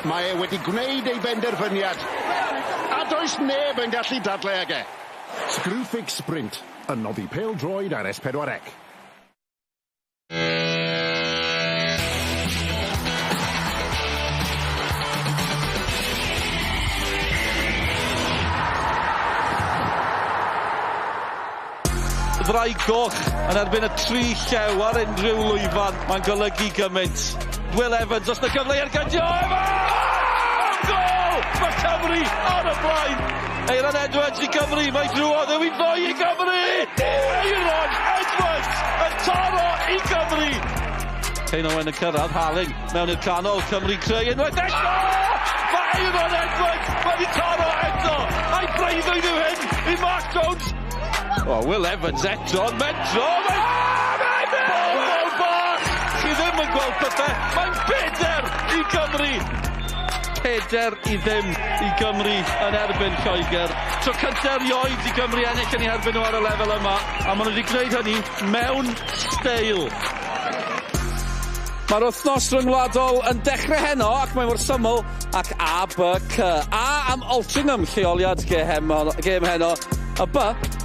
Mae e wedi gwneud ei benderfyniad. A does neb yn gallu dadle ag e. Screwfix Sprint, yn noddi pêl-droed ar S4C. Ddraig goch yn erbyn y tri llew ar unrhyw lwyfan. Mae'n golygu gymaint. Will Evans, os na gyfle i ergydio, Evans! Gol! Mae Cymru ar y blaen! Eiron Edwards i Gymru, mae drwodd yw i ddoi i Gymru! Eiron Edwards yn taro i Gymru! Kane Owen yn cyrraedd, Harling mewn i'r canol, Cymru'n creu unwaith eto! Mae Eiron Edwards wedi taro eto! A'i breuddwyd yw hyn i Mark Jones! O, Will Evans eto, yn mentro! Mae'n Bobl bach! Chi ddim yn gweld pethau, mae'n beder i Gymru! 4-0 i Gymru yn erbyn Lloegr. Tro cynta erioed i Gymru ennill yn eu herbyn nhw ar y lefel yma, a maen nhw wedi gwneud hynny mewn steil. Mae'r wythnos ryngwladol yn dechrau heno ac mae mor syml ac A, B, C. A am Altrincham, lleoliad gêm heno, a B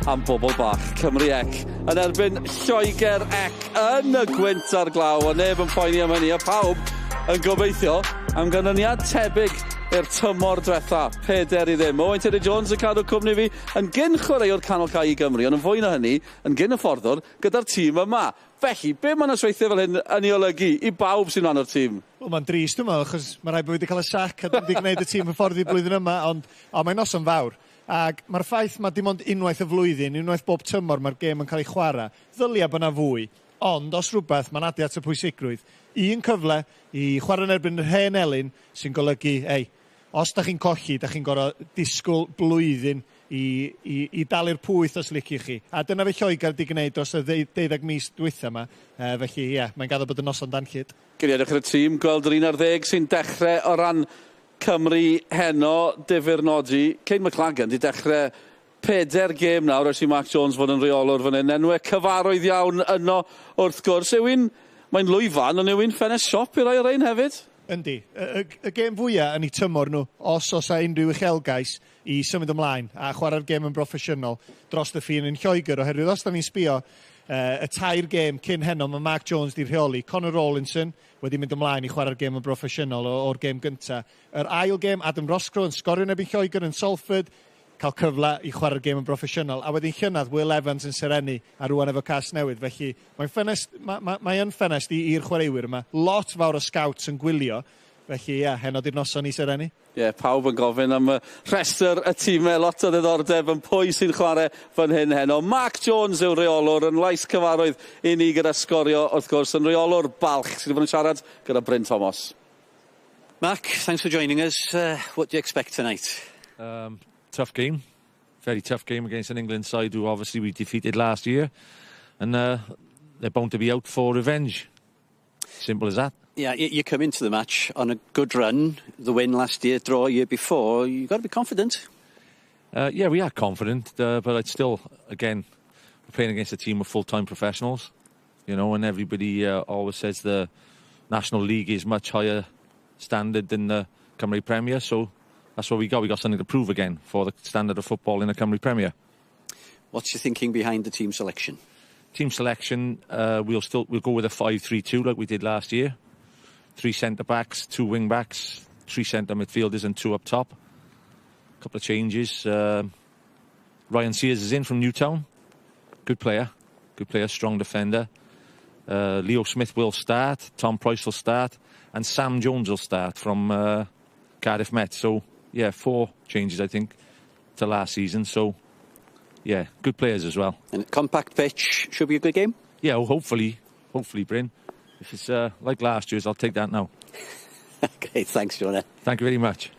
am bobl bach Cymru ec yn erbyn Lloegr ec yn y gwynt a'r glaw, a neb yn poeni am hynny, a pawb yn gobeithio am ganlyniad tebyg i'r tymor diwetha, 4-0. Owain Tudur Jones yn cadw cwmni fi yn gyn chwaraewr canol cae i Gymru, ond yn fwy na hynny, yn gyn hyfforddwr gyda'r tîm yma. Felly, be mae nosweithiau fel hyn yn ei olygu i bawb sy'n rhan o'r tîm? Wel, mae'n drist, dwi'n meddwl, achos mae rhaid bod fi wedi cael y sac a dwi'n wedi gwneud y tîm hyfforddi blwyddyn yma, ond o, mae'n noson fawr. Ac mae'r ffaith mae dim ond unwaith y flwyddyn, unwaith bob tymor mae'r gêm yn cael ei chwarae, ddylia bod yna fwy. Ond, os rhywbeth, mae'n adio at y pwysigrwydd. Un cyfle i chwarae yn erbyn yr hen elyn sy'n golygu, ei, os da chi'n colli, da chi'n gorfod disgwyl blwyddyn i, i, i dalu'r pwyth os liciwch chi. A dyna fe Lloegr wedi gwneud dros y 12 mis dwytha yma. Felly, ie, yeah, mae'n gadw bod yn noson danllyd. Gwn i edrych ar y tîm, gweld yr 11 sy'n dechrau o ran Cymru heno, difyr nodi. Kane McLagan di dechrau 4 gêm nawr ers i Mark Jones fod yn rheolwr fan hyn. Enwau cyfarwydd iawn yno wrth gwrs. Yw'n, mae'n lwyfan, ond yw'n ffenest siop i rai o'r ein hefyd? Yndi. Y, y, y gêm fwyaf yn ei tymor nhw, os oes unrhyw uchelgais i symud ymlaen a chwarae'r gêm yn broffesiynol dros y ffin yn Lloegr, oherwydd os da ni'n sbio y tair gêm cyn heno, mae Mark Jones di rheoli, Connor Rawlinson wedi mynd ymlaen i chwarae'r gêm yn broffesiynol o'r gêm gyntaf. Yr ail gêm, Adam Roscrow yn sgorio yn erbyn Lloegr yn Salford, cael cyfle i chwarae'r gêm yn broffesiynol. A wedyn llynedd, Will Evans yn serennu a rwan efo Casnewydd. Felly mae'n ffenest, mae, mae, mae yn ffenest i'r chwaraewyr yma. Lot fawr o scouts yn gwylio. Felly ie, yeah, heno di'r noson i serennu. Ie, yeah, pawb yn gofyn am y rhestr y tîmau, lot o ddiddordeb yn pwy sy'n chwarae fan hyn heno. Mark Jones yw'r reolwr yn lais cyfarwydd i ni gyda Sgorio, wrth gwrs, yn reolwr balch sydd wedi bod yn siarad gyda Bryn Thomas. Mark, thanks for joining us. What do you expect tonight? Tough game, very tough game against an England side who obviously we defeated last year, and they're bound to be out for revenge. Simple as that. Yeah, you come into the match on a good run, the win last year, draw year before. You've got to be confident. Yeah, we are confident, but it's still, again, we're playing against a team of full-time professionals, you know, and everybody always says the National League is much higher standard than the Cymru Premier, so that's what we got. We got something to prove again for the standard of football in the Cymru Premier. What's your thinking behind the team selection? Team selection, we'll go with a 5-3-2 like we did last year. 3 centre backs, 2 wing backs, 3 centre midfielders and 2 up top. A couple of changes. Ryan Sears is in from Newtown. Good player, strong defender. Leo Smith will start, Tom Price will start, and Sam Jones will start from Cardiff Met. So, yeah, 4 changes, I think, to last season. So, yeah, good players as well. And a compact pitch, should be a good game? Yeah, well, hopefully, Bryn. If it's like last year's, I'll take that now. Great, thanks, Jonah. Thank you very much.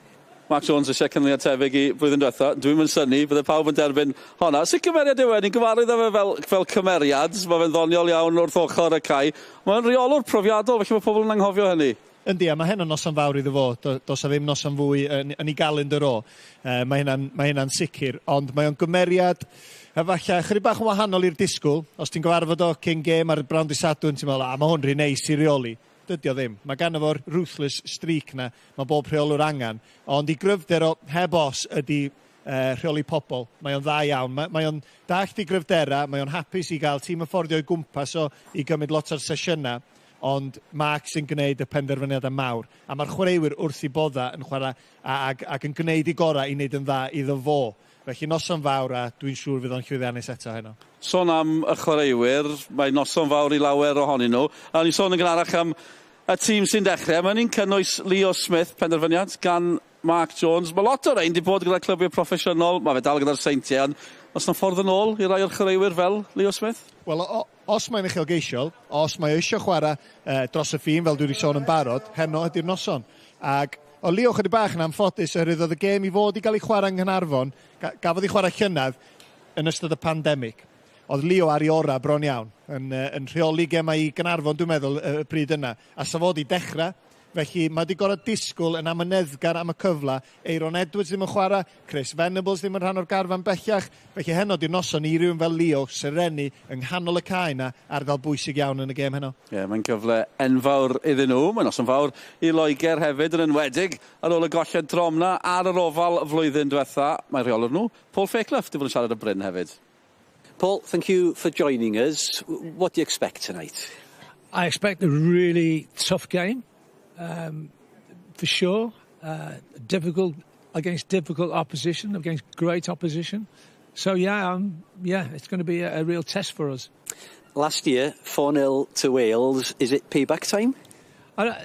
Mark Jones eisiau canlyniad tebyg i blwyddyn diwetha. Dwi'm yn synnu, bydde pawb yn derbyn honna. Sut cymeriad yw e? Ni'n gyfarwydd â fe fel cymeriad. Mae fe'n ddoniol iawn wrth ochr y cae. Mae'n reolwr profiadol, felly mae pobl yn anghofio hynny. Yndi, a mae heno noson fawr iddo fo. Does 'na ddim noson fwy yn ei galendr o. Mae hynna'n sicr, ond mae o'n gymeriad efallai chydig bach yn wahanol i'r disgwyl. Os ti'n gyfarfod o cyn gêm ar y Brown Dydd Sadwrn, ti'n meddwl, a mae hwn rhy neis i reoli. Dydy o ddim. Mae ganddo fo'r ruthless streak na mae bob rheolwr angen. Ond i gryfder o, heb os, ydy rheoli pobl. Mae o'n dda iawn. Mae o'n dallt i gryfdera, mae o'n hapus i gael tîm hyfforddi o'i gwmpas o i gymryd lot o'r sesiynau, ond Mark sy'n gwneud y penderfyniadau mawr. A mae'r chwaraewyr wrth i bodda yn chwarae ac yn gwneud i gorau i wneud yn dda iddo fo. Felly noson fawr a dwi'n siŵr fydd o'n llwyddiannus eto heno. Sôn am y chwaraewyr, mae noson fawr i lawer ohonyn nhw. A ni'n sôn yn gynharach am y tîm sy'n dechrau. Mae'n ni'n cynnwys Leo Smith, penderfyniad gan Mark Jones. Mae lot o'r rhain wedi bod gyda clybiau proffesiynol, mae fe dal gyda'r Seintiau, ond oes 'na ffordd yn ôl i rai o'r chwaraewyr fel Leo Smith? Wel, os mae'n uchelgeisiol, os mae o eisiau chwarae dros y ffin, fel dwi wedi sôn yn barod, heno ydy'r noson. Ac o Leo chydig bach yn anffodus, oherwydd oedd y gêm i fod i gael ei chwarae yng Nghaernarfon, gafodd ei chwarae llynedd yn ystod y pandemig. Oedd Leo ar ei orau bron iawn, yn rheoli gemau i Gaernarfon, dwi'n meddwl, y pryd yna. A sa fod i dechrau, felly mae wedi gorfod disgwyl yn amyneddgar am y cyfle. Aaron Edwards ddim yn chwarae, Chris Venables ddim yn rhan o'r garfan bellach. Felly heno di'r noson i rywun fel Leo serenu yng nghanol y cae yna, ardal bwysig iawn yn y gêm heno. Ie, yeah, mae'n gyfle enfawr iddyn nhw. Mae'n noson fawr i Loegr hefyd yn enwedig ar ôl y golled drom na ar yr Ofal flwyddyn diwetha. Mae rheolwr nhw, Paul Fairclough, di fod yn siarad â Bryn hefyd. Paul, thank you for joining us. What do you expect tonight? I expect a really tough game, for sure. Difficult against difficult opposition, against great opposition. So yeah, it's going to be a real test for us. Last year, 4-0 to Wales. Is it payback time?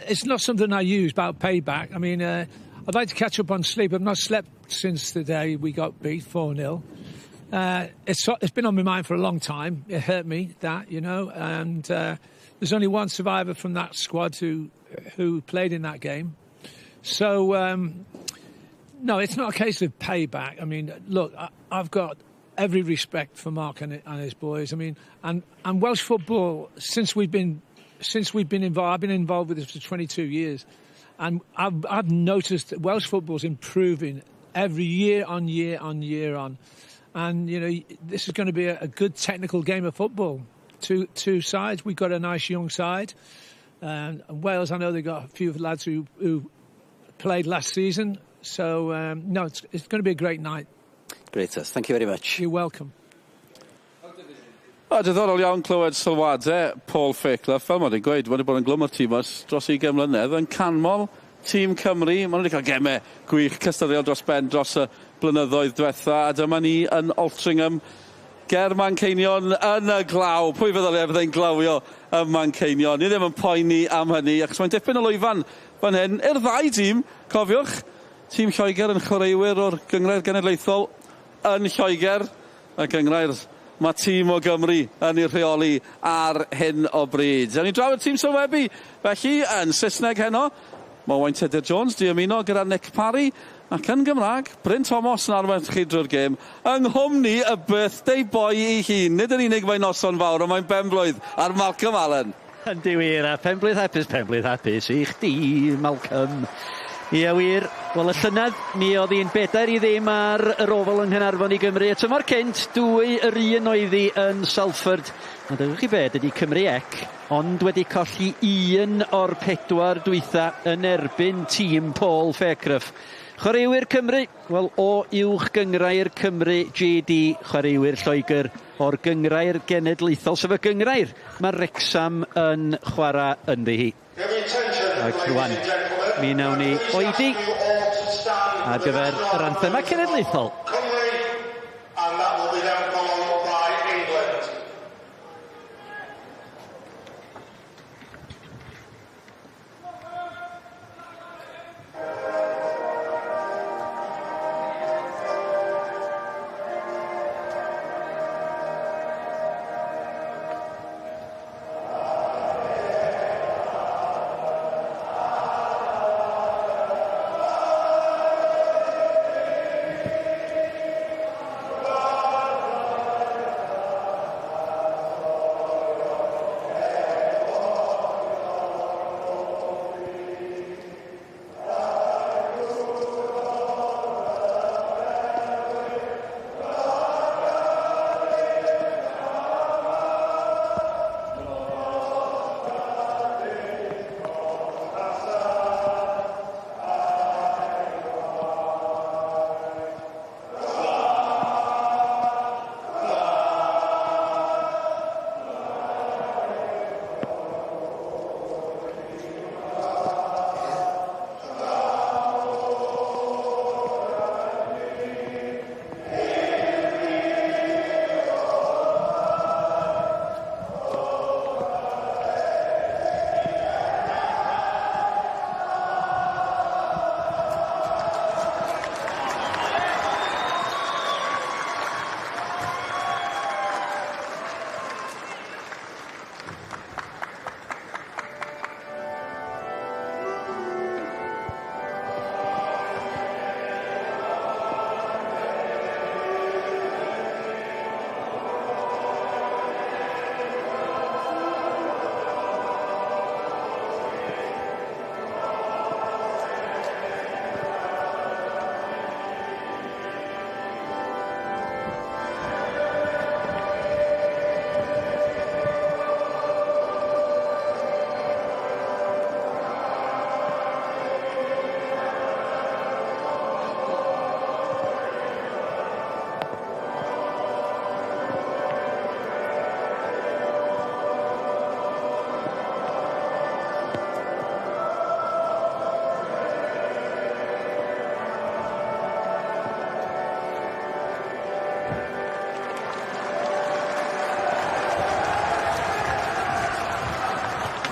It's not something I use about payback. I mean, I'd like to catch up on sleep. I've not slept since the day we got beat 4-0. It's been on my mind for a long time. It hurt me, that, and there's only one survivor from that squad who played in that game. So, no, it's not a case of payback. I mean, look, I've got every respect for Mark and his boys. I mean, and Welsh football, since we've been involved, I've been involved with this for 22 years, and I've noticed that Welsh football's improving every year on year on year on. And, this is going to be a good technical game of football. Two sides. We've got a nice young side. And Wales, I know they've got a few lads who played last season. So, no, it's going to be a great night. Great, thank you very much. You're welcome. O, diddorol iawn clywed sylwadau Paul Fairclough. Fel mae'n gweud, wedi bod yn glwm o'r tîm ers dros 20 mlynedd, yn canmol tîm Cymru. Maen nhw wedi cael gemau gwych cystadleuol dros ben dros y blynyddoedd diwetha. A dyma ni yn Altrincham ger Manceinion yn y glaw. Pwy feddylia fyddai'n glawio ym Manceinion? Ni ddim yn poeni am hynny, achos mae'n dipyn o lwyfan fan hyn. I'r ddau dîm, cofiwch, tîm Lloegr yn chwaraewyr o'r Gynghrair Genedlaethol yn Lloegr. Y gynghrair mae tîm o Gymru yn ei rheoli ar hyn o bryd. Ewn ni draw i'r tîm sylwebu, felly yn Saesneg heno, mae Owain Tudur Jones di ymuno gyda Nick Parry ac yn Gymraeg, Bryn Thomas yn arwain chi drwy'r gêm, yng nghwmni y birthday boy ei hun. Nid yn unig mae'n noson fawr, ond mae'n benblwydd ar Malcolm Allen. Yndi wir, a penblwydd hapus i chdi, Malcolm. Ie wir, wel y llynedd mi oedd hi'n 4-0 ar yr Ofal yng Nghaernarfon i Gymru. Y tymor cynt, 2-1 oedd hi yn Salford. Ond dewch chi be, dydy Cymru ec, ond wedi colli un o'r pedwar dwytha yn erbyn tîm Paul Fairclough. Chwaraewyr Cymru, wel o uwch gynghrair Cymru GD, chwaraewyr Lloegr o'r gynghrair genedlaethol, sef y gynghrair mae Wrexham yn chwarae ynddi hi. Ac rwan, mi nawn ni oedi ar gyfer yr anthema cenedlaethol. And that will be then followed by England.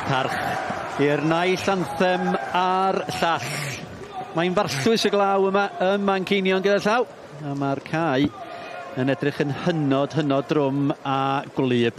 Pob parch i'r naill anthem a'r llall. Mae'n farllwys y glaw yma ym Manceinion gyda llaw. A mae'r cae yn edrych yn hynod, hynod drwm a gwlyb.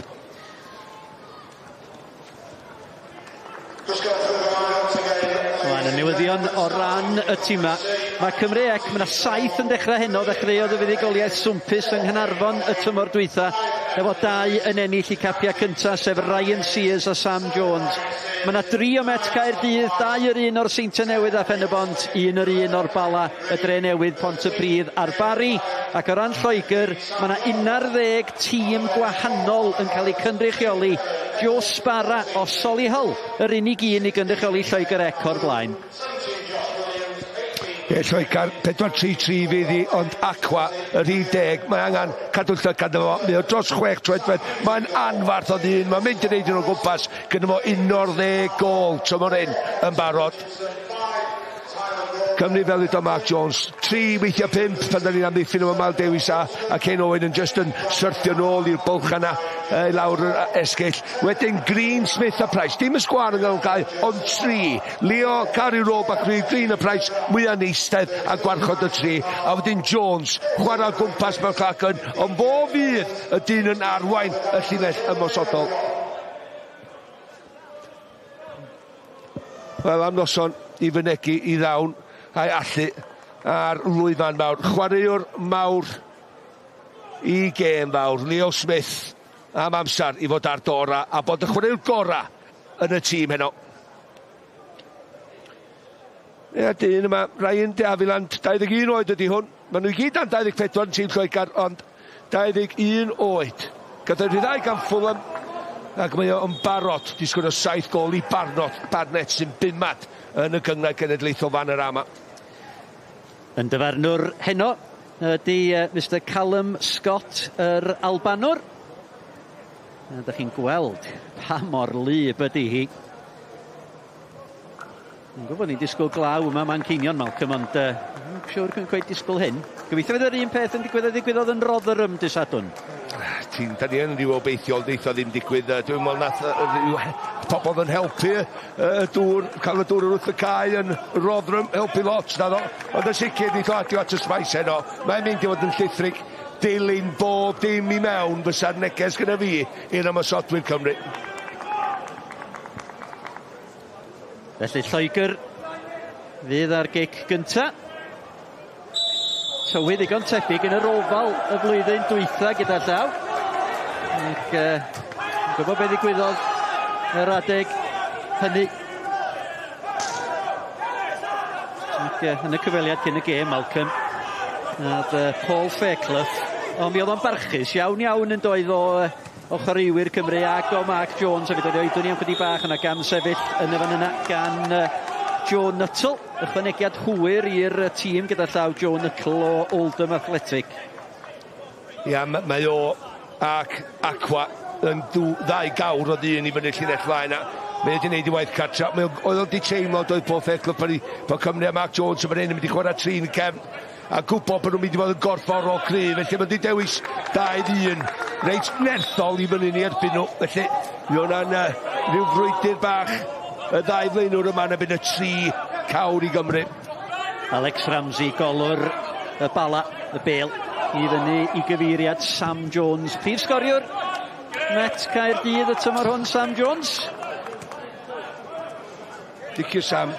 Rwan, y newyddion o ran y tima. Mae Cymru C, mae yna 7 yn dechrau heno, ddechreuodd y fuddugoliaeth swmpus yng Nghaernarfon y tymor dwytha, efo 2 yn ennill i capia cyntaf, sef Ryan Sears a Sam Jones. Mae yna 3 o Met Caerdydd, 2 yr un o'r Seintiau Newydd a Phen-y-bont, 1 yr un o'r Bala, y Dre Newydd, Pontypridd a'r Barri. Ac o ran Lloegr, mae yna 11 tîm gwahanol yn cael eu cynrychioli. Joe Sbarra o Solihull, yr unig un i gynrychioli Lloegr C o'r blaen. Ie, Lloegr, 4-3-3 fydd hi, ond Acquah, y rhif 10, mae angen cadw llygad efo fo. Mae o dros 6 troedfedd, mae'n anfarth o ddyn, mae'n mynd i neud yn o gwmpas, gyda fo 11 gôl tymor hyn yn barod. Cymru fel ydw Mark Jones, 3 weithiau 5 pan da ni'n amddiffyn efo Miles Davies a Kane Owen yn just yn syrthio nôl i'r bwlch yna i lawr yr esgyll. Wedyn Green, Smith a Price, dim y sgwâr yn gael gael, ond 3. Leo, Gary Rowe a Green a Price, mwyaf eistedd a gwarchod y 3. A wedyn Jones, chwarae o gwmpas McLagan, ond fo fydd y dyn yn arwain y llinell ymosodol. Wel, am noson i fynegi i ddawn a'i allu ar lwyfan mawr. Chwaraewr mawr i gêm fawr, Leo Smith, am amser i fod ar dora a bod y chwaraewr gora yn y tîm heno. Ie, dyn yma, Ryan de Havilland, 21 oed ydy hwn. Maen nhw i gyd dan 24 yn tîm Lloegr, ond 21 oed. Gath ei rhyddhau gan Fulham, ac mae o yn barod di sgorio 7 gôl i Barnet sy'n bumad yn y gynghrair genedlaethol fan yr ama. Yn dyfarnwr heno ydy Mr Callum Scott, yr Albanwr. A ydych chi'n gweld pa mor wlyb ydy hi. Dwi'n gwybod ni'n disgwyl glaw yma Manceinion, Malcolm, ond dwi'n siŵr dwi'n cweith disgwyl hyn. Gobeithio fydd yr un peth yn digwydd a ddigwyddodd yn Rotherham dy Sadwrn. Da ni yn rhyw obeithiol, neith o ddim digwydd. Dwi'n meddwl nath pobl yn helpu y dŵr, cael y dŵr wrth y cae yn Rotherham, helpu lot, na ddo. Ond yn sicr, neith o adio at y spice heno. Mae'n mynd i fod yn llithrig, dilyn bob dim i mewn fysa'r neges gyda fi i'r ymosodwyr Cymru. Felly Lloegr fydd ar gic gynta. Tywydd ddigon tebyg yn yr Ofal y flwyddyn dwytha gyda llaw. Ac gwybod beth ddigwyddodd yr adeg hynny. Ac yn y cyfweliad cyn y gêm, Malcolm, nath Paul Fairclough, ond mi oedd o'n barchus iawn iawn yn doedd o chwaraewyr Cymru ac o Mark Jones hefyd. Oedd oedwn ni am chydig bach yna gam sefyll yn y fan yna gan Joe Nuttall. Ychwanegiad hwyr i'r tîm gyda llaw Joe Nuttall o Oldham Athletic. Ia, mae o ac Acquah yn ddau gawr o ddyn i fyny'r llinell flaen a mae wedi gwneud i waith cartra. Mae oedd o'n di teimlo doedd Paul Fairclough bod Cymru a Mark Jones yn fan hyn yn mynd i chwarae trin cefn a gwybod bod nhw'n mynd i fod yn gorfforol cryf, felly mae wedi dewis 2-1 reit nerthol i fyny ni erbyn nhw. Felly mi hwnna'n rhyw frwydr bach y ddau flaenwr yma yn erbyn y 3 cawr i Gymru. Alex Ramsey, golwr y Bala, y bêl i fyny i gyfeiriad Sam Jones. Prif sgoriwr Met Caerdydd y tymor hwn, Sam Jones. Dicio Sam,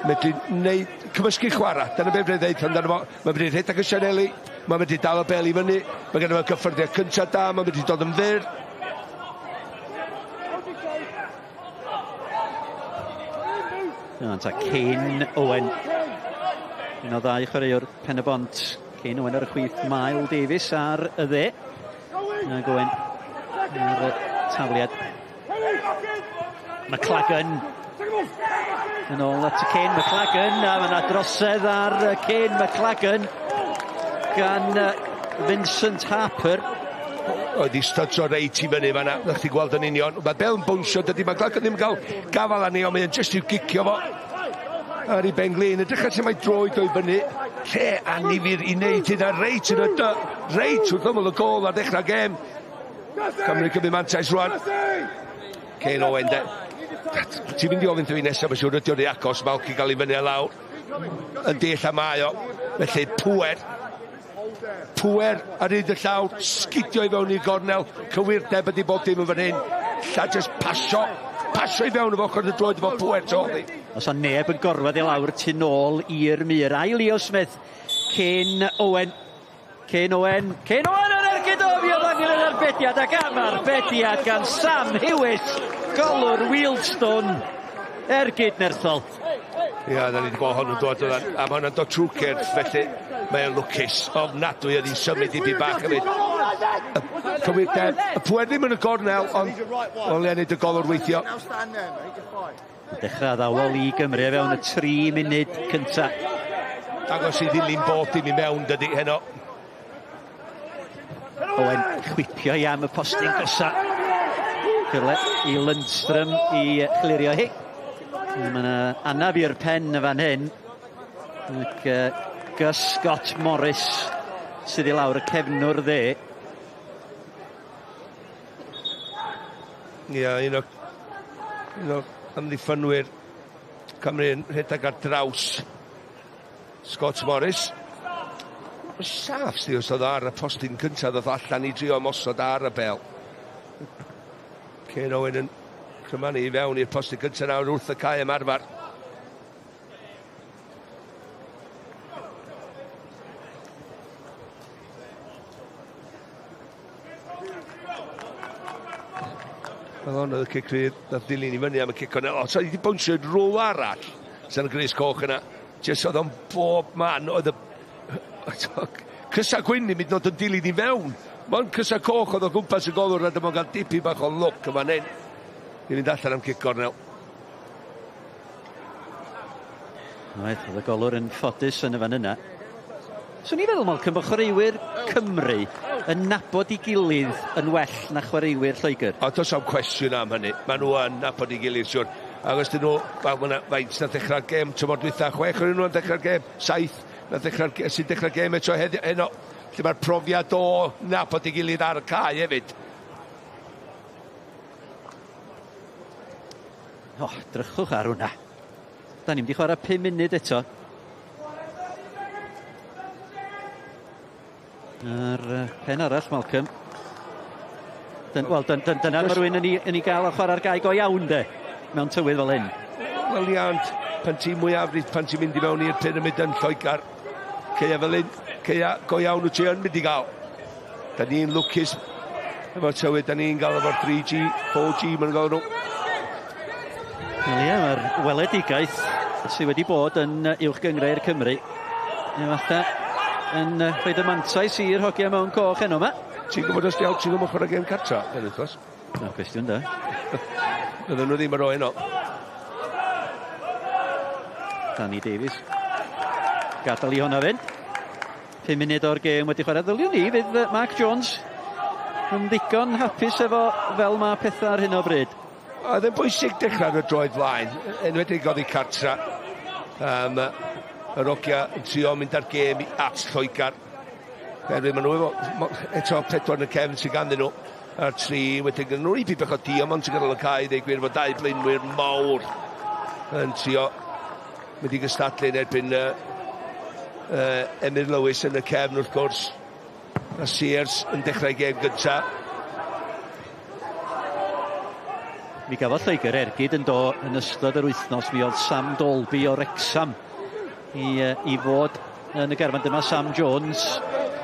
medru neud cymysgu chwarae. Dyna beth dwi'n dweud amdano fo. Mae'n medru rhedeg y sianeli, mae'n medru dal y bel i fyny, mae genno fo gyffyrddiad cyntaf da, mae'n medru dod yn fyr. Dyna ta Kane Owen. Un o ddau chwaraewr Pen-y-bont. Kane Owen ar y chwith, Miles Davies ar y dde. Ac Owen ar y tafliad. McLagan yn ôl at y Kane McLagan, a mae yna drosedd ar Kane McLagan gan Vincent Harper. Oedd i stydio reit i fyny fan'na, ddech chi gweld yn union. Mae bel yn bwnsio, dydy McLagan ddim yn cael gafal arni, ond mae'n jyst i'w gicio fo ar ei ben glin. Edrych ar sut mae droed o'i fyny. Lle annifyr i wneud hynna reit yn y dy, reit wrth ymyl y gôl ar ddechrau gêm. Cymru cymryd mantais rwan. Kane Owen de. Ti'n mynd i ofyn dwi nesaf, mae'n siŵr ydy o'n agos, Malky gael ei fyny a lawr. Yn deall a mae o. Felly pwer. Pwer ar hyd y llawr, sgidio i fewn i'r gornel, cywirdeb ydy bob dim yn fan hyn. Lla jyst pasio, pasio i fewn efo ochr y droed efo pwer to. Os o neb yn gorfod i lawr tu nôl i'r mur. Ai Leo Smith, Ken Owen. Ken Owen, Ken Owen yn ergyd o, fi oedd angen yr arbediad ac am arbediad gan Sam Hewis, golwr Wealdstone, ergyd nerthol. Ia, da ni wedi gweld hwn yn dod, a mae hwnna'n dod trwy cyrff, felly mae'n lwcus. Ofnadwy oedd hi'n symud i bach hefyd. Cywirdeb, y pwer ddim yn y gornel, ond o le wneud y golwr weithio. Dechrau addawol i Gymru fewn y 3 munud cynta. Dangos i ddilyn bob dim i mewn, dydy, heno. Owen chwipio i am y postyn gosa. Cyfle i Lundstrom i chlirio hi. Mae yna anaf i'r pen y fan hyn. Ac Gus Scott Morris sydd i lawr y cefnwr dde. Ia, un o amddiffynwyr Cymru yn rhedeg ar draws Scott Morris. Saff sydd os oedd ar y postyn cyntaf ddoth allan i drio ymosod ar y bel. Ken Owen yn cymanu i fewn i'r postyn cyntaf nawr wrth y cae ymarfer. Wel, hwn oedd y cic rhydd, nath ddilyn i fyny am y cic o'n... O, so i wedi bwnsio rôl arall sy'n y gris coch yna. Jyst oedd o'n bob man, oedd y... Cysa gwyn i mynd nod yn dilyn i fewn. Mae'n cysa coch oedd o gwmpas y golwr a dyma gael dipyn bach o lwc yma hyn. I fynd allan am cic gornel. Oedd, oedd y golwr yn ffodus yn y fan yna. Swn i'n feddwl, Malcolm, bod chwaraewyr Cymru yn nabod ei gilydd yn well na chwaraewyr Lloegr. O, does am cwestiwn am hynny. Maen nhw yn nabod ei gilydd, siwr. Ac os dyn nhw, wel, mae yna faint na ddechrau'r gêm, tymor dwytha, 6 ohonyn nhw yn ddechrau'r gêm, 7 na ddechrau'r sy'n dechrau'r gêm eto heno. Lle mae'r profiad o nabod ei gilydd ar y cae hefyd. O, drychwch ar hwnna. Da ni'n mynd i chwarae 5 munud eto. A'r pen arall, Malcolm. Wel, dyna mae rhywun yn ei gael ar chwarae'r gae go iawn, de, mewn tywydd fel hyn. Wel, ia, ond pan ti'n mwyafrif, pan ti'n mynd i mewn i'r pyramid yn Lloegr, ceia fel hyn, ceia go iawn wyt ti yn mynd i gael. Da ni'n lwcus efo'r tywydd, da ni'n gael efo'r 3G, 4G, ma'n gael nhw. Wel, ia, mae'r weledigaeth sydd wedi bod yn uwch gynghrair Cymru. Efallai yn rhoi y mantais i'r hogia mewn coch heno yma. Ti'n gwybod os diawl ti'n gwybod chwarae gêm cartra, yn wythnos? Na, cwestiwn da. Fydden nhw ddim ar ôl heno. Danny Davies. Gadael i hwnna fynd. 5 munud o'r gêm wedi chwarae. Ddyliwn ni, fydd Mark Jones yn ddigon hapus efo fel mae pethau ar hyn o bryd. Oedd yn bwysig dechrau ar y droed flaen, enwedig oddi cartra. Yr ogia yn trio mynd ar gêm at Lloegr. Oherwydd maen nhw efo, eto 4 yn y cefn sydd ganddyn nhw. A'r 3 wedyn gyda nhw i bach o diamond sy'n gadael y cae, dweud gwir, fod 2 blaenwyr mawr yn trio mynd i gystadlu yn erbyn Emyr Lewis yn y cefn wrth gwrs. A Sears yn dechrau gêm gyntaf. Mi gafodd Lloegr ergyd yn do yn ystod yr wythnos. Mi oedd Sam Dolby o Wrexham i fod yn y garfan. Dyma Sam Jones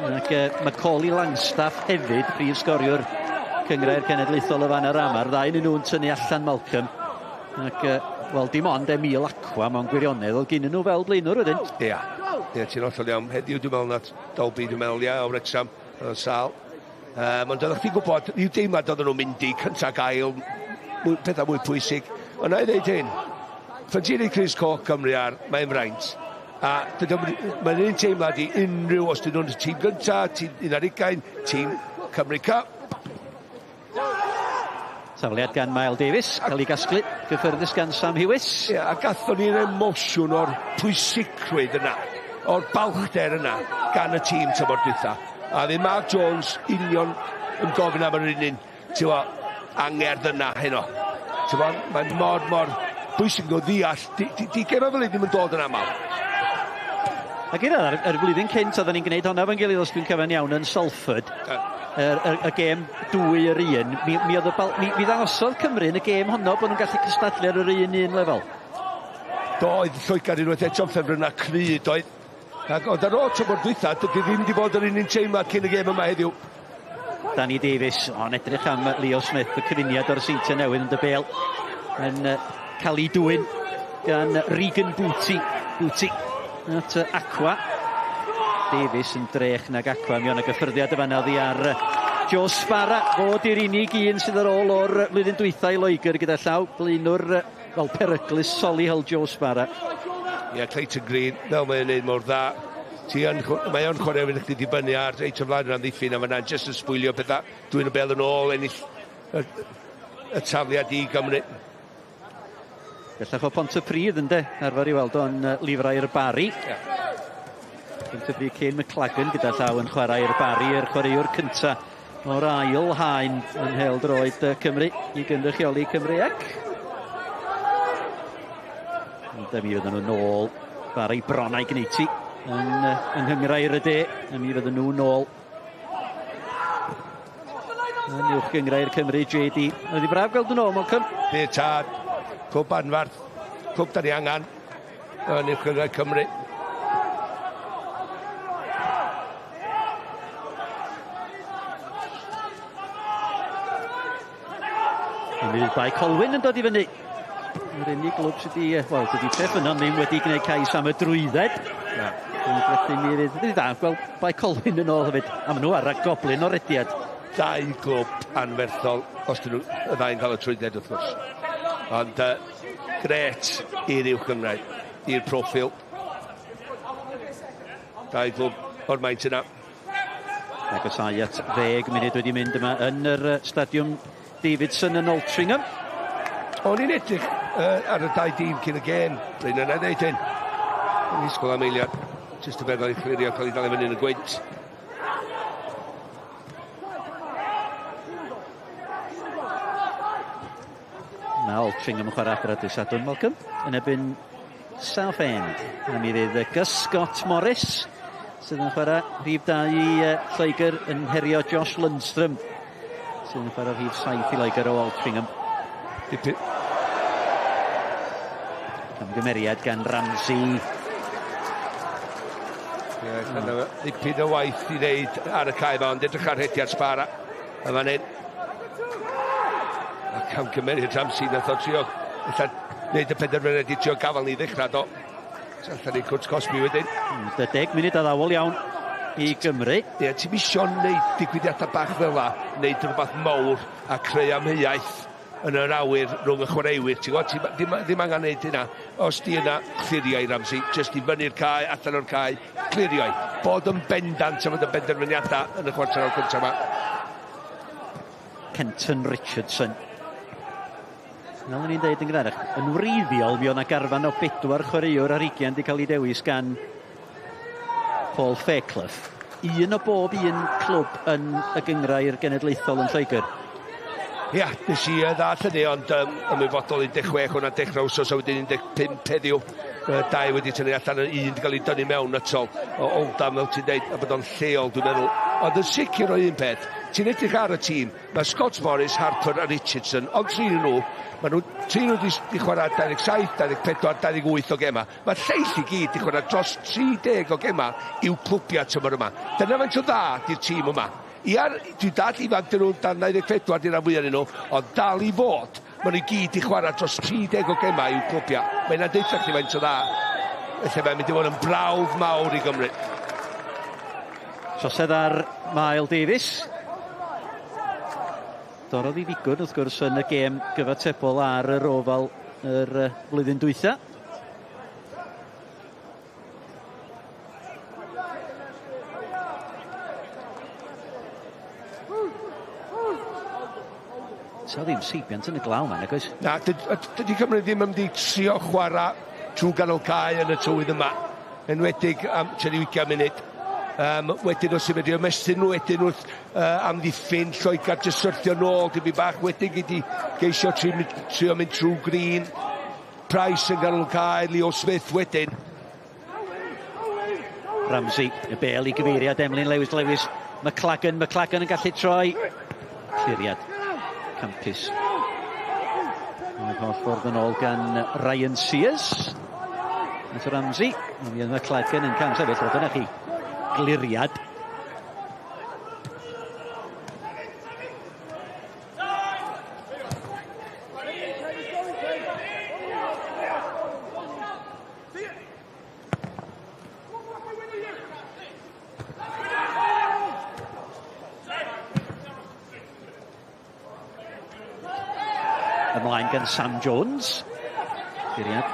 ac Macaulay Langstaff hefyd, prif sgoriwr Cynghrair Cenedlaethol y fan ar ama'r ddau yn nhw'n tynnu allan Malcolm. Ac, wel, dim ond Emil Acqua mewn gwirionedd oedd gynnu nhw fel blaenwr wedyn. Ia, ia, ti'n hollol iawn. Heddiw dwi'n meddwl nad Dolby, dwi'n meddwl, ia, o Wrexham, oedd o'n sâl. Ond oeddech chdi'n gwybod, rhyw deimlad oedden nhw'n mynd i cyntaf gael pethau mwy pwysig. Ond na i ddeud hyn, pan ti'n neud Crys Coch Cymru ar, mae'n fraint. A mae'n un teimlad i unrhyw, os dyn nhw'n tîm gyntaf, tîm 21, tîm Cymru Cup. Tafliad gan Mael Davies, cael ei gasglu, gyffyrddus gan Sam Hewis. Ie, a gathon ni'r emosiwn o'r pwysigrwydd yna, o'r balchder yna gan y tîm tymor dwytha. A fydd Mark Jones union yn gofyn am yr un, ti'n gwbo, angerdd yna heno. Mae'n mor bwysig nhw ddeall. Di gemau fel hyn ddim yn dod yn aml. Ac yr flwyddyn cynt oedden ni'n gwneud honna efo'n gilydd, os dwi'n cofio'n iawn, yn Salford. Y gêm 2-1. Mi ddangosodd Cymru yn y gêm honno bod nhw'n gallu cystadlu ar yr un lefel. Doedd Lloegr unwaith eto'n ffefrynnau cry, doedd. Ac ond ar ôl tymor dwytha, dydy ddim wedi bod yr un teimlad cyn y gêm yma heddiw. Danny Davies, o'n edrych am Leo Smith, y cyfuniad o'r seintiau newydd yn dy bel, yn cael ei dwyn gan Regan Booty. Booty at Aqua. Davies yn drech nag Aqua, mi o'n y gyffyrddiad y fanna oddi ar Joe Sparra, fod i'r unig un sydd ar ôl o'r flwyddyn dwytha i Loegr gyda llaw, blaenwr fel peryglus Solihull Joe Sparra. Ie, Clayton Green, fel mae'n neud mor dda. Mae o'n chwarae fydd chdi dibynnu ar reit o flaen yr amddiffyn, a fan'na jyst yn sbwylio pethau. Dwi'n y bel yn ôl, ennill y tafliad i Gymru. Bellach o Pontypridd, ynde, arfer i weld o'n lifrau'r Barri. Yeah. Pontypridd Kane McLagan gyda llaw yn chwarae i'r Barri, yr chwaraewr cynta o'r ail haen yn mhêl-droed Cymru i gynrychioli Cymru ac. Ond mi fydden nhw nôl Barri bron a'i gwneud ti yn nghynghrair y de, a mi fydden nhw nôl yn uwch gynghrair Cymru, JD. Oedd hi braf gweld yn ôl, Malcolm? Bydd tad, clwb anfarth, clwb da ni angen yn uwch gynghrair Cymru. Mi fydd Bae Colwyn yn dod i fyny. Yr unig glwb sydd wedi, wel, dydy Treffynnon ddim wedi gwneud cais am y drwydded. Na. Felly mi fydd dda gweld Bae Colwyn yn ôl hefyd. A maen nhw ar y goblin o rediad. Dau glwb anferthol, os dyn nhw y ddau'n cael y trwydded wrth gwrs. Ond gret i'r uwch gynghrair, i'r proffil. Dau glwb o'r maint yna. Agosau at 10 munud wedi mynd yma yn yr stadiwm Davidson yn Altrincham. O'n i'n edrych ar y dau dîm cyn y gêm. Bryn yna ddeud hyn. Yn ddisgwyl am eiliad. Jyst y beth oedd clirio cael ei dal i fyny yn y gwynt. Mae Altrincham yn chwarae adra dydd Sadwrn, Malcolm, yn erbyn Southend. A mi fydd Gus Scott Morris sydd yn chwarae rhif 2 i Lloegr yn herio Josh Lundstrom sydd yn chwarae rhif 7 i Loegr o Altrincham. Camgymeriad gan Ramsey. Ie, dipyn o waith i wneud ar y cae yma, ond edrych ar rhediad Sparra. A fan hyn. A camgymeriad Ramsey, nath o trio, ella wneud y penderfyniad i trio gafel ni ddechrau, do. Allan ni cwrt cosbi wedyn. 10 munud addawol iawn i Gymru. Ie, ti'n isio wneud digwyddiadau bach fel la, wneud rhywbeth mawr a creu amheuaeth yn yr awyr rhwng y chwaraewyr. Ti'n gwybod, ti ddim angen wneud hynna. Os di yna, cliriau Ramsey, jyst i fyny'r cae, allan o'r cae, cliriau. Bod yn bendant am y benderfyniadau yn y chwarter awr cyntaf yma. Kenton Richardson. Fel o'n i'n deud yn gynharach, yn wreiddiol mi oedd 'na garfan o 4 chwaraewr ar 20 wedi cael ei dewis gan Paul Fairclough. Un o bob un clwb yn y gynghrair genedlaethol yn Lloegr. Ia, nes i ddall hynny, ond ymwybodol 16 hwnna'n dechrau wsos a wedyn 15 heddiw. Dau wedi tynnu allan, un wedi cael ei dynnu mewn atol o Oldham, fel ti'n deud, a bod o'n lleol, dwi'n meddwl. Ond yn sicr o un peth, ti'n edrych ar y tîm, mae Scott Morris, Harper a Richardson, ond tri nhw, maen nhw, tri nhw wedi chwarae 27, 24, 28 o gema. Mae lleill i gyd wedi chwarae dros 30 o gema i'w clwbiau tymor yma. Dyna faint o dda di'r tîm yma. Ia, dwi'n dall ifanc dyn nhw'n dan 24 di'r rhan fwyaf nhw, ond dal i fod, maen nhw i gyd i chwarae dros 30 o gemau i'w clwbiau. Mae'n deutha chdi faint o dda. Felly mae'n mynd i fod yn brawf mawr i Gymru. Trosedd ar Mael Davies. Dorrodd i figwrn wrth gwrs yn y gêm gyfatebol ar yr Ofal yr flwyddyn dwytha. So ddim seibiant yn y glaw yma, nag oes? Na, dydy Cymru ddim yn mynd i trio chwarae trwy ganol cae yn y tywydd yma. Enwedig am 30 munud. Wedyn os yw'n medru ymestyn nhw wedyn wrth amddiffyn Lloegr, jyst syrthio nôl dipyn bach, wedyn gyd i geisio trio mynd trwy Green. Price yn ganol cae, Leo Smith wedyn. Ramsey, y bel i gyfeiriad Emlyn Lewis, Lewis, McLagan, McLagan yn gallu troi. Cliriad, campus. Mae'n holl ffordd yn ôl gan Ryan Sears. At Ramsey, ond mi oedd McLagan yn cam sefyll, roedd dyna chi gliriad. Ymlaen gan Sam Jones. Gyriad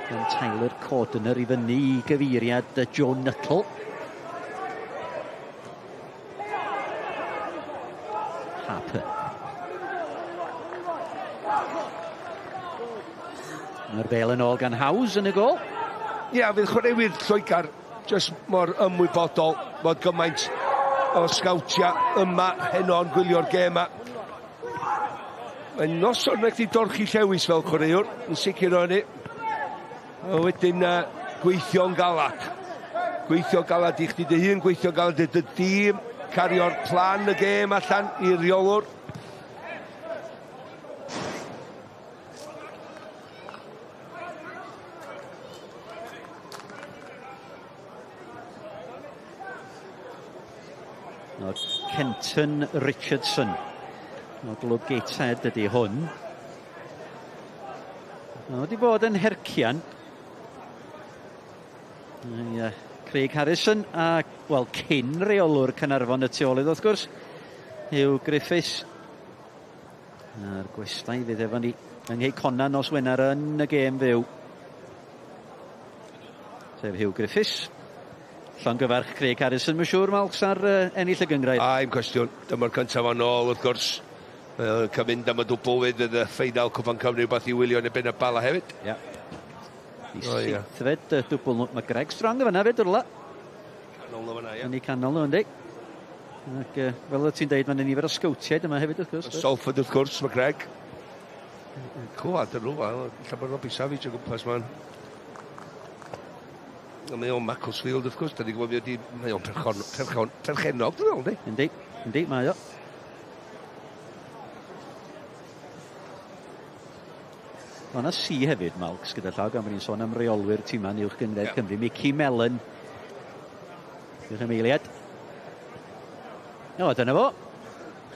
gan Tyler Cordiner i fyny i gyfeiriad Joe Nuttall. Harper. Mae'r bel yn ôl gan Howes yn y gol. Ie, yeah, fydd chwaraewyr Lloegr jyst mor ymwybodol bod gymaint o sgawtia yma heno yn gwylio'r gêm yma. Mae'n noson wedi dorchi llewis fel chwaraewr, yn sicr o hynny. A wedyn gweithio'n galad. Gweithio galad i chdi dy hun, gweithio galad i dy dîm, cario'r plan y gêm allan i'r reolwr. Kenton Richardson o glwb Gateshead ydy hwn. Mae wedi bod yn hercian. Craig Harrison a, wel, cyn reolwr Caernarfon y tu ôl iddo, wrth gwrs, Hugh Griffiths. A'r gwestai fydd efo ni yng Nghei Connah nos Wener yn y gêm fyw. Sef Hugh Griffiths. Llongyfarch Craig Harrison, mae'n siŵr, Malcs, ar ennill y gynghrair. A, un cwestiwn. Dyma'r cyntaf o'n ôl, wrth gwrs. Cael mynd am y dwbl fydd y ffeinal Cwpan Cymru, rhywbeth i wylio yn y ben y Bala hefyd. Ia. I seithfed dwbl. Mae Greg Strong yn fanna fyd, wrla. Canol nhw fanna, ie. Yn ei canol nhw, yndi. Ac fel ti'n deud, mae'n nifer o sgowtiaid yma hefyd, wrth gwrs. Salford, wrth gwrs, mae Greg. Clywed yn rhywbeth, lle bod Robbie Savage o gwmpas ma'n. Mae o'n Macclesfield, wrth gwrs, da ni'n gwybod mae o'n perchennog, dwi'n meddwl, yndi? Yndi, yndi, mae o. Mae yna si hefyd, Malcs, gyda llaw, gan bod ni'n sôn am reolwyr tîmau uwch gynghrair Cymru. Mickey Mellon. Diolch am eiliad. O, dyna fo.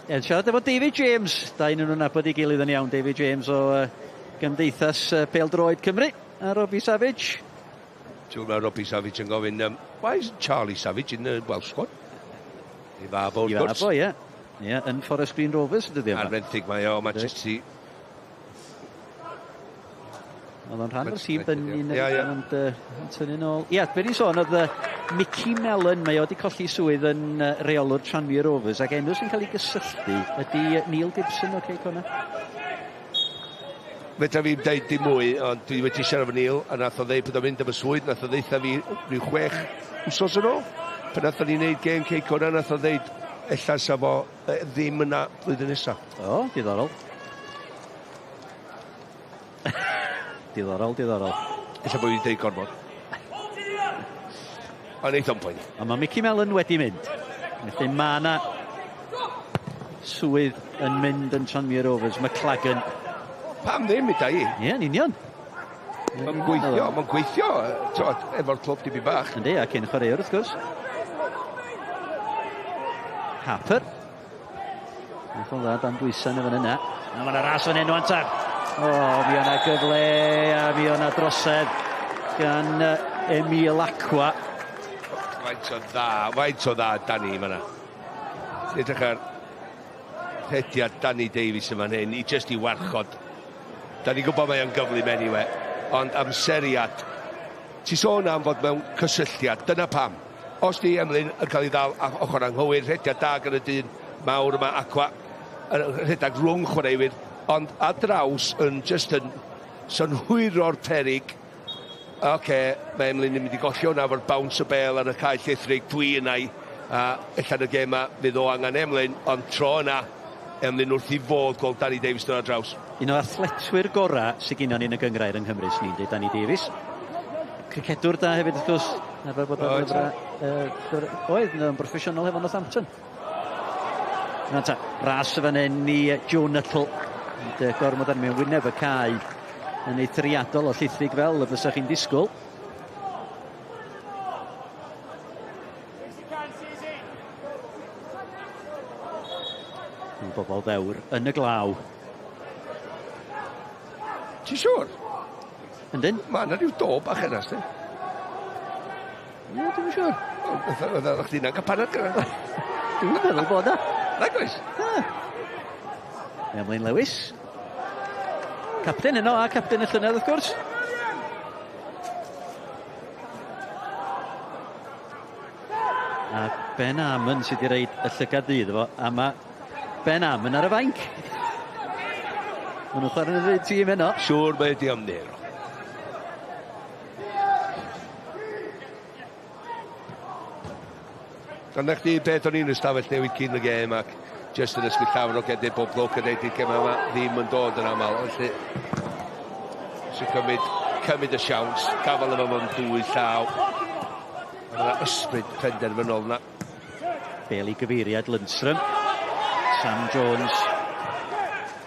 Yn siarad efo David James. Dau nhw'n nabod ei gilydd yn iawn. David James o Gymdeithas Pêl-droed Cymru a Robbie Savage. Ti'n gwybod Robbie Savage yn gofyn, why isn't Charlie Savage in the Welsh squad? I fab o, wrth gwrs. I fab o, ie. Ie, yn Forest Green Rovers ydy yma. Ar fenthyg mae o, Manchester City. Oedd o'n rhan o'r tîm dynnu, ond yn tynnu nôl. Ie, be ni'n sôn oedd Mickey Mellon, mae o wedi colli swydd yn reolwr Tranmere Rovers, ac enw sy'n cael ei gysylltu ydy Neil Gibson o Cei Connah. Fedra fi'n deud dim mwy, ond dwi wedi siarad efo Neil, a nath o ddeud bod o'n mynd am y swydd, nath o ddeutha fi rhyw 6 wsos yn ôl. Pan nath o'n i wneud gêm Cei Connah, nath o ddeud ella sa fo ddim yna blwyddyn nesaf. O, diddorol. Diddorol, diddorol. Ella bod fi'n deud gormod. Ond neith o'n poeni. Ond mae Mickey Mellon wedi mynd. Felly mae yna swydd yn mynd yn Tranmere Rovers. McLagan. Pam ddim, ydda i? Ie, yn union. Mae'n gweithio, mae'n gweithio, efo'r clwb dipyn bach. Yndi, a cyn chwaraewr, wrth gwrs. Harper. Nath o'n dda dan bwysau yn y fan yna. A mae'n ras fan hyn, wan ta. O, mi o'na gyfle a mi o'na drosedd gan Emil Acquah. Faint o dda Danny fan'na. Edrych ar rhediad Danny Davies yma'n hyn, i jyst i warchod. Da ni'n gwybod mae o'n gyflym anyway, ond amseriad. Ti sôn am fod mewn cysylltiad, dyna pam. Os di Emlyn yn cael ei ddal ochr anghywir, rhediad da gan y dyn mawr yma, Acquah, rhedeg rhwng chwaraewyr, ond ar draws yn just yn synhwyro'r perig. Oce, mae Emlyn yn mynd i golli hwnna efo'r bounce y bel ar y cae llithrig, dwi yna i, a allan y gêm ma fydd o angen Emlyn, ond tro yna, Emlyn wrth i fod gweld Danny Davies dod ar draws. Un o'r athletwyr gorau sydd gennym ni yn y gynghrair yng Nghymru, swn i'n dweud, Danny Davies. Cricedwr da hefyd, wrth gwrs, arfer bod ar lyfrau. Oedd, yn broffesiynol hefo Northampton. Na ta, ras y fan hyn i Joe Nuttall. Ond gormod ar mewn wyneb y cae yn eithriadol o llithrig fel y fysa chi'n disgwyl. Yn bobl ddewr yn y glaw. Ti'n siŵr? Yndyn? Mae yna rhyw do bach yna, sti. Ie, dwi'n siŵr. Oedd chdi'n angen panad gyda. Dwi'n meddwl bod na. Nag oes? Na. Emlyn Lewis. Capten yno a capten y llynedd, wrth gwrs. A Ben Amon sydd wedi reid y llygad ddu iddo fo, a mae Ben Amon ar y fainc. Maen nhw'n chwarae yn yr un tîm heno. Siŵr mae wedi ymddeiro. Dyna chdi beth o'n i'n ystafell newid cyn y gêm ac jyst yn ysgwyd llawr o gedau bob lwc a deud i'r gêm yma ddim yn dod yn aml. Felly, sy'n cymryd y siawns, gafel yma mewn dwy llaw. Mae yna ysbryd penderfynol yna. Bel i gyfeiriad Lundstrom. Sam Jones.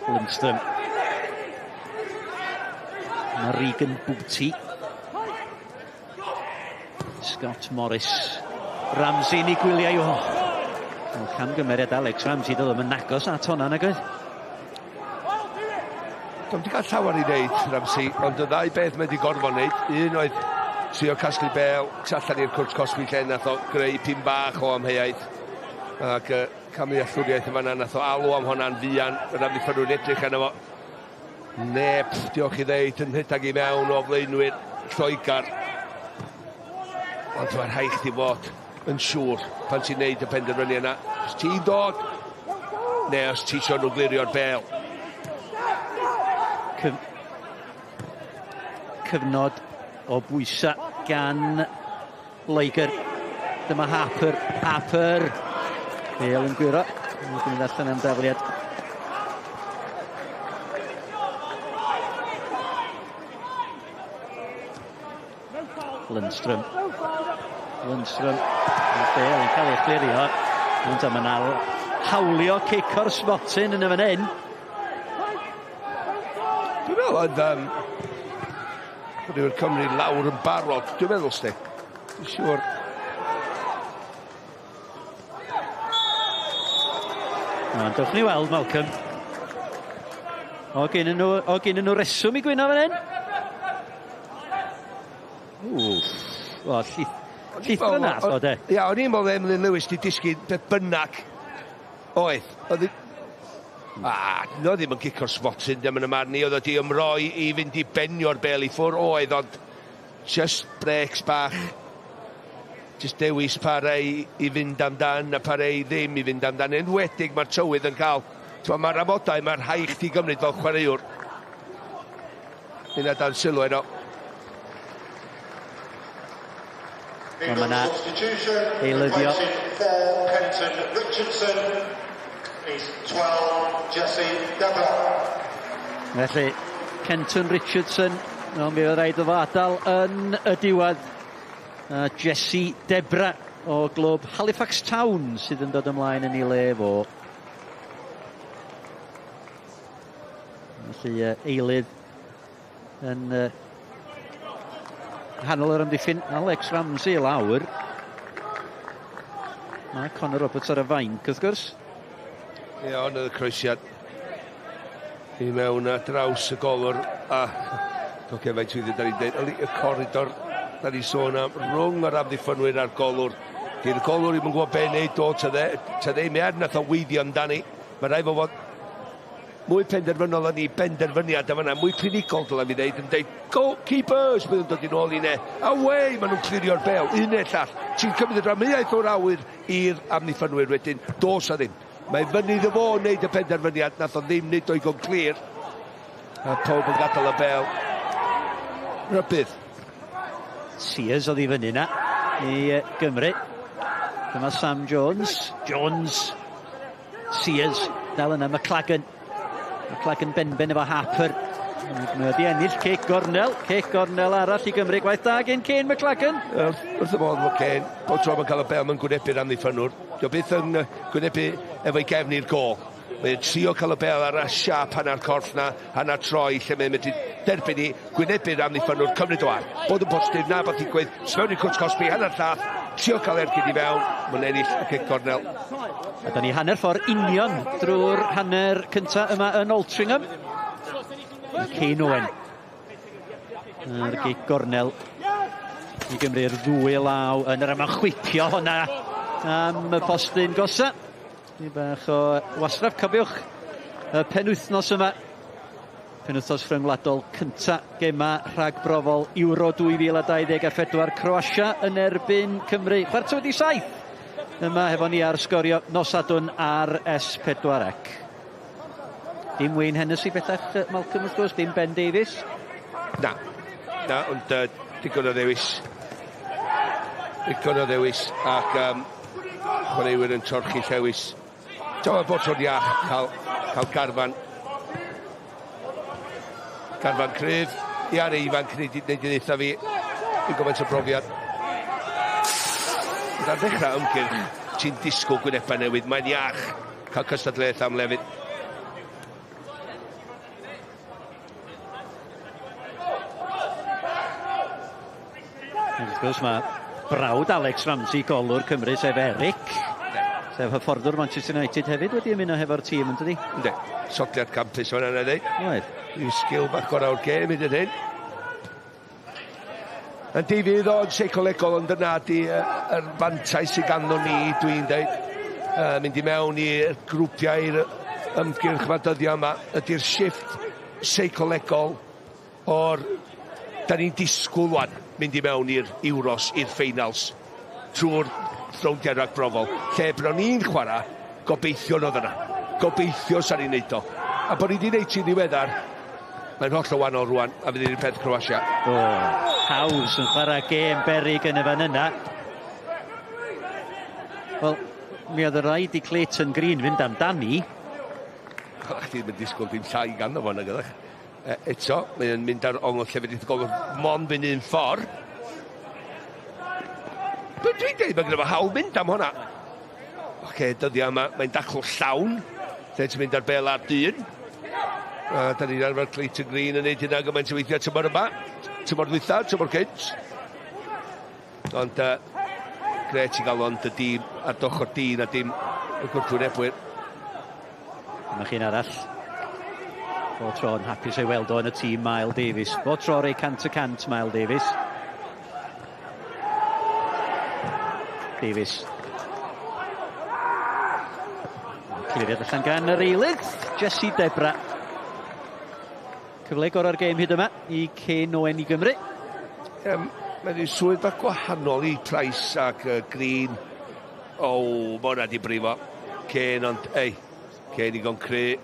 Lundstrom. Mae Regan Booty. Scott Morris. Ramsey yn ei gwyliau. O, oh, camgymeriad Alex Ramsey, doedd o'm yn agos at hwnna, nag oedd? Dwi'n wedi cael llawer i wneud, Ramsey, ond y ddau beth mae wedi gorfod wneud. Un oedd trio casglu bel, allan i'r cwrt cosbi lle nath o greu pin bach o amheuaeth. Ac camu allwriaeth yma nath o alw am hwnna'n fuan, yr amddiffynwyr edrych arno fo. Neb, diolch i ddeud, yn rhedeg i mewn o flaenwyr Lloegr. Ond mae'n rhaid chdi fod yn siŵr pan ti'n neud y penderfyniad yna. Os ti'n dod, neu os ti isio nhw glirio'r bel. Cyfnod o bwysa gan Loegr. Dyma Harper. Harper. Bale yn gwyro. Dwi'n mynd allan am dafliad. Lundstrom. Lundstrom. Bale yn cael ei chlirio. Ond yma nawr hawlio cic o'r smotyn yn y fan hyn. Dwi'n meddwl oedd rhywun Cymru lawr yn barod, dwi'n meddwl, sti. Dwi'n siŵr. Ond dewch ni weld, Malcolm. O gen nhw reswm i gwyno fan hyn? Wff, o, llithro nath o, de. Ia, o'n i'n meddwl Emlyn Lewis di disgyn beth bynnag oedd. No ddim yn cico'r smotyn, ddim yn y marn i, oedd wedi ymroi i fynd i benio'r bel i ffwr oedd, ond just breaks bach, just dewis pa rei i fynd amdan a pa rei ddim i fynd amdan. Enwedig mae'r tywydd yn cael, mae'r amodau, mae'r rhaid chdi gymryd fel chwaraewr. Hynna dan sylw heno. Mae yna eilyddio. Kenton Richardson is 12, Jesse Deborah. Felly, Kenton Richardson, no, mi oedd rhaid o fo adael yn y diwedd. Jesse Debra o glwb Halifax Town sydd yn dod ymlaen yn ei le fo. Felly, eilydd yn nghanol yr amddiffyn, Alex Ramsey lawr. Mae Conor Roberts ar y fainc, wrth gwrs. Ie, ond oedd y croesiad i mewn a draws y golwr a oce, faint weithiau da ni'n deud, y coridor da ni sôn am rhwng yr amddiffynwyr a'r golwr. Di'r golwr ddim yn gwybod be wneud o tydde, mi er nath o weithio amdani. Mae rhaid fo fod mwy penderfynol yn ei benderfyniad yma, mwy clinigol dyla mi ddeud, yn deud, go keepers, bydd yn dod yn ôl i ne. Away, maen nhw'n clirio'r bel, un neu llall. Ti'n cymryd y dramiaeth o'r awyr i'r amddiffynwyr wedyn, dos a ddim. Mae fyny iddo fo wneud y penderfyniad, nath o ddim wneud o'i gon clir. A pawb yn gadael y bel. Rybydd. Sears oedd i fyny na i Gymru. Dyma Sam Jones. Jones. Sears. Dal yna McLagan. McLagan benben efo Harper. Mae wedi ennill cic gornel. Cic gornel arall i Gymru. Gwaith da gen Kane McLagan. Wrth y modd fo Kane. Bob tro mae'n cael y bel, mae'n gwynebu'r amddiffynwr. Dio byth yn gwynebu efo'i gefn i'r gôl. Mae'n trio cael y bel ar y siap hanner corff na, hanner troi, lle mae'n mynd i derbyn i gwynebu'r amddiffynwr, cymryd o ar. Bod yn positif, na beth digwydd, smewn i'r cwrt cosbi, hanner llath, trio cael ergyd i fewn, mae'n ennill y cic gornel. A da ni hanner ffordd union drwy'r hanner cynta yma yn Altrincham. Kane Owen. A'r gic gornel i Gymru'r ddwy law yn yr yma chwipio hwnna am y postyn gosa. Ni bach o wastraff, cofiwch y penwythnos yma. Penwythnos rhyngwladol cynta gema rhagbrofol Euro 2024 Croatia yn erbyn Cymru. 6:45 yma hefo ni ar Sgorio nos Sadwrn ar S4C. Dim Wayne Hennessy bellach, Malcolm, wrth gwrs, dim Ben Davies. Na, na, ond digon o ddewis. Digon o ddewis ac chwaraewyr yn torchi llewis. Ti'n bod tro'n iach cael garfan. Garfan cryf. Ia, neu ifanc, neu i ddeitha fi. Dwi'n gymaint o brofiad. Ar ddechrau ymgyrch, ti'n disgwyl gwynebau newydd. Mae'n iach cael cystadleuaeth am lefydd. Wrth gwrs mae brawd Alex Ramsey, golwr Cymru, sef Eric, sef hyfforddwr Manchester United hefyd wedi ymuno hefo'r tîm, yn dydi? Ynddi, sodliad campus o'n yna, dweud. Oedd. Yw sgil bach gorau o'r gêm hyd yn hyn. Yn difydd o'n seicolegol, ond dyna di yr fantais sydd ganddo ni, dwi'n dweud. Mynd i mewn i'r grwpiau, i'r ymgyrch ma dyddiau yma, ydy'r shift seicolegol o'r... Da ni'n disgwyl wan mynd i mewn i'r Euros, i'r ffeinals, trwy'r rowndiau ragbrofol. Lle bod ni'n chwarae, gobeithio oedd yna. Gobeithio sa'n ni'n neud o. A bod ni wedi neud ti'n ddiweddar, mae'n holl o wahanol rwan, a fydd i'r peth Croatia. O, Howes yn chwarae gêm beryg yn y fan yna. Wel, mi oedd y rhaid i Clayton Green fynd amdani. Oeddech chdi ddim yn disgwyl dim llai ganddo fo, nag oeddech? Eto, mae'n mynd ar ongl lle fydd gofod mond fynd un ffordd. Dwi'n dweud, mae gyda fo hawl mynd am hwnna. Oce, dyddiau yma, mae'n dacl llawn. Lle ti'n mynd ar bel ar dyn. A da ni'n arfer Clayton Green yn neud hynna gymaint o weithiau tymor yma. Tymor dwytha, tymor cynt. Ond gret i gael ond y dîm ar dochr dyn a dim y gwrthwynebwyr. Dyma chi'n arall. Bob tro yn hapus ei weld o yn y tîm, Mael Davies. Bob tro rei 100%, Mael Davies. Davies. Cliriad allan gan yr eilydd, Jesse Debra. Cyfle gorau'r gêm hyd yma i Kane Owen i Gymru. Mae'n rhyw swydd bach gwahanol i Price ac Green. O, mae hwnna di brifo. Kane, ond, ei, Kane i gon cry.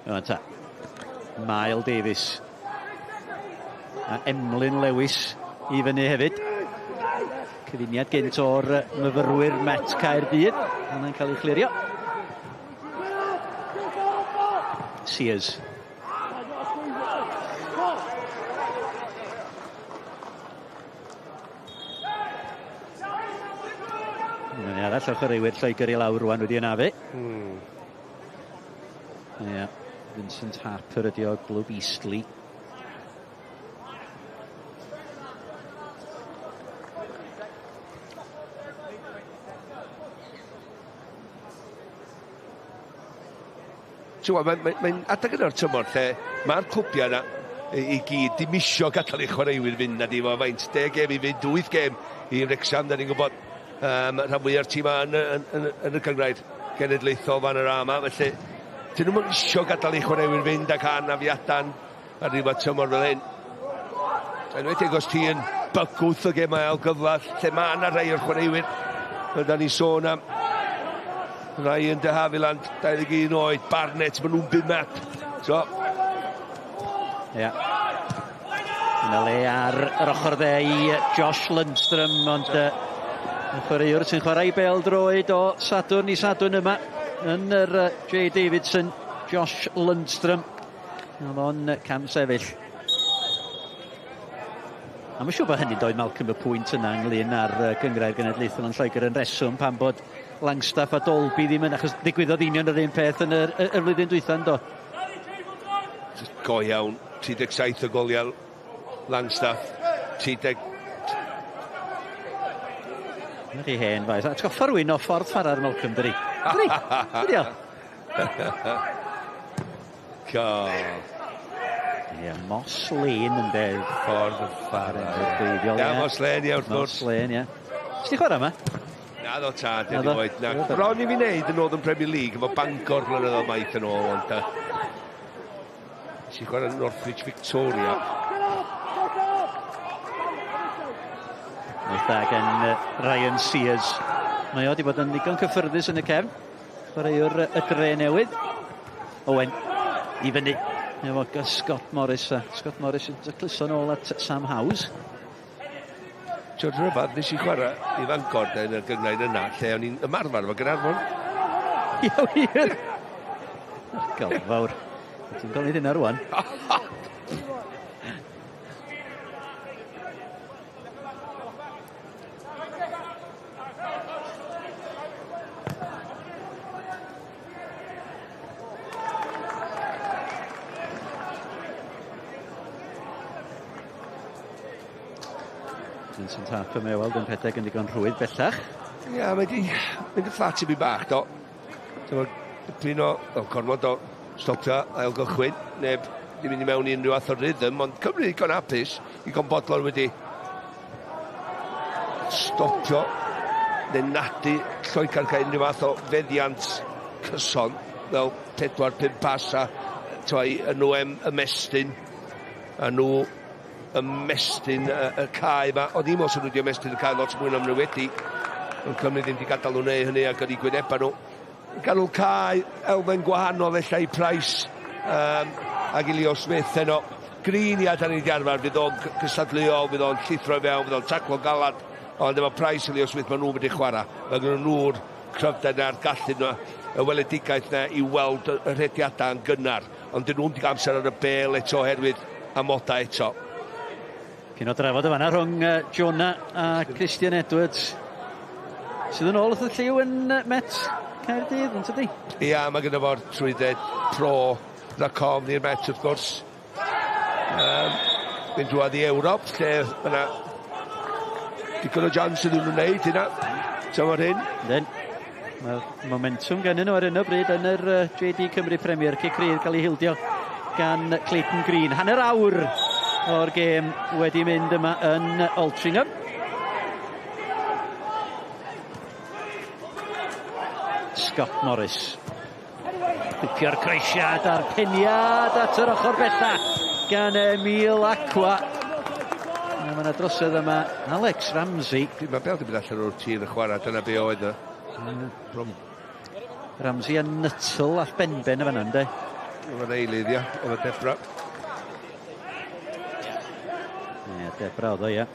Yma ta. Mael Davies. A Emlyn Lewis i fyny hefyd. Cyfuniad gynt o'r myfyrwyr Met Caerdydd. Hwnna'n cael ei chlirio. Sears. Mae'n arall o chwaraewyr Lloegr i lawr rwan wedi anafu. Ie, Vincent Harper ydi o glwb Eastleigh. Mae'n adeg yna'r tymor lle mae'r clwbiau yna i gyd dim isio gadael i chwaraewyr fynd na di fo faint 10 gêm i fynd, 8 gêm i Wrecsam, da ni'n gwybod rhan fwyaf o'r tîm yn y gynghrair genedlaethol fan yr ama, felly dyn nhw'm isio gadael i chwaraewyr fynd ac anafiadan ar ddiwedd tymor fel hyn. Enwedig os ti yn bygwth o gemau ail gyfle, lle mae yna rhai o'r chwaraewyr, da ni'n sôn am Ryan de Havilland, 21 oed, Barnett, maen nhw'n bumed. So. Ia. Yna le ar yr ochr dde i Josh Lundstrom, ond y chwaraewr sy'n chwarae i bêl droed o Sadwrn i Sadwrn yma yn yr J Davidson, Josh Lundstrom. Oedd o'n cam sefyll. A mae'n siŵr bod hynny'n dod Malcolm y pwynt yna ynglyn â'r gynghrair genedlaethol yn Lloegr yn reswm pam bod Langstaff a Dolby ddim yn, achos ddigwyddodd union yr un peth yn yr, y, y flwyddyn dwytha, yndo? Go iawn, 37 o goliau Langstaff, 30. Dyna chi hen faes. Atgoffa rhywun o ffordd fara'r Malcolm, dyri? Dyri? Dyri o? God. Ie, Moss Lane yn de. Ffordd y fara. Ie, Moss Lane, ie, wrth gwrs. Moss Lane, ie. Ti chwarae yma? Na, ddo tad, erioed. Na. Bron i fi wneud yn Northern Premier League efo Bangor blynyddoedd maith yn ôl, ond nes i chwarae Northwich Victoria. Wyth da gen Ryan Sears. Mae o wedi bod yn ddigon cyffyrddus yn y cefn. Chwaraewr y Dre Newydd. Owen i fyny efo Scott Morris. A Scott Morris yn tacluso nôl at Sam Howes. Ti'n rhyfedd, nes i chwarae i Fangor yn y gynghrair yna, lle o'n i'n ymarfer efo Gaernarfon. Ie, wir! Gael fawr. Ti'n gael hynna rwan. Vincent Harper mae o weld yn rhedeg yn ddigon rhwydd bellach. Ie, yeah, mae di mynd y fflat i mi bach, do. Dipyn o, gormod o stopio ail gychwyn, neb di mynd i mewn i unrhyw fath o rhythm, ond Cymru digon hapus, digon bodlon wedi stopio neu nadu Lloegr cael unrhyw fath o feddiant cyson, fel 4-5 pas a toi, nhw ymestyn, a nhw ymestyn y cae yma. Oedd ddim os nhw wedi ymestyn y cae lot mwy na nhw wedi. Ond Cymru ddim wedi gadael nhw wneud hynny ac yn ei gwynebau nhw. Ganol cae, elfen gwahanol ella i Price ac i Leo Smith heno. Green i adael ni wedi arfer, fydd o'n cystadleuol, fydd o'n llithro i fewn, fydd o'n taclo galad. Ond efo Price a Leo Smith, maen nhw'n mynd i chwarae. Mae gen nhw'r cryfder na'r gallu yna, y weledigaeth na i weld y rhediadau yn gynnar. Ond dyn nhw'n cael amser ar y bel eto oherwydd amodau eto. Cyn o drafod y fanna rhwng Jonah a Christian Edwards, sydd yn ôl wrth y lliw yn Met Caerdydd, yn tydi? Ia, mae gyda fo'r trwydded pro Racom ni'r Met, wrth gwrs. Mynd drwadd i Ewrop, lle mae yna digon o jans iddyn nhw'n wneud hynna. Tymor hyn. Yndyn. Mae'r momentum gennyn nhw ar hyn o bryd yn yr JD Cymru Premier. Cic rydd cael ei hildio gan Clayton Green. Hanner awr o'r gêm wedi mynd yma yn Altrincham. Scott Morris. Pipio'r croesiad a'r peniad at yr ochr bella gan Emil Acquah. Mae yna drosedd yma Alex Ramsey. Mae bel di mynd allan o'r tir y chwarae, dyna be oedd y. Ramsey a Nuttall a Benben y fan'na, yndê? Efo'n eilydd, ia, efo Debra. Ie, Debra oedd o, ia.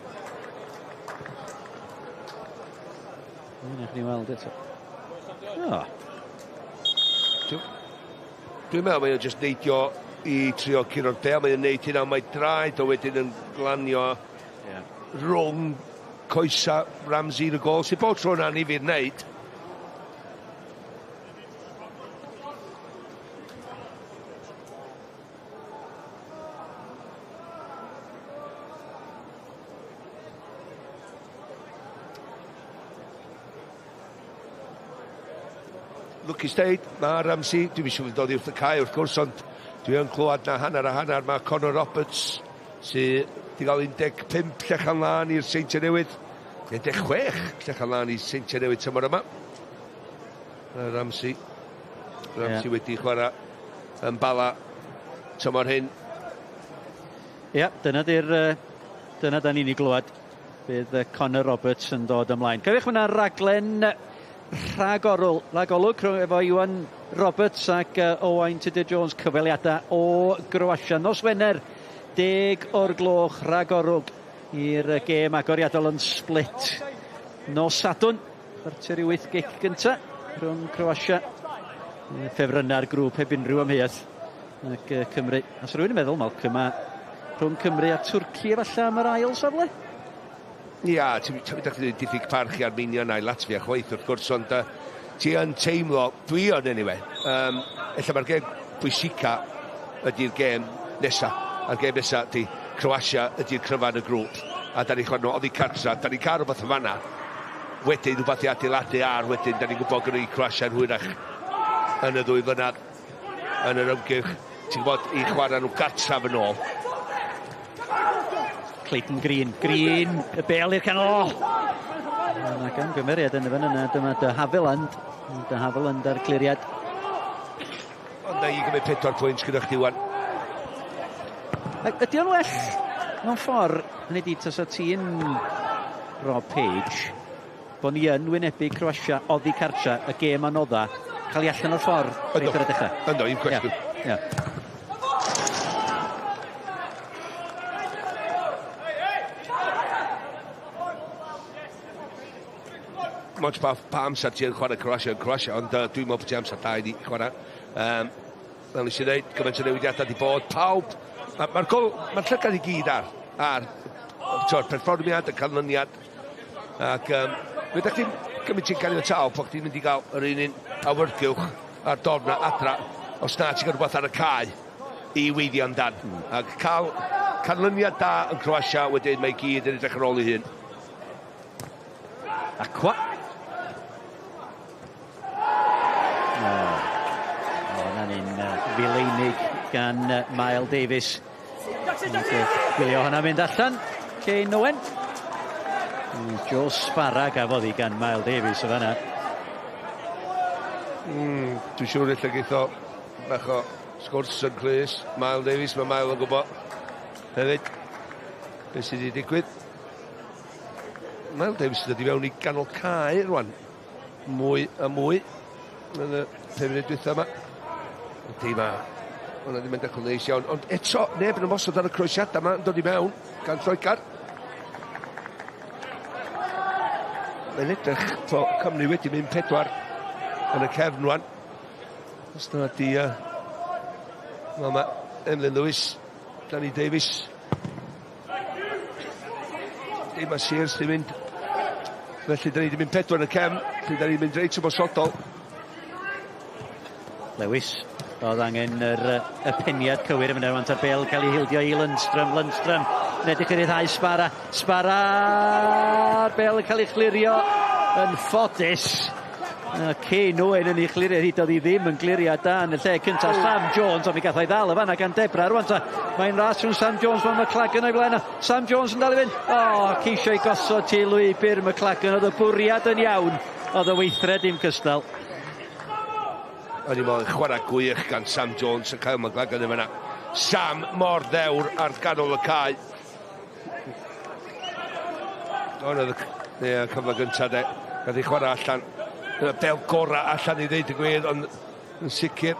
Newch ni weld eto. O. Dwi'n meddwl mae o'n jyst neidio i trio curo'r bel, mae o'n neud hynna, mae draed o wedyn yn glanio rhwng coesa Ramsey yn y gol, sy'n bod tro yna ni fydd wneud. Lwcus deud, mae Ramsey, dwi'n siŵr fydd dod i wrth y cae wrth gwrs, ond dwi yn clywed na hanner a hanner, mae Conor Roberts sydd wedi cael 15 llechan lân i'r Seintiau Newydd, 16 llechan lân i'r Seintiau Newydd tymor yma. Ramsey, Ramsey wedi chwarae yn Bala tymor hyn. Ie, dyna di'r dyna da ni'n ei glywed. Bydd Conor Roberts yn dod ymlaen. Cofiwch mae yna raglen rhagorol, rhagolwg efo Iwan Roberts ac Owain Tudur Jones, cyfweliadau o Groatia. Nos Wener 10 o'r gloch rhagorwg i'r gêm agoriadol yn Split. Nos Sadwrn, 7:45 gic gynta rhwng Croatia. Ffefrynna'r grŵp heb unrhyw amheuaeth ac Cymru. Os rhywun yn meddwl, Malcolm, ma rhwng Cymru a Twrci efallai am yr ail safle? Ia, ti'n mynd diffyg parch i Armenia na'i Latvia chwaith wrth gwrs, ond ti yn teimlo, dwi yn anyway, ella mae'r gêm pwysica ydy'r gêm nesa. A'r gêm nesa ydy Croatia ydy'r cryfa yn y grŵp. A da ni'n chwarae nhw oddi cartra, da ni'n cael rhywbeth yn fanna. Wedyn rhywbeth i adeiladu ar, wedyn da ni'n gwybod gynnu Croatia yn hwyrach yn y 2 flynedd yn yr ymgyrch. Ti'n gwybod, i chwarae nhw gartraf yn ôl. Clayton Green, Green, y bel i'r canol. Yna gamgymeriad yn y fan yna, dyma De Havilland. De Havilland ar cliriad. Ond na i gymryd 4 pwynt gyda chdi wan. Ydy o'n well mewn ffordd, hynny di, tasa ti'n Rob Page, bod ni yn wynebu Croatia oddi cartra, y gêm anodda, cael ei allan o'r ffordd reit ar y dechrau. Ynddo, un cwestiwn. Ia. Moch pa amser ti'n chwarae Croatia yn Croatia, ond dwi'n meddwl bod ti amser da i ni chwarae. Fel nes i ddeud, gymaint o newidiadau di bod, pawb, mae'r ma llygad i gyd ar to'r perfformiad, y canlyniad, ac fe ydych chi'n gymryd ti'n caniatáu bod chdi'n mynd i gael yr un awyrgylch a'r dorna adra, os na ti'n gael rhywbeth ar y cae i weithio amdan. Ac cael canlyniad da yn Croatia, wedyn mae gyd yn edrych ar ôl ei hun. Acquah. Hwnna'n un fileinig gan Mael Davies. Gwylio hwnna mynd allan. Kane Owen. Joe Sbarra gafodd hi gan Mael Davies o fanna. Dwi'n siŵr ella geith o bach o sgwrs yn clus. Mael Davies, mae Mael yn gwybod hefyd beth sydd wedi digwydd. Mael Davies yn dod i fewn i ganol cae rwan. Mwy a mwy yn y 5 munud dwytha yma. Yndi, ma. Hwnna ddim yn dechrau neis iawn. Ond eto, neb yn ymosod ar y croesiadau yma yn dod i mewn gan Lloegr. Mae'n edrych bo Cymru wedi mynd 4 yn y cefn rwan. Os dyna di... Wel, mae Emlyn Lewis, Danny Davies. Dim mae Sears di mynd. Felly, da ni wedi mynd 4 yn y cefn. Felly, da ni'n mynd reit ymosodol. Lewis, oedd angen y peniad cywir yn mynd ar bel cael ei hildio i Lundstram. Lundstram yn edrych yn rhyddhau Sbarra. Sbarra, bel yn cael ei chlirio yn ffodus. Kane Owen yn ei chlirio, hyd oedd hi ddim yn clirio da yn y lle cyntaf. Sam Jones, ond mi gath o'i ddal y fanna gan Debra. Rwan ta, mae'n ras rhwng Sam Jones, mae McLagan o'i blaen. Sam Jones yn dal i fynd. O, ceisio ei gosod ti lwybr McLagan. Oedd y bwriad yn iawn, oedd y weithred ddim cystal. O'n i'n meddwl chwarae gwych gan Sam Jones a Kyle McLagan yn fanna. Sam mor ddewr ar ganol y cae. Ond oedd y cyfle gyntaf de. Gath ei chwarae allan. Dyna bel gorau allan i ddeud y gwir, ond yn sicr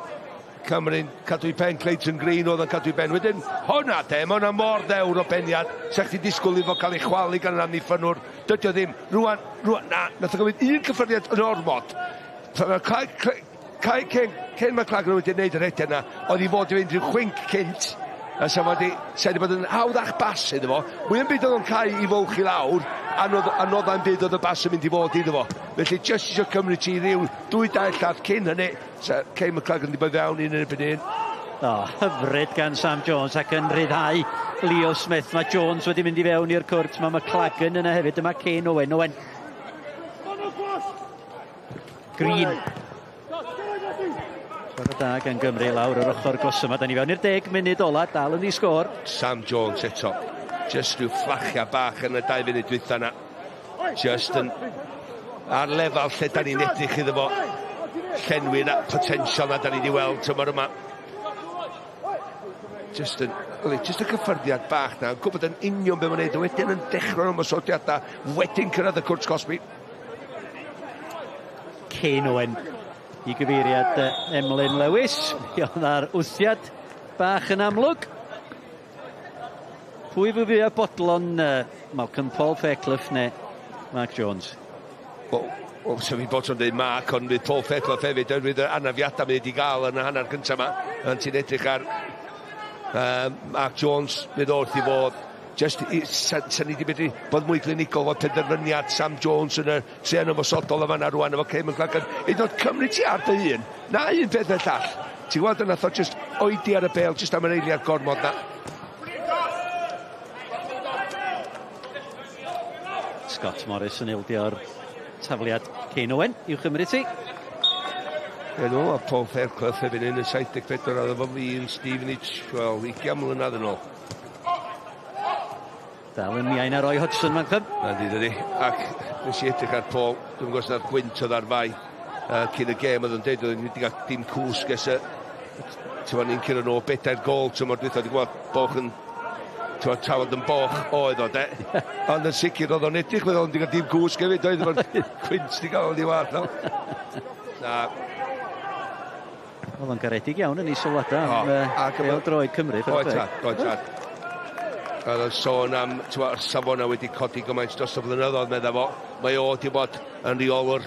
Cymru'n cadw i pen. Clayton Green oedd yn cadw i pen. Wedyn, hwnna de, mae hwnna mor ddewr o beniad. Sa chdi disgwyl iddo cael ei chwalu gan yr amddiffynnwr. Dydy o ddim. Rwan, na, nath o gymryd un cyffyrddiad yn ormod. Ken McLagan wedi gwneud yr rediad yna, oedd i fod i fynd rhyw chwinc cynt, a sa wedi bod yn hawddach bas iddo fo. Mwy yn byd oedd o'n cael i fwlch i lawr, anodda'n byd oedd y bas yn mynd i fod iddo fo. Felly, jyst eisiau cymryd ti ryw 2-2 llath cyn hynny, sa Ken McLagan wedi bod fewn un yn erbyn un. O, hyfryd gan Sam Jones ac yn rhyddhau Leo Smith. Mae Jones wedi mynd i fewn i'r cwrt, mae McLagan yna hefyd, dyma Kane Owen. Owen. Green. Chwarae da gan Gymru lawr yr ochr gos yma. Da ni fewn i'r 10 munud ola, dal yn ddi-sgôr. Sam Jones eto. Just rhyw fflachia bach yn y 2 munud dwytha yna. Just yn ar lefel lle da ni'n edrych iddo fo. Llenwi'r potensial na da ni wedi weld tymor yma. Just y cyffyrddiad bach na. Gwybod yn union be mae'n neud. Wedyn yn dechrau'r ymosodiadau. Wedyn cyrraedd y cwrt cosbi. Kane Owen i gyfeiriad Emlyn Lewis. Mi oedd ar wthiad bach yn amlwg. Pwy fwy fwyaf bodlon, Malcolm, Paul Fairclough neu Mark Jones? Wel, wel, sef fi bod o'n dweud Mark, ond fydd Paul Fairclough hefyd, oherwydd yr anafiadau mae wedi gael yn y hanner cyntaf yma. Ond ti'n edrych ar Mark Jones, fydd o wrth i fod. Just, sa, sa ni wedi medru bod mwy glinigol fod penderfyniad Sam Jones yn y tren ymosodol yma na rwan efo Craig McLagan. Hyd yn oed cymryd ti ar dy hun, na un peth neu'r llall. Ti'n gweld yna, o just oedi ar y bel, just am yr eiliad gormod na. Scott Morris yn ildio'r tafliad Kane Owen i'w chymryd ti. Enw, a Paul Fairclough hefyd yn y 74 oedd efo fi yn Stevenage, wel, 20 mlynedd yn ôl. Dal yn miau na Roy Hodgson, Malcolm. Yndi, dydi. Ac nes i edrych ar Paul, dwi'n gwybod os na'r gwynt oedd ar fai cyn y gêm oedd yn dweud, oedd wedi cael dim cwsg ers y... Ti'n ni'n curo nhw bedair gol tymor dwytha, dwi'n gwybod boch yn... Ti'n trafod yn boch oedd o, de. Ond yn sicr oedd o'n edrych fel oedd o'n cael dim cwsg hefyd, oedd o'n gwynt di gael o'n i wath. Na. Oedd o'n garedig iawn yn ei sylwadau am pêl-droed Cymru. Oedd tad, oedd tad. Oedd o'n sôn am, ti'n safonau wedi codi gymaint dros y blynyddoedd, medda fo. Mae o wedi bod yn reolwr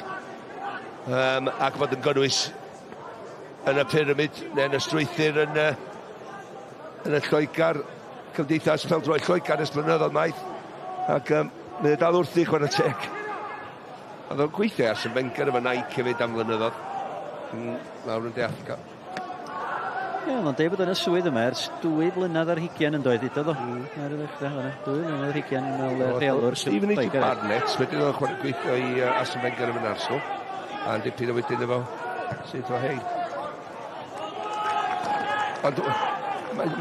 ac fod yn gynnwys yn y pyramid neu yn y strwythur yn y Lloegr, Cymdeithas Pêl-droed Lloegr ers blynyddoedd maith. Ac mae o dal wrthi, chwarae teg. Oedd o'n gweithio ar Arsene Wenger efo Nike hefyd am flynyddoedd. Lawr yn De Affrica. Ie, oedd o'n deud bod yn y swydd yma ers 2 blynedd ar hugain yn doedd, dudodd o. Ar y ddechrau fan'na. 2 blynedd ar hugain fel rheolwr. Stevenage Barnet, wedyn oedd o'n chwarae gweithio i Arsene Wenger yn Arsenal. A'n dipyn o wedyn efo sydd o hei. Ond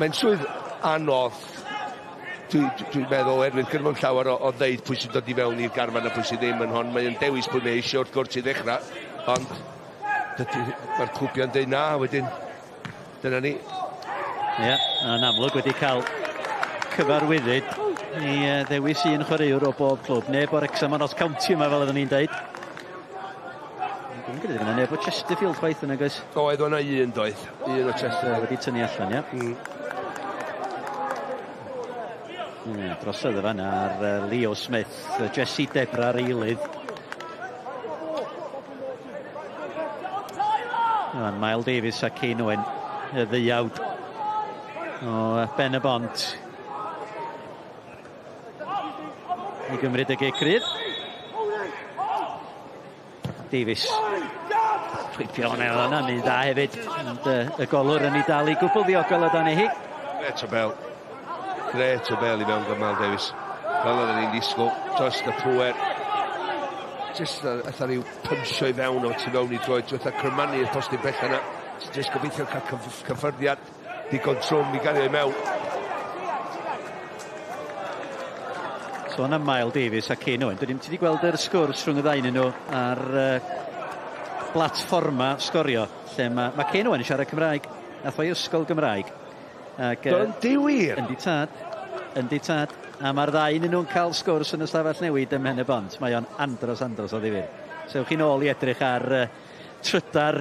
mae'n swydd anodd. Dwi'n meddwl, erwydd gyda fo'n llawer o ddeud pwy sy'n dod i fewn i'r garfan a pwy sydd ddim yn hon. Mae'n dewis pwy mae eisiau wrth gwrs i ddechrau, ond mae'r clwbiau'n deud na wedyn. Dyna ni. Ie, yeah, yn amlwg wedi cael cyfarwyddyd i ddewis un chwaraewr o bob clwb. Neb o'r Wrexham a Notts County yma, fel oedden ni'n deud. Dwi'n credu fyna neb o Chesterfield chwaith yna, guys. Oedd o'na un doedd, un o Chesterfield. Wedi tynnu allan, ie. Drosodd y fan ar Leo Smith, Jesse Debra ar eilydd. Miles Davies a Kane Owen, y ddeuawd o Ben y Bont. I gymryd y gic rydd. Davies. Chwipio hwnna oedd yna, mynd dda hefyd. Ond y golwr yn ei dal i gwbl ddiogel o dan ei hi. Gret o bel. Gret o bel i mewn gan Miles Davies. Fel oedden ni'n disgwyl, dros y pwer. Just fatha rhyw pynsio i fewn o tu fewn i droed, fatha crymannu i'r postyn bella yna. Just gobeithio cael cyffyrddiad digon trwm i gario i mewn. Sôn am Miles Davies a Kane Owen. Ti wedi gweld yr sgwrs rhwng y ddau nhw ar platfforma sgorio, lle mae Kane Owen yn siarad Cymraeg. Nath o i ysgol Gymraeg. Yndi wir? Yndi tad. Yndi tad. A mae'r ddau nhw'n cael sgwrs yn y stafell newid ym Mhen y Bont. Mae o'n andros o ddifyr. So ewch chi'n ôl i edrych ar Trydar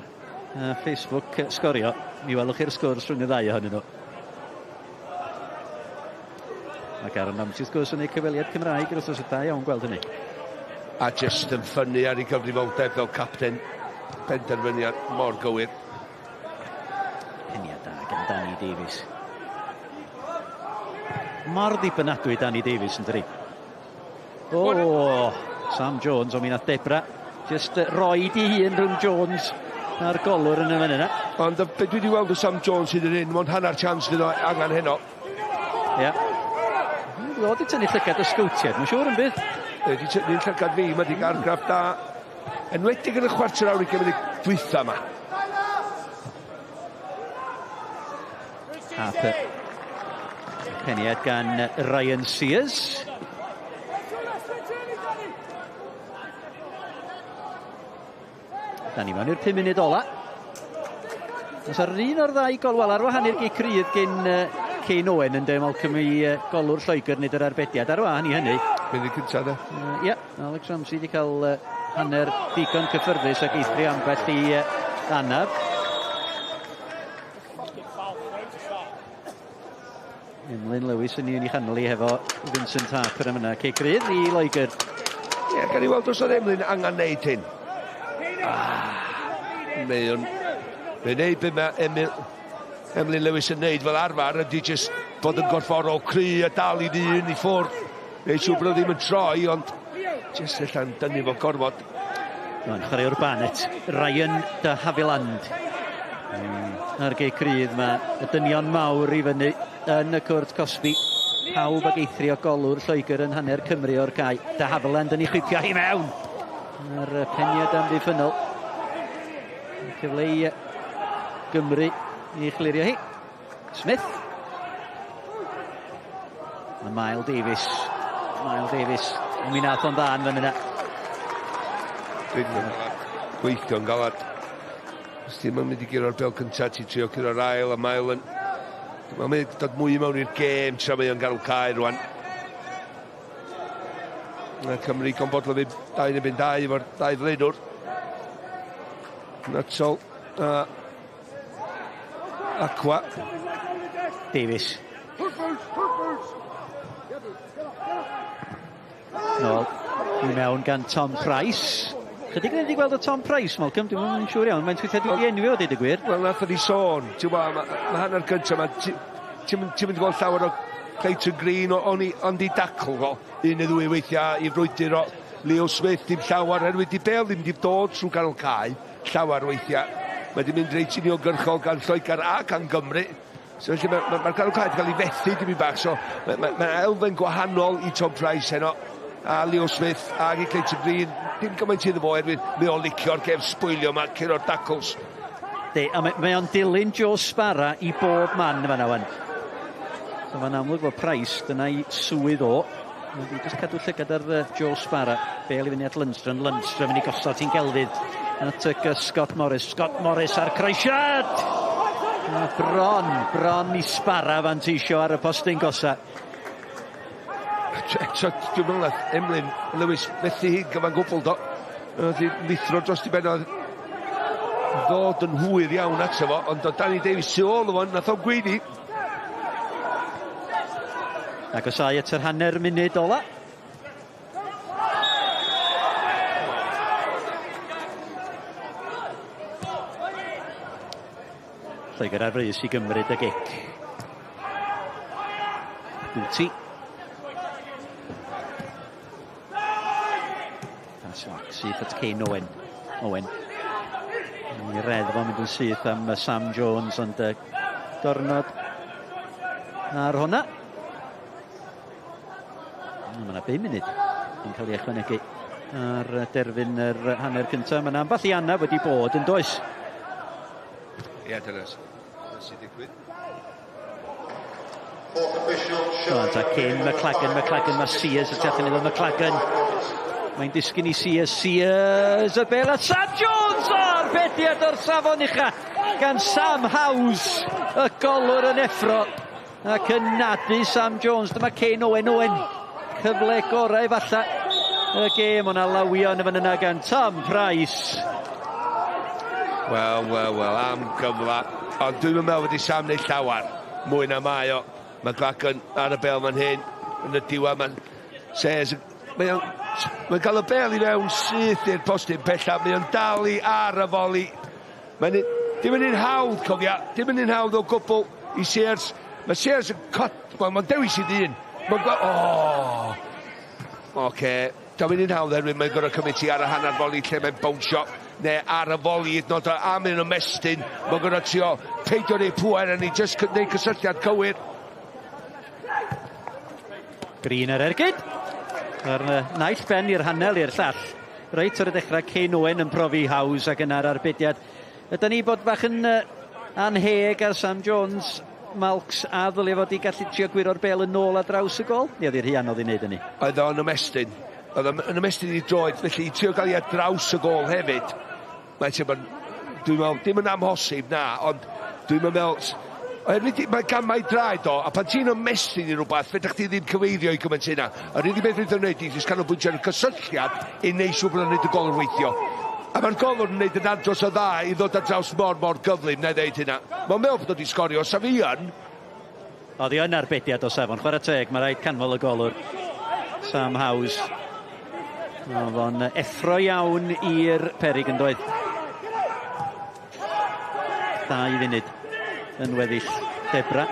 Facebook sgorio. Mi welwch chi'r sgwrs rhwng y ddau ohonyn nhw. Ac Aaron Ramsey wrth gwrs yn ei cyfweliad Cymraeg yr wythnos, da iawn gweld hynny. A jyst yn ffynnu ar ei gyfrifoldeb fel capten, penderfyniad mor gywir. Peniad da gan Danny Davies. Mor ddibynadwy Danny Davies yn dydi. O, Sam Jones, o mi nath Debra just roed i hun rhwng Jones a'r golwr yn y fan yna. Ond be dwi wedi weld o Sam Jones hyd yn hyn, mond hanner chance fydd o angen heno. Ie. Yeah. Oedd wedi tynnu llygad y sgowtiaid, mae'n siŵr yn bydd. Wedi tynnu llygad fi, mae wedi cael argraff da. Enwedig yn y chwarter awr i gymryd dwytha yma. Harper. Peniad gan Ryan Sears. Da ni mewn i'r 5 munud ola. Os ar un o'r ddau gol, wel ar wahan i'r gic rydd gyn Kane Owen yn dweud Malcolm i golwr Lloegr nid yr arbediad. Ar wahan i hynny. Mynd i'r cyntaf de. Ie, Alex Ramsey wedi cael hanner digon cyffyrddus ac eithrio ambell i anaf. Emlyn Lewis yn un i chanol i hefo Vincent Harper am yna. Cic rydd i Loegr. Ie, yeah, gan i weld os oedd Emlyn angen neud hyn. Mae o'n... Mae'n neud be mae Emlyn Lewis yn neud fel arfer, ydy jyst bod yn gorfforol cry a dal i ddyn i ffwrdd. Neud siŵr bod o ddim yn troi, ond jyst allan dynnu fo gorfod. Mae'n chwaraewr Barnet, Ryan de Havilland. Ar gic rydd mae y dynion mawr i fyny yn y cwrt cosbi. Pawb ag eithrio golwr Lloegr yn hanner Cymru o'r cae. De Havilland yn ei chwipio hi mewn. Ar peniad amddiffynnol. Cyfle i Gymru i chlirio hi. Smith. Mae Mael Davies. Mael Davies. Mi nath o'n dda yn fan yna. Gweithio'n galad. Os ti'n mynd i guro'r bel cyntaf, ti'n trio curo'r ail, a Mael yn... Mae'n mynd i dod mwy mewn i'r gêm tra mae o'n gael cae rwan. Mae Cymru gan bodlo fi 2-1 efo'r ddau flaenwr. Nuttall a Aqua. Davies. Nôl i mewn gan Tom Price. Chydig yn wedi gweld o Tom Price, Malcolm, dwi'n yn siŵr iawn. Mae'n tweithio wedi enwi o, deud y gwir. Wel, nath ni sôn, ti'n gwybod, mae hanner gyntaf, ti'n mynd i gweld llawer o Clayton Green, ond i dacl fo, un neu ddwy weithiau i frwydr o Leo Smith, dim llawer, herwydd di bel ddim di dod trwy ganol cae, llawer weithiau. Mae di mynd reit uniongyrchol gan Lloegr a gan Gymru. So felly mae'r ganol cae wedi cael ei fethu dim bach, so mae elfen gwahanol i Tom Price heno, a Leo Smith ag i Clayton Green. Dim gymaint iddo fo, erwydd mae o'n licio'r gem sbwylio yma, curo'r dacls. De, a mae o'n dilyn Joe Sparra i bob man yma wan. So mae'n amlwg bod Price, dyna'i swydd o. Mae wedi jyst cadw llygad ar Joe Sparra. Bel i fyny at Lundstrom. Lundstrom yn ei gosod hi'n gelfydd at Scott Morris. Scott Morris ar croesiad! A bron i Sparra fanteisio ar y postyn gosa. Eto, dwi'n meddwl nath Emlyn Lewis methu hi'n gyfan gwbl do. Nath hi lithro dros i ben oedd ddod yn hwyr iawn ato fo, ond oedd Danny Davies tu ôl o fo, nath o'n gweiddi. Agosau at yr hanner munud ola. Lloegr ar frys i gymryd y gic. Booty. Pas syth at Kane Owen. Owen. I reddfo mynd yn syth am Sam Jones, ond gornod ar hwnna. Mae yna 5 munud yn cael ei ychwanegu ar derfyn yr hanner cyntaf. Mae yna ambell i anaf wedi bod yn does? Ie, dyna sy'n digwydd. Ta Kane McLagan, mae Sears y tu allan iddo McLagan. Mae'n disgyn i Sears, Sears, y bel at Sam Jones o'r bediad o'r safon ucha gan Sam Howes, y golwr yn effro ac yn nadu Sam Jones. Dyma Kane Owen, Owen, cyfle gorau falle y gêm, o'na lawio yn y fan yna gan Tom Price. Wel, am gyfle, ond dwi'n meddwl wedi Sam neud llawer mwy na mae o. Mae McLagan ar y bel fan hyn, yn y diwedd, mae'n Sears, mae'n cael y bel i mewn syth i'r postyn pella, mae o'n dal i ar y foli. Dim yn un hawdd, cofia, dim yn un hawdd o gwbl i Sears. Mae Sears yn mae'n dewis i ddyn. Mae'n gweld, o! Oce, dim yn un hawdd herwydd mae'n gorfod cymryd ti ar y hanner foli lle mae'n bownsio, neu ar y foli hyd yn oed, a mae'n ymestyn, mae'n gorfod trio peidio neu pŵer, a ni jyst gwneud cysylltiad cywir. Green ar ergyd. Ar naill ben i'r hanel i'r llall. Reit ar y dechrau, Kane Owen yn profi Howes ac yna'r arbediad. Ydy ni bod bach yn anheg ar Sam Jones, Malks, a ddylia fod i gallu trio gwiro'r bel yn ôl ar draws y gol? Ni oedd hi'n rhy anodd i wneud hynny. Oedd o'n ymestyn. Oedd o'n ymestyn i droed, felly i trio gael ei ar draws y gol hefyd. Mae'n dwi'n meddwl, dim yn amhosib na, ond dwi'n meddwl, oherwydd mae gamau draed o, a pan ti'n ymestyn i rhywbeth, fedrwch chi ddim cyfeirio i gymaint hynna. Yr unig beth rydyn nhw'n gwneud yw jyst canolbwyntio ar y cysylltiad i wneud siŵr bod o'n gwneud y gol yn weithio. A mae'r golwr yn gwneud yn andros o dda i ddod ar draws mor gyflym, na i ddeud hynna. Mae'n meddwl bod o wedi sgorio, sa fi yn. Oedd hi yn arbediad o safon. Chwarae teg, mae rhaid canmol y golwr. Sam Howes. Oedd o'n effro iawn i'r perig yn doedd. 2 funud yn weddill. Debra.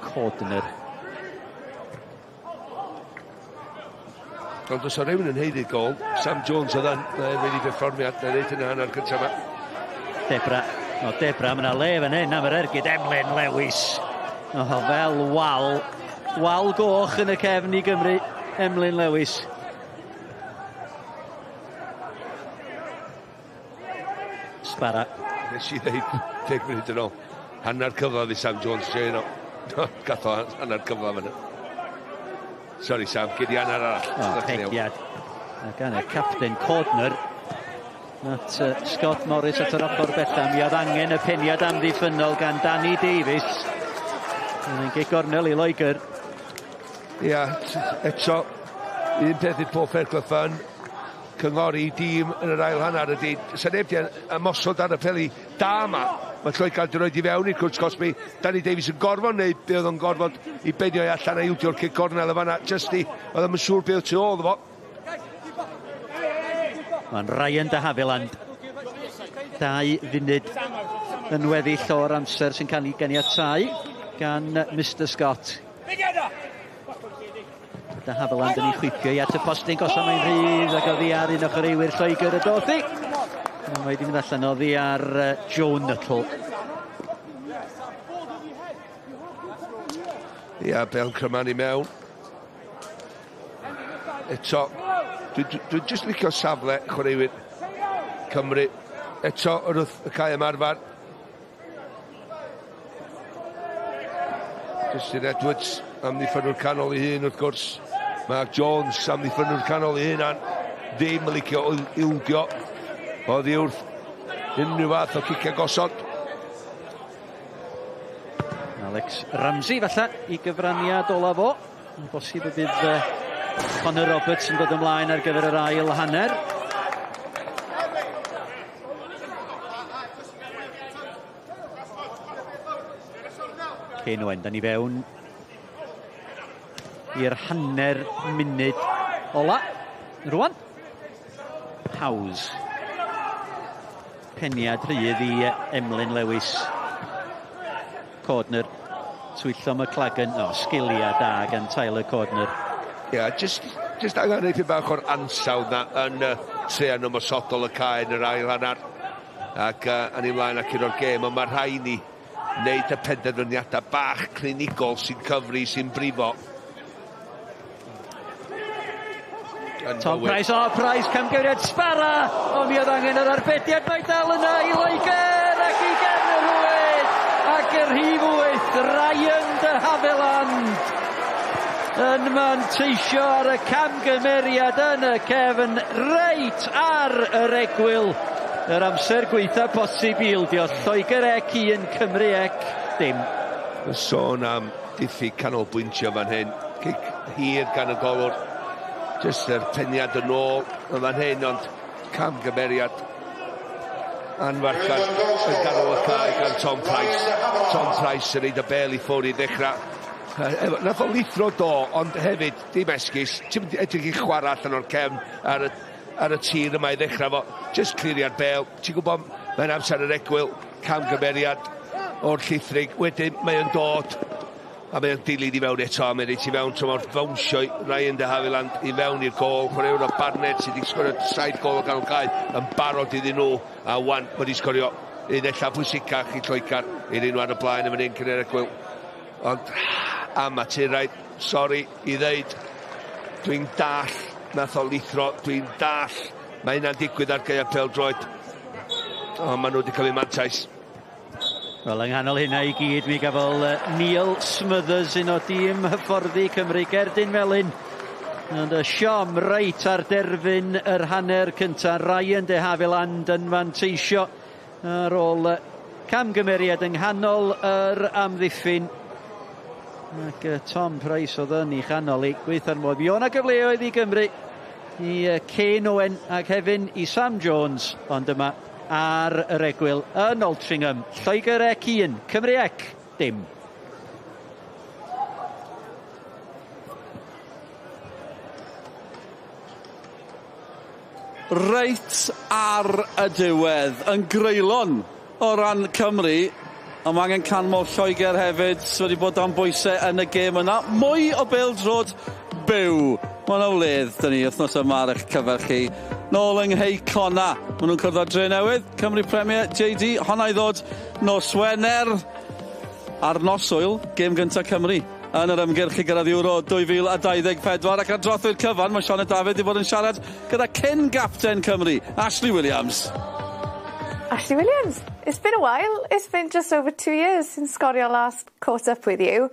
Codner. Ond os o rhywun yn haeddu gol, Sam Jones oedd yn wedi perfformiad, na wneud yna hanner cyntaf yma. Debra. O, Debra, mae yna le fan hyn am yr ergyd. Emlyn Lewis. O, fel wal. Wal goch yn y cefn i Gymru. Emlyn Lewis. Sbara. Nes i ddeud 10 munud yn ôl. Hanner cyfle i Sam Jones. Gath o hanner cyfle fan hyn. Sorry Sam, gyd i hanner arall. O, pediad. A gan y captain Codner at Scott Morris at yr ochr bella. Mi oedd angen y peniad amddiffynnol gan Danny Davies. Yn gic gornel i Loegr. Ia, eto, un peth i Paul Fairclough yn cyngori dîm yn yr ail hanner ydy, sa neb di ymosod ar y peli da yma. Mae Lloegr di roed i fewn i'r cwrt cosbi. Danny Davies yn gorfod neu be oedd o'n gorfod i benio i allan a ildio'r cic gornel y fanna. Just i, oedd o'n siŵr be oedd tu ôl fo. Mae'n Ryan de Havilland. 2 funud yn weddill o'r amser sy'n cael ei ganiatáu gan Mr Scott. De Havilland yn ei chwipio i at y postyn gosa mae'n rhydd ac oddi ar un o chwaraewyr Lloegr y doth hi. Mae wedi mynd allan oddi ar Joe Nuttall. Ia, bel cryman i mewn. Eto, dwi'n just licio safle chwaraewyr Cymru. Eto, wrth y cae ymarfer. Justin Edwards amddiffynwr canol ei hun, wrth gwrs. Mark Jones amddiffynwr canol ei hunan. Ddim yn licio ildio. Oddi wrth unrhyw fath o cicio gosod. Alex Ramsey falle i gyfraniad olaf o. Yn bosib y bydd Connor Roberts yn dod ymlaen ar gyfer yr ail hanner. Kane Owen, da ni fewn i'r hanner munud ola. Rwan. Howes. Peniad rhydd i Emlyn Lewis. Codner. Twyllo McLagan. O, sgiliau da gan Tyler Codner. Ia, just angen eitha bach o'r ansawdd na yn treian ymosodol y cae yn yr ail hanner. Ac yn ei mlaen ac un o'r gêm, ond mae rhaid ni wneud y penderfyniadau bach clinigol sy'n cyfri, sy'n brifo. Tom Price, o Price, camgymeriad Sbara! O, mi oedd angen yr arbediad, mae dal yna i Loegr ac i gefn y rhwyd! Ac yr rhif 8, Ryan de Havilland yn manteisio ar y camgymeriad yn y cefn reit ar yr egwyl. Yr amser gweitha posib i ildio. Lloegr ec 1, Cymru ec dim. Y sôn am diffyg canolbwyntio fan hyn. Cic hir gan y golwr. Just yr peniad yn ôl yn fan hyn, ond camgymeriad anfarth yn ganol y cae gan Tom Price. Tom Price yn neud y bel i ffwrdd i ddechrau. Nath o lithro do, ond hefyd, dim esgus, ti'n mynd edrych i chwarae allan o'r cefn ar y tir yma i ddechrau fo. Just clirio'r bel, ti'n gwybod, mae'n amser yr egwyl, camgymeriad o'r llithrig. Wedyn mae o'n dod, a mae o'n dilyn i fewn eto, a mae'n reit i fewn, tro mor fawnsio Ryan de Havilland i fewn i'r gôl. Chwaraewr o Barnett sydd wedi sgorio 7 gôl o ganol cae yn barod iddyn nhw, a wan wedi sgorio un ella pwysicach i Lloegr, i'r un ar y blaen yn fan hyn cyn yr egwyl. Ond amaturaidd, sori i ddeud, dwi'n dall nath o lithro, dwi'n dall, mae hynna'n digwydd ar gaeau pêl-droed. Ond maen nhw wedi cymryd mantais. Wel, yng nghanol hynna i gyd, mi gafodd Neil Smothers, un o dîm hyfforddi Cymru, gerdyn melyn. Ond y siom reit ar derfyn yr hanner cyntaf. Ryan de Havilland yn manteisio ar ôl camgymeriad yng nghanol yr amddiffyn. Ac Tom Price oedd yn ei chanol i gweithio'r modd. Mi o'na gyfleoedd i Gymru, i Kane Owen ac hefyd i Sam Jones, ond yma ar yr egwyl yn Altrincham. Lloegr ec 1, Cymru ec dim. Reit ar y diwedd, yn greulon o ran Cymru, ond mae angen canmol Lloegr hefyd, sydd wedi bod dan bwysau yn y gêm yna. Mwy o bêl-droed byw. Mae yna wledd, dyn ni, wythnos yma ar eich cyfer chi. Nôl yng Nghei Connah, maen nhw'n cwrdd â Drenewydd, Cymru Premier, JD, honna i ddod nos Wener ar noswyl, gêm gyntaf Cymru yn yr ymgyrch i gyrraedd Euro 2024 ac ar drothwy'r cyfan mae Sioned Dafydd wedi bod yn siarad gyda cyn gapten Cymru, Ashley Williams. Ashley Williams, it's been a while. It's been just over 2 years since Sgorio last caught up with you.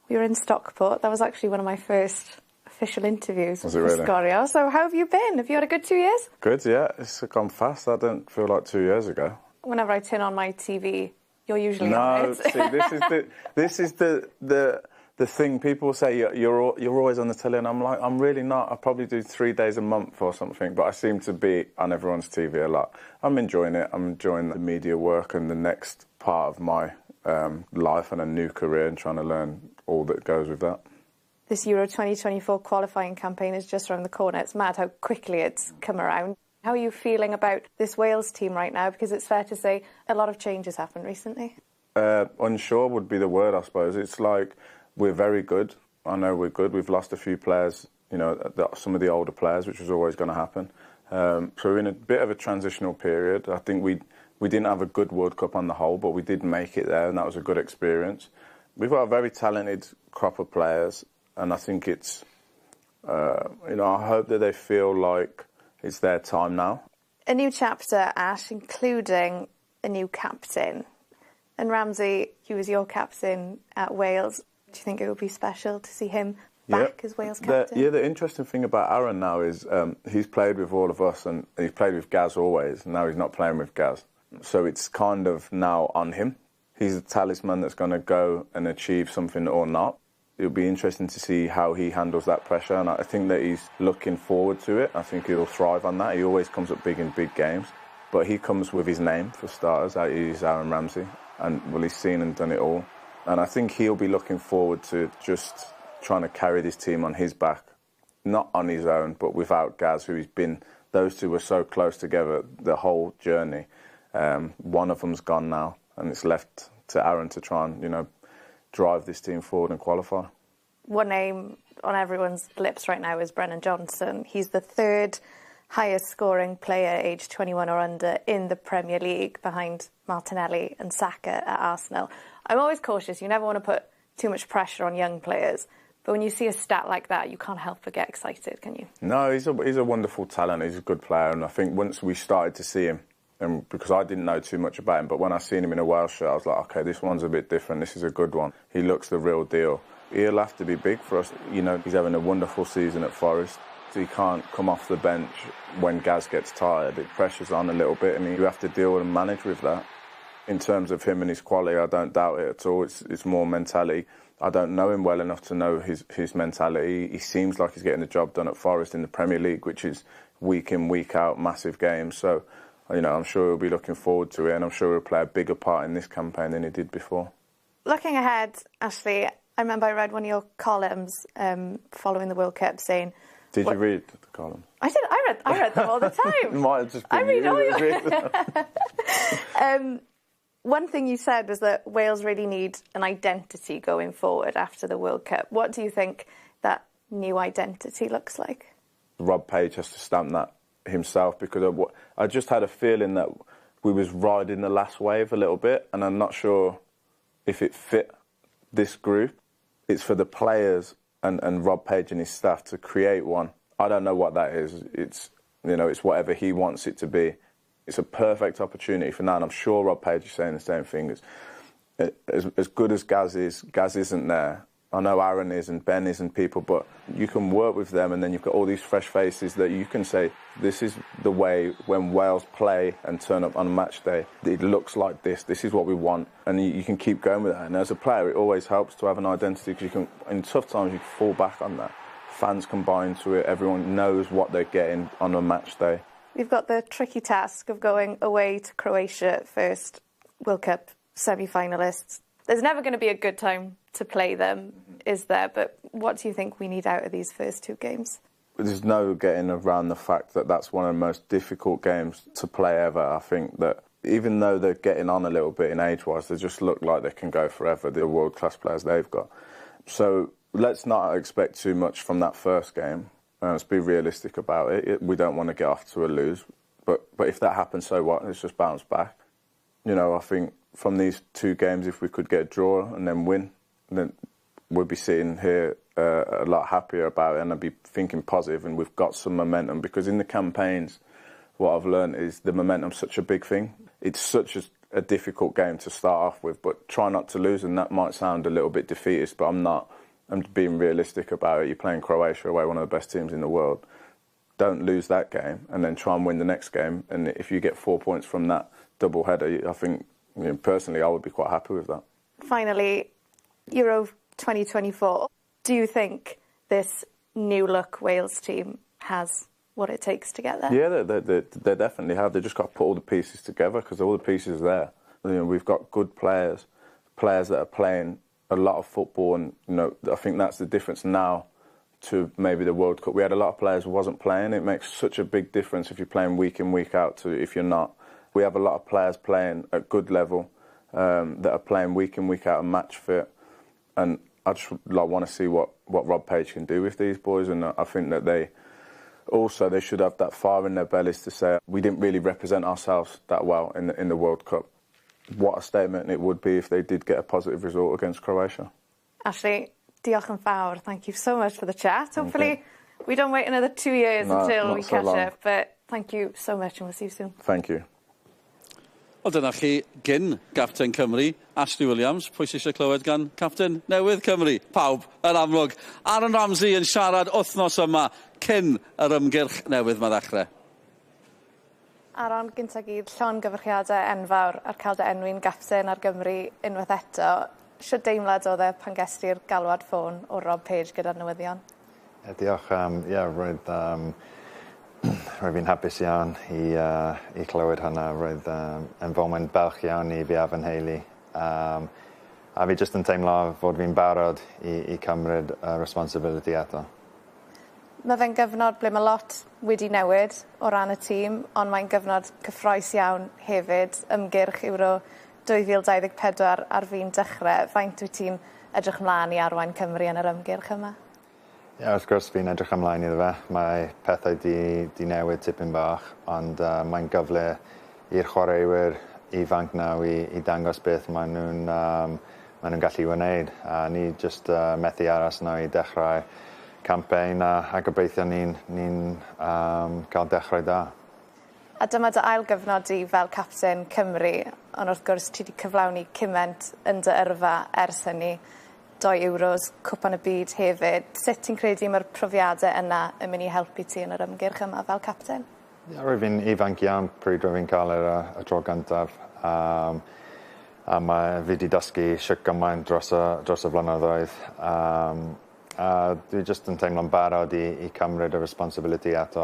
We were in Stockport. That was actually one of my first official interviews Was it for really? Sgorio. So how have you been? Have you had a good 2 years? Good, yeah. It's gone fast. I don't feel like 2 years ago. Whenever I turn on my TV, you're usually on No, it. see, this is the thing. People say you're always on the telly, and I'm like, I'm really not. I probably do 3 days a month or something, but I seem to be on everyone's TV a lot. I'm enjoying it. I'm enjoying the media work and the next part of my life and a new career, and trying to learn all that goes with that. This Euro 2024 qualifying campaign is just around the corner. It's mad how quickly it's come around. How are you feeling about this Wales team right now? Because it's fair to say a lot of changes happened recently. Unsure would be the word, I suppose. It's like we're very good. I know we're good. We've lost a few players, some of the older players, which was always going to happen. So we're in a bit of a transitional period. I think we didn't have a good World Cup on the whole, but we did make it there, and that was a good experience. We've got a very talented crop of players, and I think it's, I hope that they feel like it's their time now. A new chapter, Ash, including a new captain. And Ramsey, he was your captain at Wales. Do you think it would be special to see him back as Wales captain? Yeah, the interesting thing about Aaron now is he's played with all of us and he's played with Gaz always. And now he's not playing with Gaz. So it's kind of now on him. He's the talisman that's going to go and achieve something or not. It'll be interesting to see how he handles that pressure, and I think that he's looking forward to it. I think he'll thrive on that. He always comes up big in big games, but he comes with his name for starters. He's Aaron Ramsey, and well, he's seen and done it all. And I think he'll be looking forward to just trying to carry this team on his back, not on his own, but without Gaz, who he's been. Those two were so close together the whole journey. One of them's gone now, and it's left to Aaron to try and drive this team forward and qualify. One name on everyone's lips right now is Brennan Johnson. He's the third highest scoring player aged 21 or under in the Premier League behind Martinelli and Saka at Arsenal. I'm always cautious. You never want to put too much pressure on young players. But when you see a stat like that, you can't help but get excited, can you? No, he's a wonderful talent. He's a good player. And I think once we started to see him, and because I didn't know too much about him, but when I seen him in a Welsh shirt, I was like, okay, this one's a bit different. This is a good one. He looks the real deal. He'll have to be big for us. He's having a wonderful season at Forest. He can't come off the bench when Gaz gets tired. It pressures on a little bit, and you have to deal and manage with that. In terms of him and his quality, I don't doubt it at all. It's more mentality. I don't know him well enough to know his mentality. He seems like he's getting the job done at Forest in the Premier League, which is week in, week out, massive games. So, I'm sure he'll be looking forward to it, and I'm sure he'll play a bigger part in this campaign than he did before. Looking ahead, Ashley, I remember I read one of your columns following the World Cup saying. Did you read the column? I did. I read them all the time. It might have just been I read you all that your. read them. One thing you said was that Wales really need an identity going forward after the World Cup. What do you think that new identity looks like? Rob Page has to stamp that himself, because I just had a feeling that we was riding the last wave a little bit, and I'm not sure if it fit this group. It's for the players and Rob Page and his staff to create one. I don't know what that is. It's whatever he wants it to be. It's a perfect opportunity for now, and I'm sure Rob Page is saying the same thing. As good as Gaz is, Gaz isn't there. I know Aaron is and Ben is and people, but you can work with them, and then you've got all these fresh faces that you can say, this is the way when Wales play and turn up on a match day. It looks like this. This is what we want. And you can keep going with that. And as a player, it always helps to have an identity, because you can, in tough times, you can fall back on that. Fans can buy into it. Everyone knows what they're getting on a match day. We've got the tricky task of going away to Croatia first, World Cup semi-finalists. There's never going to be a good time to play them, is there? But what do you think we need out of these first two games? There's no getting around the fact that that's one of the most difficult games to play ever. I think that even though they're getting on a little bit in age-wise, they just look like they can go forever, the world-class players they've got. So let's not expect too much from that first game. Let's be realistic about it. We don't want to get off to a lose. But if that happens, so what? Let's just bounce back. You know, I think from these two games, if we could get a draw and then win, then we'll be sitting here a lot happier about it, and I'd be thinking positive, and we've got some momentum. Because in the campaigns, what I've learned is the momentum's such a big thing. It's such a difficult game to start off with, but try not to lose, and that might sound a little bit defeatist, but I'm not. I'm being realistic about it. You're playing Croatia away, one of the best teams in the world. Don't lose that game, and then try and win the next game. And if you get 4 points from that double header, I think, you know, personally, I would be quite happy with that. Finally, Euro 2024. Do you think this new look Wales team has what it takes to get there? Yeah, they definitely have. They just got to put all the pieces together, because all the pieces are there. You know, we've got good players, players that are playing a lot of football, and you know, I think that's the difference now to maybe the World Cup. We had a lot of players who wasn't playing. It makes such a big difference if you're playing week in, week out to if you're not. We have a lot of players playing at good level that are playing week in, week out and match fit. And I just want to see what Rob Page can do with these boys, and I think that they should have that fire in their bellies to say we didn't really represent ourselves that well in the World Cup. What a statement it would be if they did get a positive result against Croatia. Ashley, diolch yn fawr. Thank you so much for the chat. Hopefully we don't wait another 2 years until we catch up, but thank you so much and we'll see you soon. Thank you. Wel, dyna chi gyn gapten Cymru, Ashley Williams. Pwy sy'n eisiau clywed gan capten newydd Cymru? Pawb, yn amlwg. Aaron Ramsey yn siarad wythnos yma cyn yr ymgyrch newydd ma ddechrau. Aaron, gynta gyd, llongyfarchiadau enfawr ar cael dy enwi'n gapten ar Gymru unwaith eto. Shwt deimlad oedd e pan ges ti'r galwad ffôn o Rob Page gyda'r newyddion? Yeah, diolch. Roedd roedd fi'n hapus iawn i clywed hynna. Roedd yn foment balch iawn i fi a fy nheulu. A fi jyst yn teimlo fod fi'n barod i cymryd y responsibility eto. Mae fe'n gyfnod ble mae lot wedi newid o ran y tîm, ond mae'n gyfnod cyffrous iawn hefyd. Ymgyrch Euro 2024 ar fin dechrau. Faint wyt ti'n edrych ymlaen i arwain Cymru yn yr ymgyrch yma? Ie, yeah, wrth gwrs fi'n edrych ymlaen iddo fe. Mae pethau di newid tipyn bach, ond mae'n gyfle i'r chwaraewyr ifanc nawr i dangos beth maen nhw'n gallu wneud. A ni jyst methu aros nawr i dechrau campaign a gobeithio ni'n cael dechrau da. A dyma dy ail gyfnod di fel capten Cymru, ond wrth gwrs ti wedi cyflawni cymaint yn dy yrfa ers hynny. 2 Euros, Cwpan y Byd hefyd. Sut ti'n credu mae'r profiadau yna yn mynd i helpu ti yn yr ymgyrch yma fel capten? Ie, roedd fi'n ifanc iawn pryd roedd fi'n cael y tro gyntaf. A mae fi wedi dysgu shwt gymaint dros y blynyddoedd. A dwi jyst yn teimlo'n barod i cymryd y responsibility eto.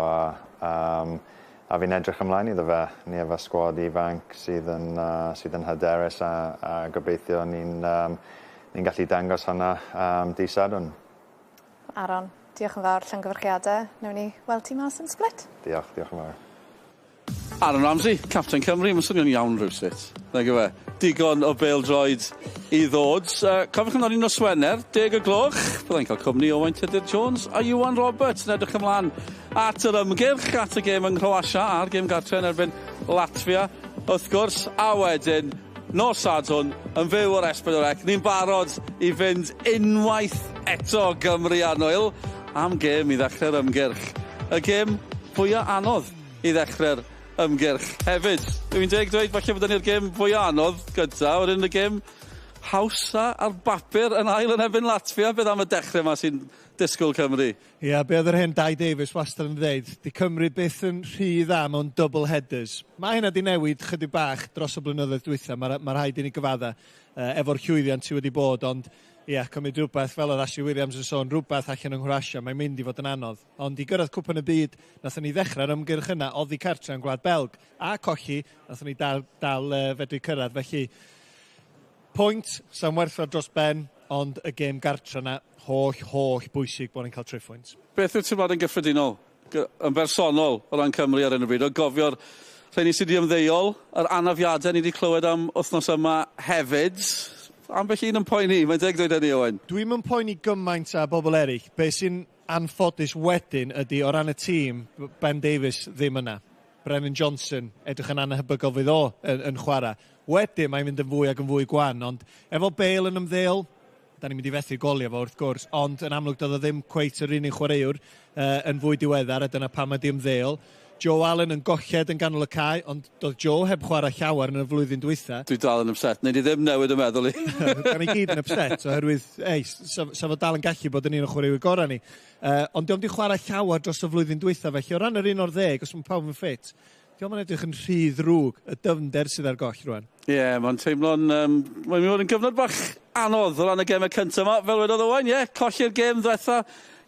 A fi'n edrych ymlaen iddo fe. Ni efo sgwad ifanc sydd yn hyderus a gobeithio ni'n gallu dangos hynna dydd Sadwrn. Aaron, diolch yn fawr, llongyfarchiadau. Newn ni weld ti mas yn Split. Diolch, diolch yn fawr. Aaron Ramsey, capten Cymru, mae'n swnio'n iawn rhywsut. Nag yw e? Digon o bêl-droed i ddod. Cofiwch amdani nos Wener, 10 o gloch. Byddai'n cael cwmni Owain Tudur Jones a Iwan Roberts yn edrych ymlaen at yr ymgyrch, at y gêm yng Nghroatia a'r gêm gartre yn erbyn Latvia, wrth gwrs. A wedyn, nos Sadwrn, yn fyw o'r S4C, ni'n barod i fynd unwaith eto Gymru annwyl am gêm i ddechrau'r ymgyrch. Y gêm fwyaf anodd i ddechrau'r ymgyrch hefyd. Dwi'n deg dweud falle bod ni'r gêm fwyaf anodd gyda, wedyn y gêm hawsa ar bapur yn ail yn erbyn Latvia. Beth am y dechrau yma sy'n disgwyl Cymru? Ie, yeah, be oedd yr hen Dai Davies wastad yn dweud, di Cymru byth yn rhy dda mewn double headers. Mae hynna di newid chydig bach dros y blynyddoedd dwytha, mae rhaid i ni gyfadda efo'r llwyddiant sydd wedi bod, ond Ie, cymryd rhywbeth, fel oedd Ashley Williams yn sôn, rhywbeth allan yng Nghroatia, mae'n mynd i fod yn anodd. Ond i gyrraedd Cwpan y Byd, nathon ni ddechrau'r ymgyrch yna oddi cartre yn Gwlad Belg, a colli, nathon ni dal, dal fedru cyrraedd. Felly, pwynt, sa'n werthfawr dros ben, ond y gêm gartre yna, holl, holl bwysig bod ni'n cael triphwynt. Beth yw'r teimlad yn gyffredinol, yn bersonol, o ran Cymru ar hyn o bryd? O gofio'r rheini sydd wedi ymddeol, yr anafiadau ni wedi clywed am wythnos yma hefyd. Ambell un yn poeni, mae'n deg dweud hynny, Owen. Dwi'm yn poeni gymaint â bobl eraill. Be sy'n anffodus wedyn ydy o ran y tîm, Ben Davies ddim yna. Brennan Johnson, edrych yn anhebygol fydd o yn chwarae. Wedyn mae'n mynd yn fwy ac yn fwy gwan, ond efo Bale yn ymddeol, da ni'n mynd i fethu golio fo wrth gwrs, ond yn amlwg doedd o ddim cweit yr unig chwaraewr yn fwy diweddar, a dyna pam mae di ymddeol. Joe Allen yn golled yn ganol y cae, ond doedd Joe heb chwarae llawer yn y flwyddyn dwytha. Dwi dal yn upset, neu di ddim newid y meddwl i. Da ni gyd yn upset, oherwydd, ei, sa fo dal yn gallu bod yn un o chwaraewyr gorau ni. Ond dio'm di chwarae llawer dros y flwyddyn dwytha, felly o ran yr 11, os mae pawb yn ffit, dio'm yn edrych yn rhy ddrwg, y dyfnder sydd ar goll rwan. Ie, yeah, mae'n teimlo'n... mae'n mynd i fod yn gyfnod bach anodd o ran y gemau cyntaf yma. Fel wedodd Owain, ie, colli'r gêm ddwetha,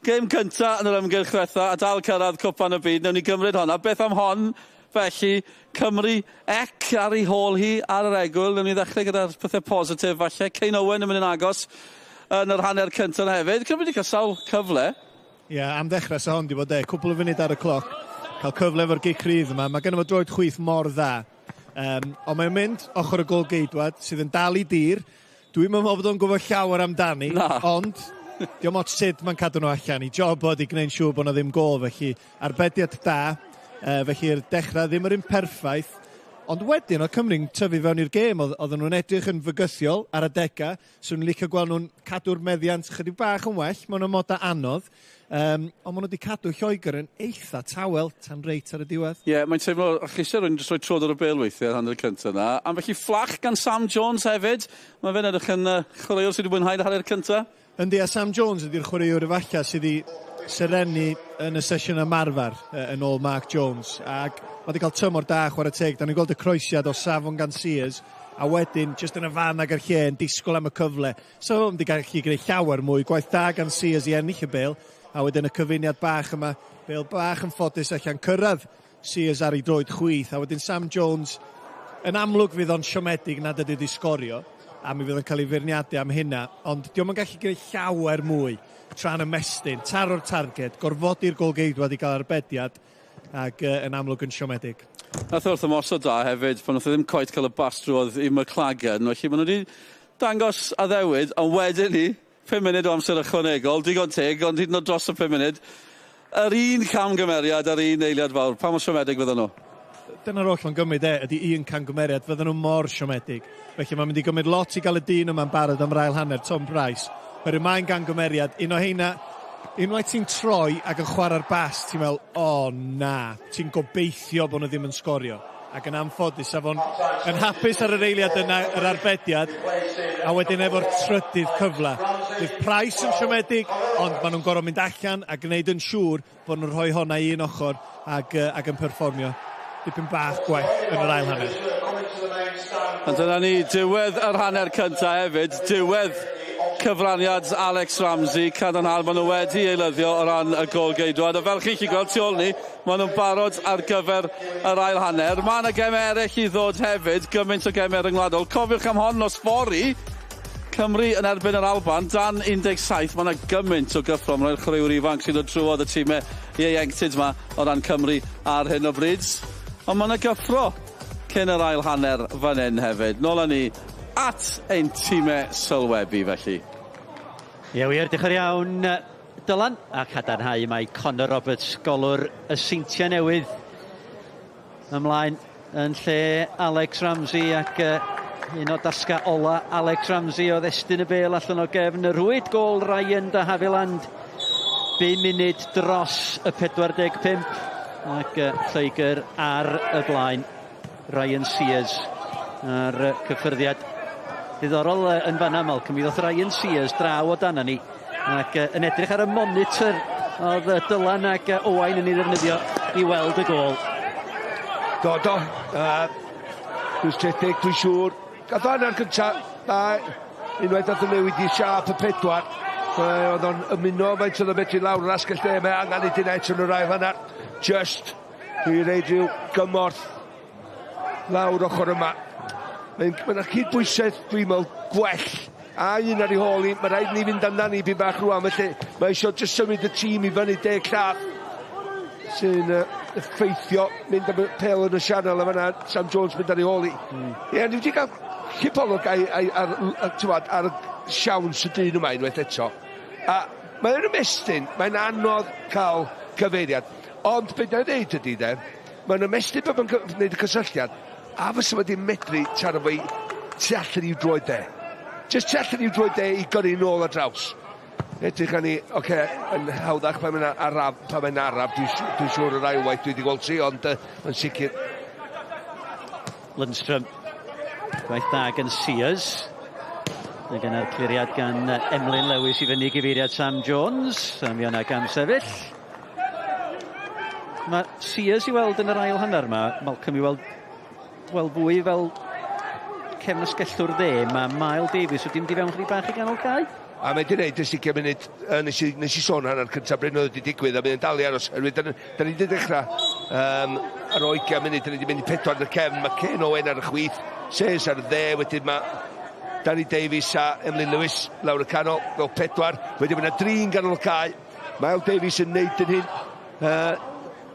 gêm cynta yn yr ymgyrch ddwetha, a dal cyrraedd Cwpan y Byd, newn ni gymryd honna. Beth am hon, felly, Cymru ec ar ei hôl hi ar yr egwyl. Newn ni ddechrau gyda'r pethau positif falle. Kane Owen yn mynd yn agos yn yr hanner cyntaf hefyd. Cymru wedi cael sawl cyfle. Ie, yeah, am ddechrau sa hon di bod e, cwpl o funud ar y cloc, cael cyfle efo'r gic rydd yma. Mae gynno fo droed chwith mor dda. Ond mae'n mynd ochr y gôl geidwad sydd yn dal i dir. Dwi'm yn meddwl bod o'n gwybod llawer amdani, ond dio'm ots sut mae'n cadw nhw allan. I job o 'di gwneud siŵr bod 'na ddim gôl, felly arbediad da. Felly'r dechrau ddim yr un perffaith. Ond wedyn oedd Cymru'n tyfu fewn i'r gêm, oedden nhw'n edrych yn fygythiol ar adegau. Swn i'n licio gweld nhw'n cadw'r meddiant chydig bach yn well mewn amodau anodd. Ond maen nhw wedi cadw Lloegr yn eitha tawel tan reit ar y diwedd. Ie, yeah, mae'n teimlo, achos rwy'n jyst rhoi trod ar y bêl weithiau ar hanner cyntaf yna. Am felly fflach gan Sam Jones hefyd. Mae fe'n edrych yn chwaraewr sydd wedi mwynhau'r hanner cyntaf. Yndi, a Sam Jones ydy'r chwaraewr efallai sydd wedi serenu yn y sesiwn ymarfer yn ôl Mark Jones. Ac mae wedi cael tymor da, chwarae teg. Da ni'n gweld y croesiad o safon gan Sears, a wedyn, jyst yn y fan ag yr lle, yn disgwyl am y cyfle. So, wedi gallu gwneud llawer mwy. Gwaith da gan Sears i ennill y bêl, a wedyn y cyfuniad bach yma, bêl bach yn ffodus allan cyrraedd Sears ar ei droed chwith, a wedyn Sam Jones, yn amlwg fydd o'n siomedig nad ydy wedi sgorio, a mi fydd o'n cael ei feirniadu am hynna, ond dio'm yn gallu gwneud llawer mwy tra'n ymestyn, taro'r targed, gorfodi'r golgeidwad i gael arbediad, ac yn amlwg yn siomedig. Nath wrth ymosod da hefyd, pan nath o ddim cweit cael y bas drwodd i McLagan, felly maen nhw wedi dangos addewid, ond wedyn ni, 5 munud o amser ychwanegol, digon teg, ond hyd yn oed dros y 5 munud, yr un camgymeriad a'r un eiliad fawr, pa mor siomedig fydden nhw? Dyna'r oll mae'n gymryd e, ydy un camgymeriad, fydden nhw mor siomedig. Felly mae'n mynd i gymryd lot i gael y dyn yma'n barod am yr ail hanner, Tom Price. Oherwydd mae'n gamgymeriad, un o heina, unwaith ti'n troi ac yn chwarae'r bas, ti'n meddwl, o na, ti'n gobeithio bod nhw ddim yn sgorio. Ac yn anffodus, a fo'n yn hapus ar yr eiliad yna, yr arbediad, a wedyn efo'r trydydd cyfle. Bydd Price yn siomedig, ond maen nhw'n gorfod mynd allan a gwneud yn siŵr bod nhw'n rhoi honna i un ochr ac yn perfformio dipyn bach gwell yn yr ail hanner. A dyna ni, diwedd yr hanner cyntaf hefyd, diwedd cyfraniad Alex Ramsey, cadarnhad maen nhw wedi eilyddio o ran y gôl geidwad. A fel chi'n gallu gweld tu ôl ni, maen nhw'n barod ar gyfer yr ail hanner. Mae yna gemau eraill i ddod hefyd, gymaint o gemau ryngwladol. Cofiwch am hon nos fory, Cymru yn erbyn yr Alban, dan 17, mae yna gymaint o gyffro. Mae'n rhaid chwaraewyr ifanc sy'n dod trwodd y tîmau ieuenctid yma o ran Cymru ar hyn o bryd. Ond mae yna gyffro cyn yr ail hanner fan hyn hefyd. Nôl â ni at ein tîmau sylwebu felly. Ie wir, diolch yn iawn Dylan, a cadarnhau mae Connor Roberts, golwr y Seintiau Newydd, ymlaen yn lle Alex Ramsey, ac un o dasga ola Alex Ramsey oedd estyn y bêl allan o gefn y rhwyd. Gôl Ryan de Havilland, 5 munud dros y 45, ac Lloegr ar y blaen. Ryan Sears ar cyffyrddiad diddorol yn fanna, Malcolm. Mi ddoth Ryan Sears draw o dan ni ac yn edrych ar y monitor oedd Dylan ac Owain yn ei ddefnyddio i weld y gôl. Do, do. Dwi'n stredig, dwi'n siŵr. Gath o hanner cynta, da. Unwaith nath o newid i siâp y pedwar, oedd o'n ymuno faint oedd o'n medru lawr yr asgell dde, mae angen i dyna eto yn yr ail hanner. Just i reid rhyw gymorth lawr ochr yma. Mae'n ma cydbwysedd, dwi'n meddwl, gwell. A un ar ei hôl i, mae rhaid ni fynd amdani byn bach rwan, felly mae eisiau just symud y tîm i fyny 10 llath sy'n effeithio mynd am y pêl yn y sianel a fan'na Sam Jones mynd ar ei hôl i. Ie, ni wedi cael cipolwg ar, ar, ar siawns y dyn yma unwaith eto. A mae'n ymestyn, mae'n anodd cael cyfeiriad. Ond beth dwi'n dweud ydy de, mae'n ymestyn bod mae'n gwneud y cysylltiad, a fysa wedi medru taro fo i tu allan i'w droed de. Just tu allan i'w droed de i gyrru nôl ar draws. Edrych arni, oce, yn hawddach pan mae'n araf, pan mae'n araf, dwi'n dwi siŵr yr ail waith dwi wedi gweld ti, ond yn sicr. Lundstrom. Gwaith da gan Sears. Ac yna'r cliriad gan Emlyn Lewis i fyny gyfeiriad Sam Jones. A mi yna gam sefyll. Mae Sears i weld yn yr ail hanner yma, Malcolm i weld, wel, fwy fel cefn asgellwr dde. Mae Mael Davies wedi mynd i fewn chydig bach i ganol cae. A mae wedi gwneud ers 20 munud, nes i sôn hanner cyntaf Bryn oedd wedi digwydd, a mae'n dal i aros. Oherwydd, da ni wedi dechrau ar o 20 munud, da ni wedi mynd i pedwar yn y cefn, mae Ken Owen ar y chwith, Sears ar y dde, wedyn mae Danny Davies a Emlyn Lewis lawr y canol, fel pedwar, wedyn mae yna drin ganol y cae. Mael Davies yn neud yn hyn,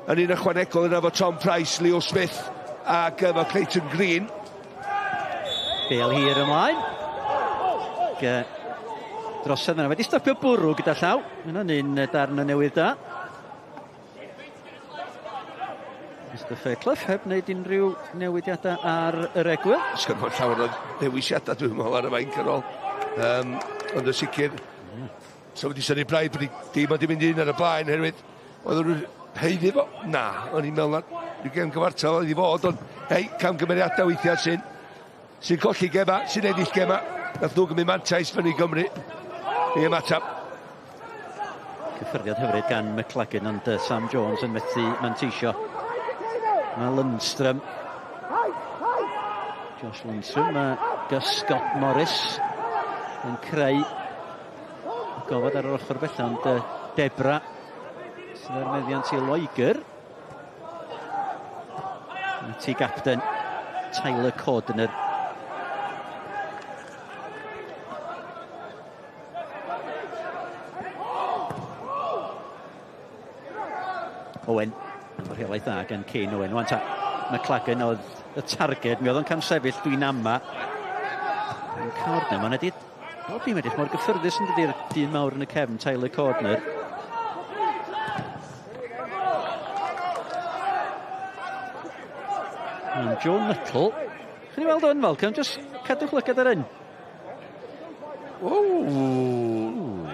yn un ychwanegol yna efo Tom Price, Leo Smith ac efo Clayton Green. Bale hir ymlaen. Drosedd yna. Wedi stopio bwrw gyda llaw. Mae hwnna'n un darn o newydd da. Mr Fairclough heb wneud unrhyw newidiadau ar yr egwyl. Sgynno fo llawer o ddewisiadau dwi'n meddwl ar y fainc ar ôl. Ond yn sicr, so wedi synnu braidd bod dim ond i mynd un ar y blaen herwydd oedd nhw'n haeddu fo? Na, o'n i'n meddwl na rhyw gêm gyfartal oedd i fod, ond hei, camgymeriadau weithiau sy'n colli gema, sy'n ennill gema. Nath nhw gymryd mantais fyny Gymru i ymateb. Cyffyrddiad hyfryd gan McLagan, ond Sam Jones yn methu manteisio. Mae Lundstrom. Josh Lundstrom, mae Gus Scott Morris yn creu gofod ar yr ochr bella, ond Debra sydd ar meddiant i Loegr. Ti gapten Tyler Cordner. Owen, efo rheolaeth dda gan Kane Owen. Wan ta, McLagan oedd y targed, mi oedd o'n camsefyll, dwi'n ama. Yn Cordner, mae'n edrych, bob dim edrych mor gyffyrddus yn dydi'r dyn mawr yn y cefn, Tyler Cordner. And Joe Nuttall. Chi'n i weld hwn, Malcolm? Just cadwch lygad ar hyn. Ww!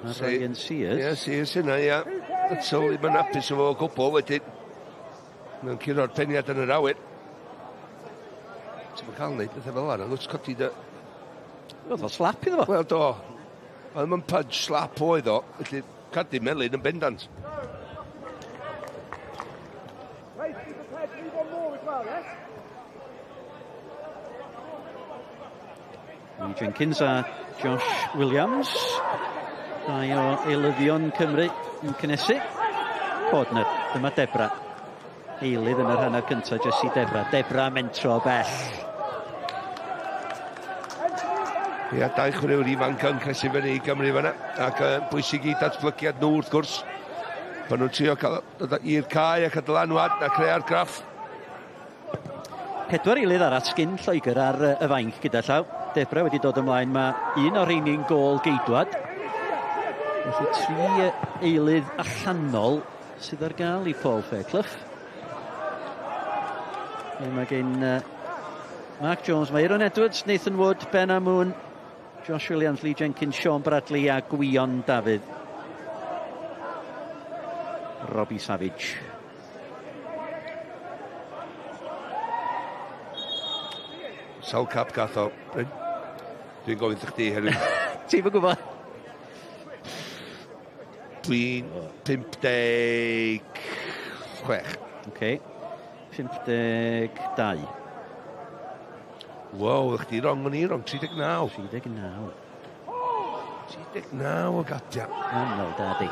Ryan Sears. Ie, Sears yna, ia. Nuttall ddim yn hapus efo o gwbl wedyn. Mae'n curo'r peniad yn yr awyr. Ti'n cael neud pethau fel yna, lwt codi dy... Oedd o slap iddo fo? Wel, do. Oedd yn punch slap oedd o, felly cadi melyn yn bendant. Lee Jenkins a Josh Williams. Dau o eilyddion Cymru yn cynnesu. Cordner, dyma Debra. Eilydd yn yr hanner cyntaf, Jesse Debra. Debra mentro bell. Ia, dau chwaraewr ifanc yn cnesu fyny i Gymru fanna. Ac bwysig i datblygiad nhw wrth gwrs. Maen nhw'n trio cael i'r cae ac y dylanwad a creu argraff. Pedwar eilydd arall sgyn Lloegr ar y fainc gyda llaw. Debra wedi dod ymlaen, mae un o'r rheini'n gôl geidwad. Felly tri eilydd allanol sydd ar gael i Paul Fairclough. Mae gen Mark Jones, mae Aaron Edwards, Nathan Wood, Ben Amoon, Josh Williams, Lee Jenkins, Sean Bradley a Gwion Dafydd. Robbie Savage. Sawl cap gath o, Bryn? Dwi'n gofyn wrth chdi hefyd. Ti'm yn gwybod? Dwi'n 56. Oce. 52. Wow, ych chi wrong o'n i, wrong, 39. 39. 39 o gapia. Anol, dadi.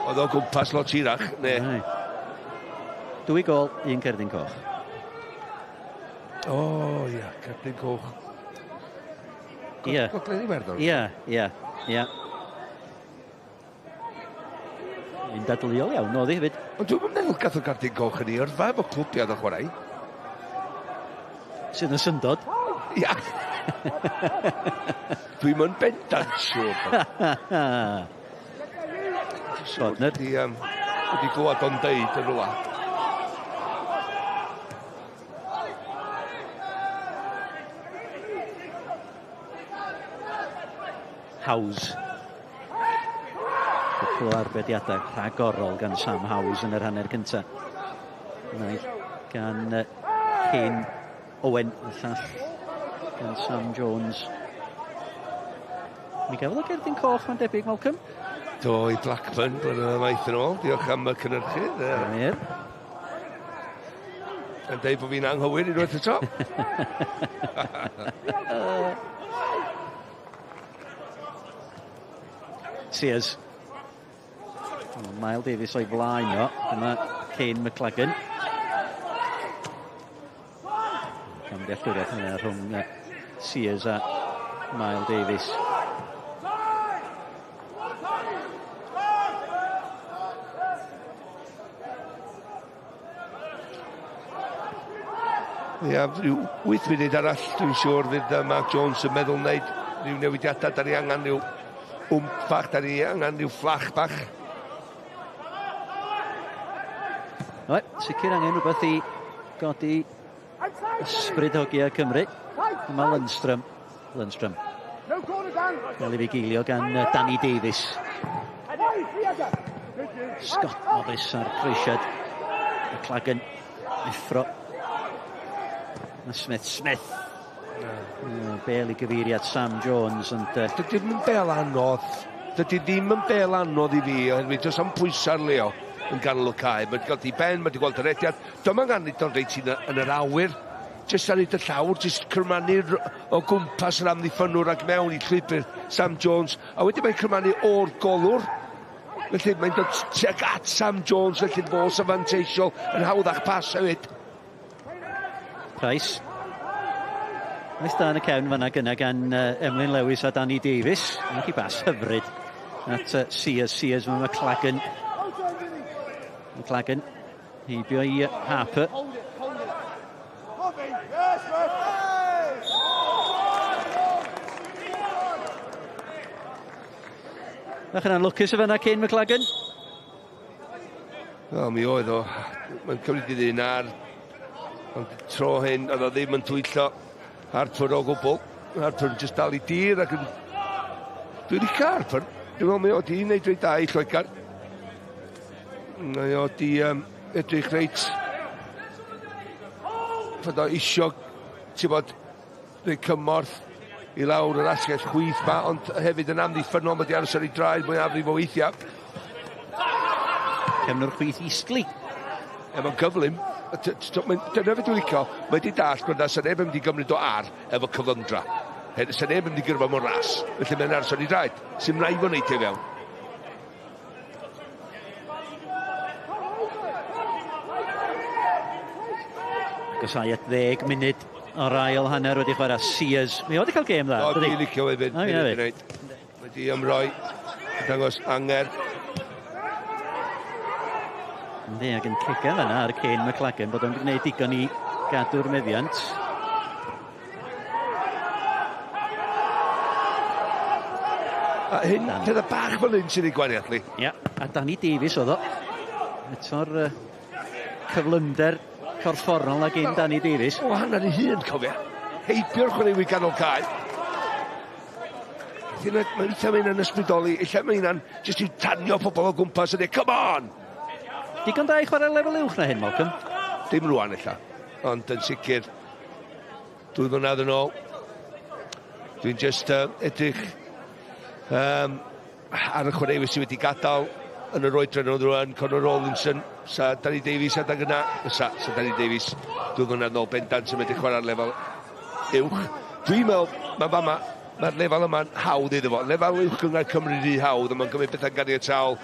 Oedd o gwmpas lot hirach, ne? Ai. 2 gôl, 1 cerdyn coch. O, ia, cerdyn coch. Ie. Gogledd Iwerddon? Ie, ie, ie. Un dadleuol iawn oedd hi hefyd. Ond dwi'm yn meddwl gath o gerdyn coch yn ei yrfa efo clwbiau oedd o'n chwarae. Sydd yn syndod. Ia. Dwi'm yn bendant siŵr. Bodner. Wedi glwad o'n deud yn rhywle. Howes. Cwpl o arbediadau rhagorol gan Sam Howes yn yr hanner cyntaf. Naill gan Kane Owen, y llall gan Sam Jones. Mi gafodd o gerdyn coch, mae'n debyg, Malcolm. Do, i Blackburn, blynyddoedd maith yn ôl. Diolch am y cynhyrchydd. Ie. Yn deud bod fi'n anghywir unwaith eto. Sears. Mael Davies o'i flaen o. Dyma Kane McLagan. Camddealltwriaeth yna rhwng Sears a Mael Davies. Ia, rhyw 8 munud arall, dwi'n siŵr fydd Mark Jones yn meddwl wneud rhyw newidiadau. Da ni angen rhyw wmp bach, da ni angen rhyw fflach bach. Oe, sicr angen rhywbeth i godi ysbryd hogia Cymru. Dyma Lundstram. Lundstram. Gael ei fugeilio gan Danny Davies. Scott Morris ar croesiad. McLagan. Effro. A Smith. Smith. Bel i gyfeiriad Sam Jones. Ond, Dydy ddim yn bel anodd. Dydy ddim yn bel anodd i fi, oherwydd does am pwysau ar Leo yn ganol y cae. Mae wedi gweld ei ben, mae wedi gweld yr rediad. Dyma gan i dod reit yn yr awyr. Jyst ar hyd y llawr, jyst cyrmanu o gwmpas yr amddiffynnwr ac mewn i llwybr Sam Jones. A wedyn mae'n cyrmanu o'r golwr. Felly mae'n dod tuag at Sam Jones, felly fo sy'n fanteisiol yn hawddach pas hefyd. Price. Nice da yn y cefn fanna gynna gan Emlyn Lewis a Danny Davies. Ac i bas hyfryd at Sears. Sears mae McLagan. McLagan heibio i Harper. Bach yn anlwcus o fanna Kane McLagan. O, mi oedd o. Mae'n cymryd i ddyn ar. Ond tro hyn, oedd o ddim yn twyllo Harper o gwbl. Harper yn jyst dal i dir ac yn... Dwi'n licio Harper. Dwi'n meddwl mae o di wneud reit da i Lloegr. Mae o di edrych reit... Fod o isio, ti'n bod, rhoi cymorth i lawr yr asgell chwith ma, ond hefyd yn amddiffynnol, mae di aros ar ei draed mwyafrif o weithiau. Cefnwr chwith Eastleigh. Ie, mae'n gyflym. Dyna fe dwi'n licio, mae di dallt bod na sa neb yn mynd i gymryd o ar efo cyflymdra. Sa neb yn mynd i gyrfa mewn ras, felly mae'n aros ar ei draed. Sy'n rhaid fo'n neud i fewn. Agosau at 10 munud o'r ail hanner wedi chwarae Sears. Mae o wedi cael gêm dda, O, dydi? dwi'n licio hefyd. O, ie, Dwi'n hefyd. gwneud. Wedi ymroi, dangos angerdd. Yndi, ac yn cega fan'na ar Kane McLagan bod o'n gwneud digon i gadw'r meddiant. A hyn, pethau bach fel hyn sy'n ei gwaniaeth ni. Ia, a Danny Davies oedd o. Eto'r cyflymder corfforol ag un Danny Davies. O, hanner ei hun, cofia. Heibio'r chwaraewyr ganol cae. Mae'n eitha mae hynna'n ysbrydoli, ella mae hynna'n jyst i'w tanio pobl o gwmpas yn dweud, come on! Digon da i chwarae lefel uwch na hyn, Malcolm? Dim rwan, ella. Ond yn sicr, 2 flynedd yn ôl, dwi'n just edrych ar y chwaraewyr sydd wedi gadael yn yr oedran oedd rwan, Connor Rawlinson, sa Danny Davies adag yna, sa Danny Davies, 2 flynedd yn ôl bendant yn medru chwarae'r lefel uwch. Dwi'n meddwl, mae fama, mae'r lefel yma'n hawdd iddo fo. Lefel uwch gynghrair Cymru rhy hawdd, a mae'n gymryd bethau'n ganiataol.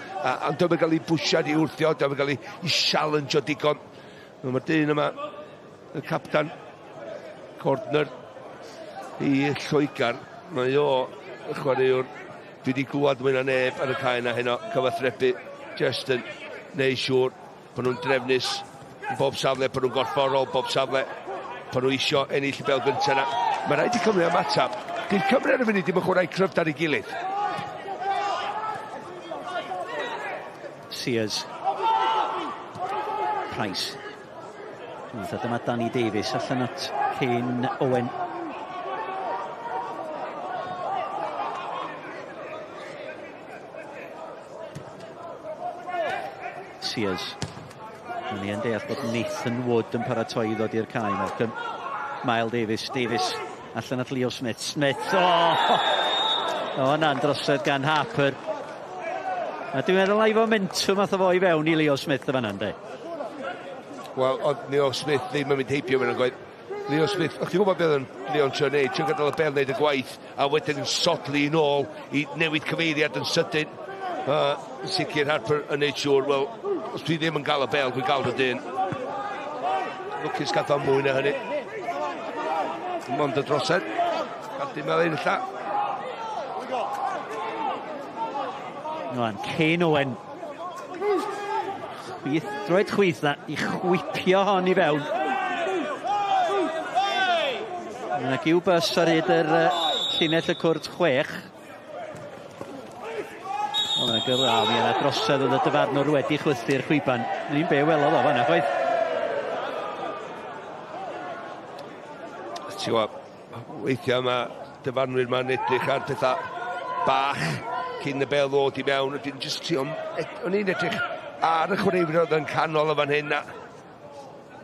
Ond dwi'n cael ei bwsiad i wrthio, dwi'n cael ei challenge o digon. Mae'r dyn yma, y captan Cordner i Lloegr, mae o y chwaraewr dwi wedi glwad mwy na neb ar y cae yna heno, cyfathrebu just yn neud siŵr bod nhw'n drefnus yn bob safle, bod nhw'n gorfforol bob safle, bod nhw isio ennill y bel gyntaf yna. Mae rhaid i Cymru ymateb. Dy'r Cymru ar y funud ddim yn chwarae cryfder ei gilydd. Sears. Price. A dyma Danny Davies allan at Kane Owen. Sears. Mae'n ni yn deall bod Nathan Wood yn paratoi i ddod i'r cae. Malcolm. Mael Davies. Davies allan at Leo Smith. Smith. O! O, na'n drosedd gan Harper. A dwi'n meddwl ai momentum ath o fo i fewn i Leo Smith y fan'na, ynddi? Wel, oedd Leo Smith ddim yn mynd heibio mewn gwaith. Leo Smith, o'ch ti'n gwybod beth oedd Leo'n trio neud? Trio gadael y bel wneud y gwaith, a wedyn yn sodli yn ôl i newid cyfeiriad yn sydyn. Sicr Harper yn neud siŵr, wel, os dwi ddim yn gael y bel, dwi'n gael y dyn. Lwcus gath o mwy na hynny. Mond y drosedd. Cadw melyn illa. Rwan, Kane Owen. Chwith, droed chwith na, i chwipio hon i fewn. Mae yna giw bus ar hyd yr llinell y cwrt 6. O, yna gyfle, mi yna drosedd oedd y dyfarnwr wedi chwythu'r chwiban. Ni'n be welodd o fan'na, chwaith. Ti'n gwybod, weithiau mae dyfarnwyr ma'n edrych ar pethau bach cyn y bel ddod i mewn. Wedyn jyst trio, o'n i'n edrych ar y chwaraewyr oedd yn canol o fan hyn. A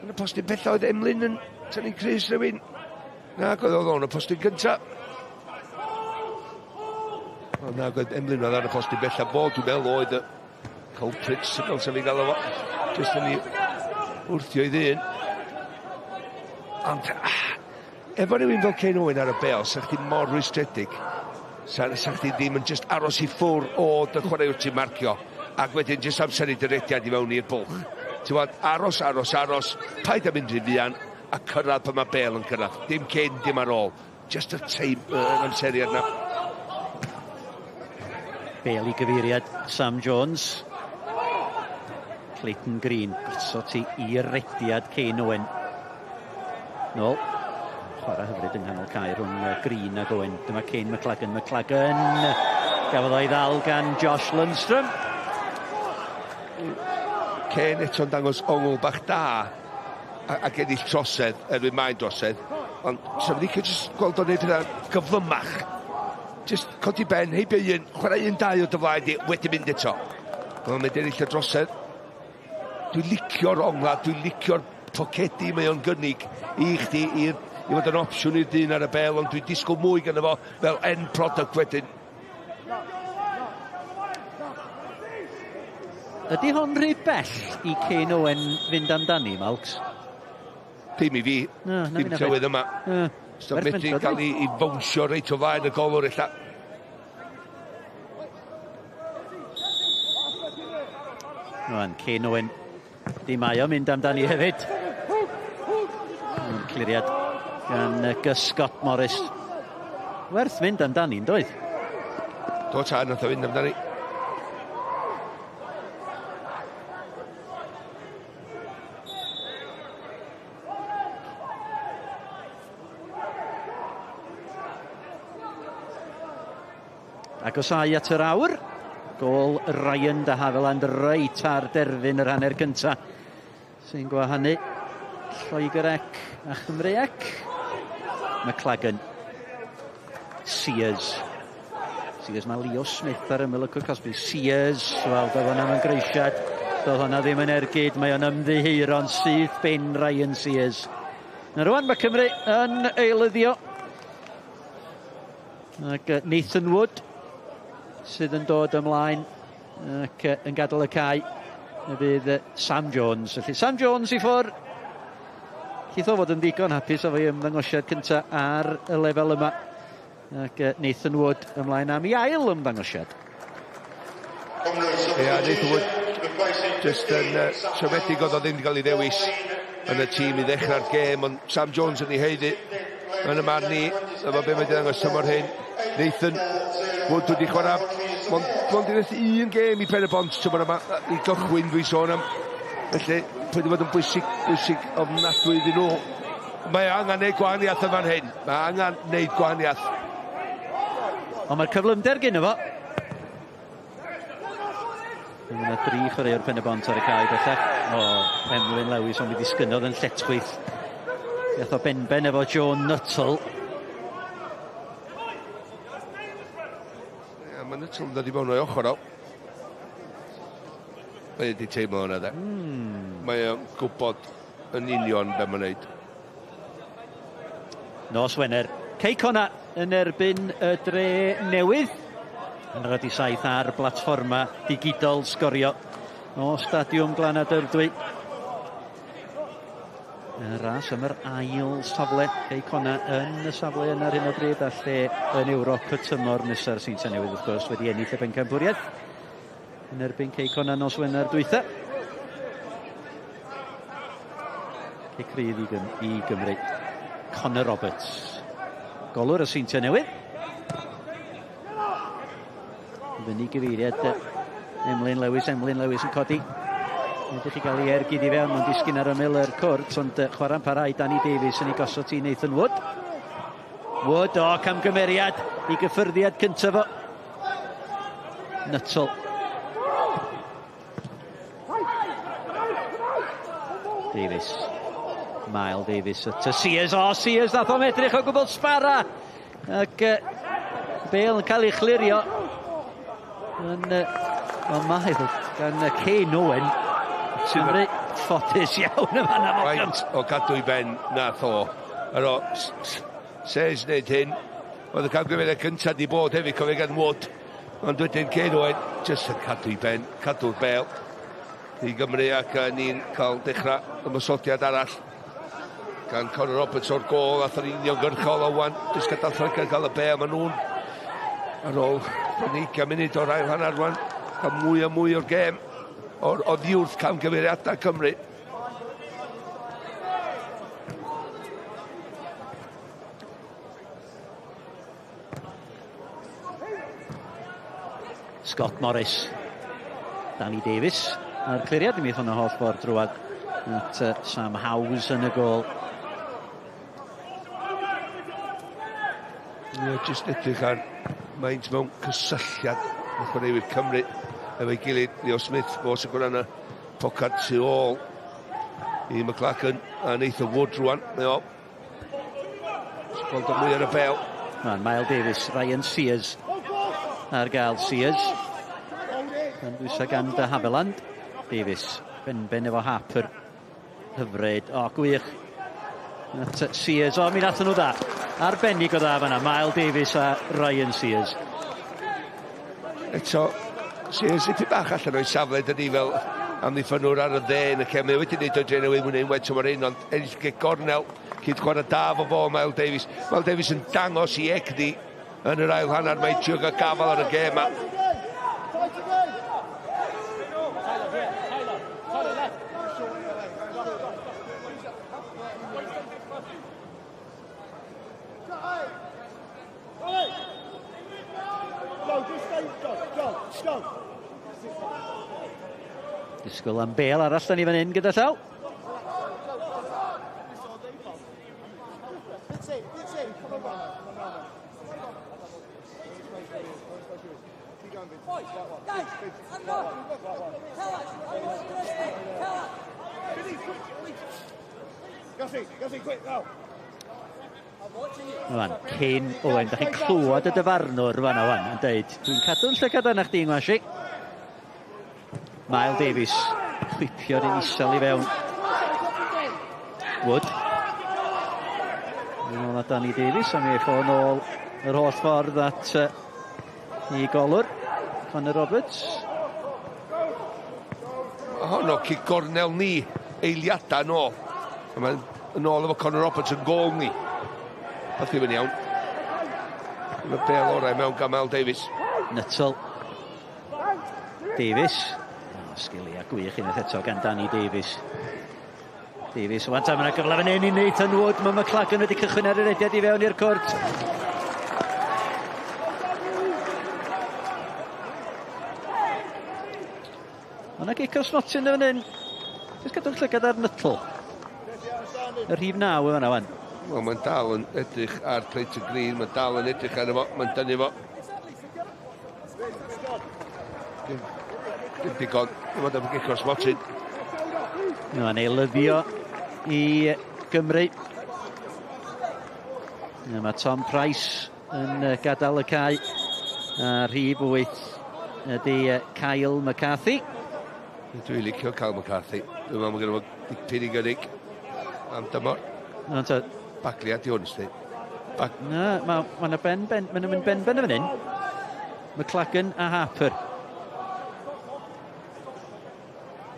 yn y postyn bella oedd Emlyn yn tynnu crys rhywun. Na, oedd o'n y postyn gynta. O, na, oedd Emlyn oedd ar y postyn bella fo, dwi'n meddwl oedd y culprit, fel sef fi'n gael o fo. Jyst yn ei wrthio i ddyn. Ond, efo rhywun fel Kane Owen ar y bel, sa chdi mor rwystredig. Sa chdi ddim yn just aros i ffwr o dy chwaraewr ti'n marcio, ac wedyn just amser i dyrediad i fewn i'r bwlch. Ti'n gwybod, aros, aros, aros, paid â mynd rhy fuan, a cyrraedd pan mae bel yn cyrraedd. Dim cyn, dim ar ôl. Just y teim, yr amseriad na. Bale i gyfeiriad Sam Jones. Clayton Green, gosod ti i rediad Kane Owen. Nôl. Chwarae hyfryd yng nghanol cae rhwng Green ac Owen. Dyma Kane McLagan. McLagan gafodd o'i ddal gan Josh Lundstrom. Kane eto'n dangos ongl bach da ac ennill trosedd, erbyn mae'n drosedd. Ond sa'n licio jyst gweld o'n neud hynna gyflymach. Jyst codi ben, heibio un, chwarae un dau o dy flaen di, wedi mynd eto. Mae'n mynd ennill y drosedd. Dwi'n licio'r ongla, dwi'n licio'r pocedi mae o'n gynnig i chdi i fod yn opsiwn i'r dyn ar y bel, ond dwi'n disgwyl mwy gynno fo fel end product wedyn. Ydy hon rhy bell i Kane Owen fynd amdani, Malks? Dim i fi. Na, dim tywydd yma. So medru gael ei fownsio reit o flaen y golwr ella. Rwan, Kane Owen. Di mae o'n mynd amdani hefyd. Cliriad gan Gus Scott Morris. Werth mynd amdani, yn doedd? Do ta, nath o fynd amdani. Agosau at yr awr. Gôl Ryan de Havilland reit ar derfyn yr hanner cynta. Sy'n gwahanu Lloegr ec a Chymru ec. McLagan. Sears. Sears, mae Leo Smith ar ymyl y cwrt cosbi. Sears, wel, doedd hwnna yn greisiad. Doedd hwnna ddim yn ergyd. Mae o'n ymddiheuro'n syth bin Ryan Sears. Na rwan mae Cymru yn eilyddio. Ac Nathan Wood sydd yn dod ymlaen ac yn gadael y cae. Y bydd Sam Jones. Felly Sam Jones i ffwr. Llith o fod yn ddigon hapus efo'i ymddangosiad cynta ar y lefel yma. Ac Nathan Wood ymlaen am ei ail ymddangosiad. Ia, Nathan Wood jyst yn siomedig oedd o ddim wedi cael ei ddewis yn y tîm i ddechrau'r gêm, ond Sam Jones yn ei haeddu yn y marn i, efo be mae wedi ddangos tymor hyn. Nathan Wood wedi chwarae, mond un gêm i Pen-y-bont tymor yma, i gychwyn dwi'n sôn am. Felly, wedi bod yn bwysig, bwysig ofnadwy iddyn nhw. Mae angen neud gwahaniaeth yn fan hyn. Mae angen neud gwahaniaeth. Ond mae'r cyflymder gynno fo. Mae yna 3 chwaraewr Pen-y-bont ar y cae bellach. O, Emlyn Lewis, ond mi ddisgynnodd yn lletchwith. Gath o benben efo Joe Nuttall. Ie, mae Nuttall yn dod i mewn o'i ochr o. Mae wedi teimlo hwnna, de. Mae o'n gwybod yn union be mae'n neud. Nos Wener, Cei Connah yn erbyn y Dre Newydd. Yn 7:30 ar blatfforma digidol Sgorio o Stadiwm Glannau Dyfrdwy. Y ras am yr ail safle, Cei Connah yn y safle yna ar hyn o bryd, a lle yn Ewrop y tymor nesa'r Seintiau Newydd wrth gwrs wedi ennill y bencampwriaeth yn erbyn Cei Connah nos Wener dwytha. Cic rydd i Gymru. Connor Roberts, golwr y Seintiau Newydd. Fyny gyfeiriad Emlyn Lewis, Emlyn Lewis yn codi. Edrych i gael ei ergyd i fewn, mae'n disgyn ar ymyl yr cwrt, ond chwarae'n parhau Danny Davies yn ei gosod i Nathan Wood. Wood, o, camgymeriad i gyffyrddiad cyntaf fo. Nuttall. Davies. Mael Davies at Sears. O, Sears nath o'n edrych o gwbl sbara. Ac Bale yn cael ei chlirio. Yn o Mael gan Kane Owen. Cymru ffodus iawn yma na Malcolm. Faint o gadw i ben nath o. Ar o Sears wneud hyn. Oedd y camgymeriad cyntaf di bod hefyd, cofio gan Wood. Ond wedyn Kane Owen jyst yn cadw i ben, cadw'r bel i Gymru, ac ni'n cael dechrau ymosodiad arall gan Conor Roberts o'r gôl, ath o'n uniongyrchol o wan, jyst gadael Lloegr gael y bel, maen nhw'n ar ôl 20 munud o'r ail hanner rwan, cael mwy a mwy o'r gêm oddi wrth camgymeriadau Cymru. Scott Morris, Danny Davies a'r cliriad i mi hwnna holl ffordd drwad at Sam Howes yn y gôl. Ie, jyst edrych ar maint mewn cysylltiad y chwaraewyr Cymru efo'i gilydd. Leo Smith, fo sy'n gwrando yna, pocad tu ôl i McCracken a Nathan Wood rwan. Mae o. Gweld o mwy ar y bel. Man, Mael Davies, Ryan Sears ar gael. Sears. Gan dwysa gan de Havilland. Davies, benben efo Harper. Hyfryd, o, gwych. At Sears, o, mi nathon nhw dda. Arbennig o dda fan'na, Mael Davies a Ryan Sears. Eto, Sears ipyn bach allan o'i safle, dydi, fel amddiffynwr ar y dde yn y cefn. Mae wedi gwneud o Dre Newydd mwyn unwaith tymor hyn, ond ennill ge gornel, cyd chwarae da fo fo, Mael Davies. Mael Davies yn dangos i egni yn yr ail hanner, mae'n trio gael gafel ar y gêm ma. Disgwyl am bel arall da ni fan hyn gyda llaw. Rwan, Kane Owen, da chi'n clywed y dyfarnwr fan'na wan yn deud, dwi'n cadw'n llygad arna chdi, ngwashi. Mael Davies, chwipio'r un isel i fewn. Wood. Yn ôl at Danny Davies, a mi ei ffôn ôl yr holl ffordd at i golwr, Conor Roberts. Honno, cic gornel ni, eiliadau nôl. Mae'n Yn ôl efo Conor Roberts yn gôl ni. Nath ddim yn iawn. Mae'r bel orau mewn gan Mel Davies. Nuttall. Davies. Oh, sgiliau gwych unwaith eto gan Danny Davies. Davies, wan ta, mae yna gyfle fan hyn i Nathan Wood. Mae McLagan wedi cychwyn ar y rediad i fewn i'r cwrt. Mae yna gic o'r smotyn yn fan hyn. Jyst gadw'ch llygad ar Nuttall. Y rhif 9 yn fanna wan. Wel, mae'n dal yn edrych ar Clayton Green, mae'n dal yn edrych arno fo, mae'n dynnu fo. Dim digon, mae'n dal yn gic o'r smotyn. Mae'n eilyddio i Gymru. Mae Tom Price yn gadael y cae. A rhif 8 ydy Kyle McCarthy. Dwi'n licio Kyle McCarthy. Dwi'n meddwl mae gen i fo dipyn i gynnig am dymor. Bagliad i hwn, sti. Na, mae yna ben, mae'n mynd ben-ben yn fan hyn. McLagan a Harper.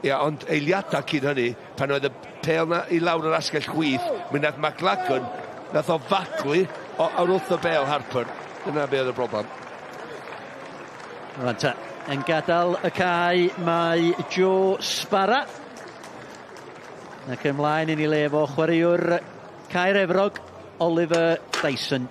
Ia, ond eiliadau cyn hynny, pan oedd y pêl na i lawr yr asgell chwith, mi nath McLagan, nath o faglu o wrth y bêl Harper. Dyna be oedd y broblem. Rwan ta, yn gadael y cae mae Joe Sbarra. Ac ymlaen i ni le efo chwaraewr Caer Efrog, Oliver Dyson.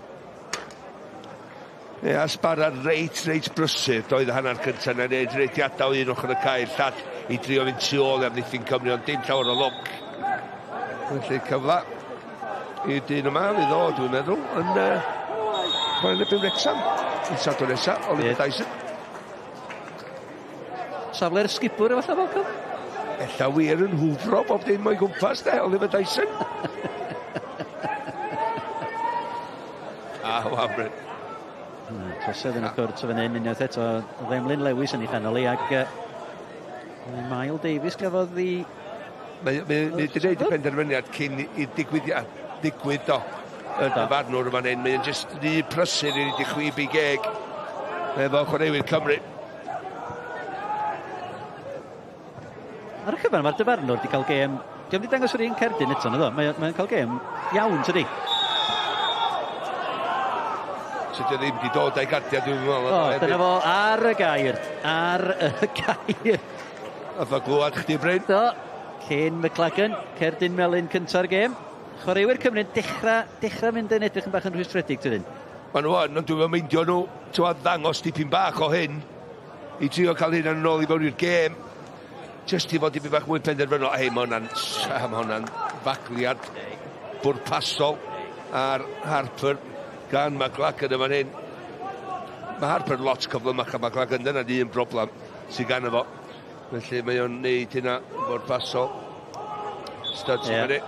Ia, Sbarra reit brysur doedd y hanner cyntaf na neud rediadau un ochr y cae llall i drio fynd tu ôl i amddiffyn Cymru, ond dim llawer o lwc. Felly cyfle i'r dyn yma, fydd o, dwi'n meddwl, yn chwarae yn erbyn Wrexham yn Sadwrn nesa, Oliver Dyson. Safle'r sgipwr efallai, Malcolm? Ella wir yn hwfro bob dim o'i gwmpas, de, Oliver Dyson. A, wan, Bryn. Trosedd yn y cwrt o fan hyn, unwaith eto, oedd Emlyn Lewis yn ei chanol i, ac Mael Davies gafodd i... Mae wedi gwneud y penderfyniad cyn i'r digwyddiad digwydd do. Y dyfarnwr yn fan hyn, mae'n jyst rhy prysur i wedi chwib i geg efo chwaraewyr Cymru. Ar y cyfan, mae'r dyfarnwr wedi cael gêm... Dio'm wedi dangos yr un cerdyn eto, naddo? Mae'n cael gêm iawn, tydi? Tydi o ddim wedi dod a'i gardiau, dwi'n meddwl. O, dyna fo, ar y gair. Ar y gair. Nath o glwad chdi, Bryn. Do. Kane McLagan, cerdyn melyn cynta'r gêm. Chwaraewyr Cymru'n dechrau mynd yn edrych yn bach yn rhwystredig, tydyn? Maen nhw yn, ond dwi'n meindio nhw, ti'n ddangos dipyn bach o hyn i trio cael hyn yn ôl i fewn i'r gêm. Jyst i fod dipyn bach mwy penderfynol. Hei, mae hwnna'n fagliad bwrpasol ar Harper gan McLagan yn fan hyn. Mae Harper lot cyflymach a McLagan, dyna di un broblem sydd gan efo. Felly mae o'n neud hynna bwrpasol. Studs yn fyny.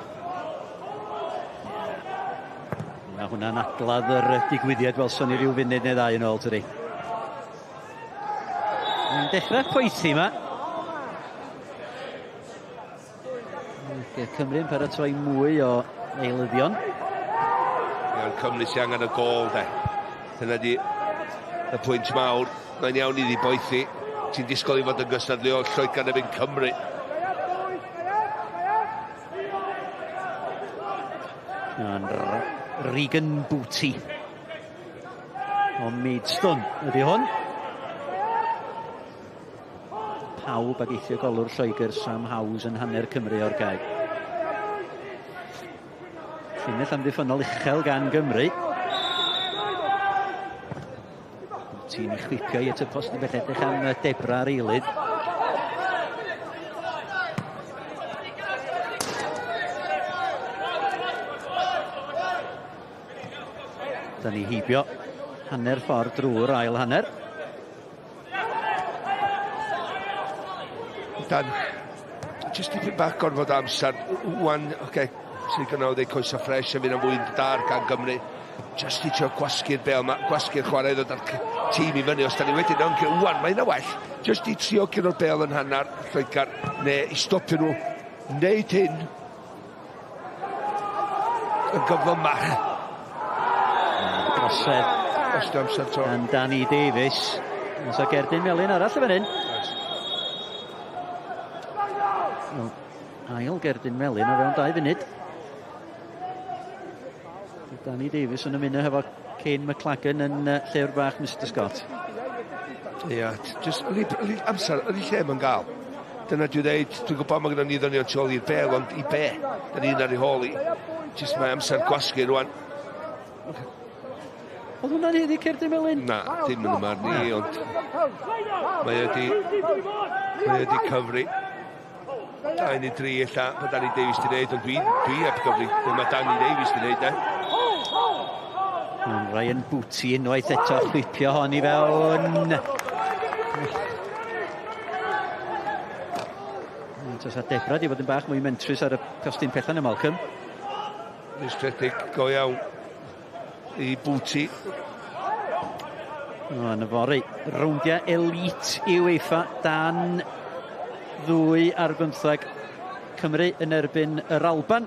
Mae hwnna'n adladd yr digwyddiad welson ni ryw funud neu ddau yn ôl, tydi. Mae'n dechrau poethi yma. Cymru'n paratoi mwy o eilyddion. Iawn, Cymru sy'n angen y gôl, de. Dyna di y pwynt mawr. Mae'n iawn iddi boethi. Ti'n disgwyl i fod yn gystadleuol Lloegr yn erbyn Cymru. Regan Booty o Maidstone ydy hwn. Pawb ag eithrio golwr Lloegr Sam Howes yn hanner Cymru o'r cae. Llinell amddiffynnol uchel gan Gymru. Booty'n ei chwipio i at y post yn bell edrych am Debra ar eilydd. Da ni heibio hanner ffordd drwy'r ail hanner. Dan, jyst dipyn bach gorfod amser. Wan, oce, sy'n gynnal ddeud coesa ffres yn mynd yn fwy dar gan Gymru. Jyst i trio gwasgu'r bel, gwasgu'r chwarae ddod â'r tîm i fyny. Os da ni wedyn yn wan, mae yna well. Jyst i trio curo'r bel yn hanner Lloegr, neu i stopio nhw. Wneud hyn yn gyflymach. Drosedd gan Danny Davies. Oes gerdyn melyn arall yn fan hyn. Ail gerdyn melyn o fewn 2 funud. Danny Davies yn ymuno hefo Kane McLagan yn llyfr bach Mr Scott. Ia, yeah, just yr amser, yr lle mae'n gael. Dyna dwi'n dweud, dwi'n gwybod mae gyda ni ddynion tu ôl i'r bel, ond i be? Da ni'n ar ei hôl i. Just mae amser gwasgu rwan. Oedd hwnna'n heddi cerdyn melyn? Na, dim yn y marn i, ond mae wedi cyfri. 2 neu 3 ella, mae Danny Davies di wneud, ond dwi heb gyfri. Be mae Danny Davies di wneud, e. Ryan Booty unwaith eto chwipio hon i fewn. Does a Debra di bod yn bach mwy mentrus ar y postyn pethau na Malcolm. Rwystredig go iawn i Booty. O, yn yfory, rowndiau elite i UEFA dan 2 ar 15. Cymru yn erbyn yr Alban.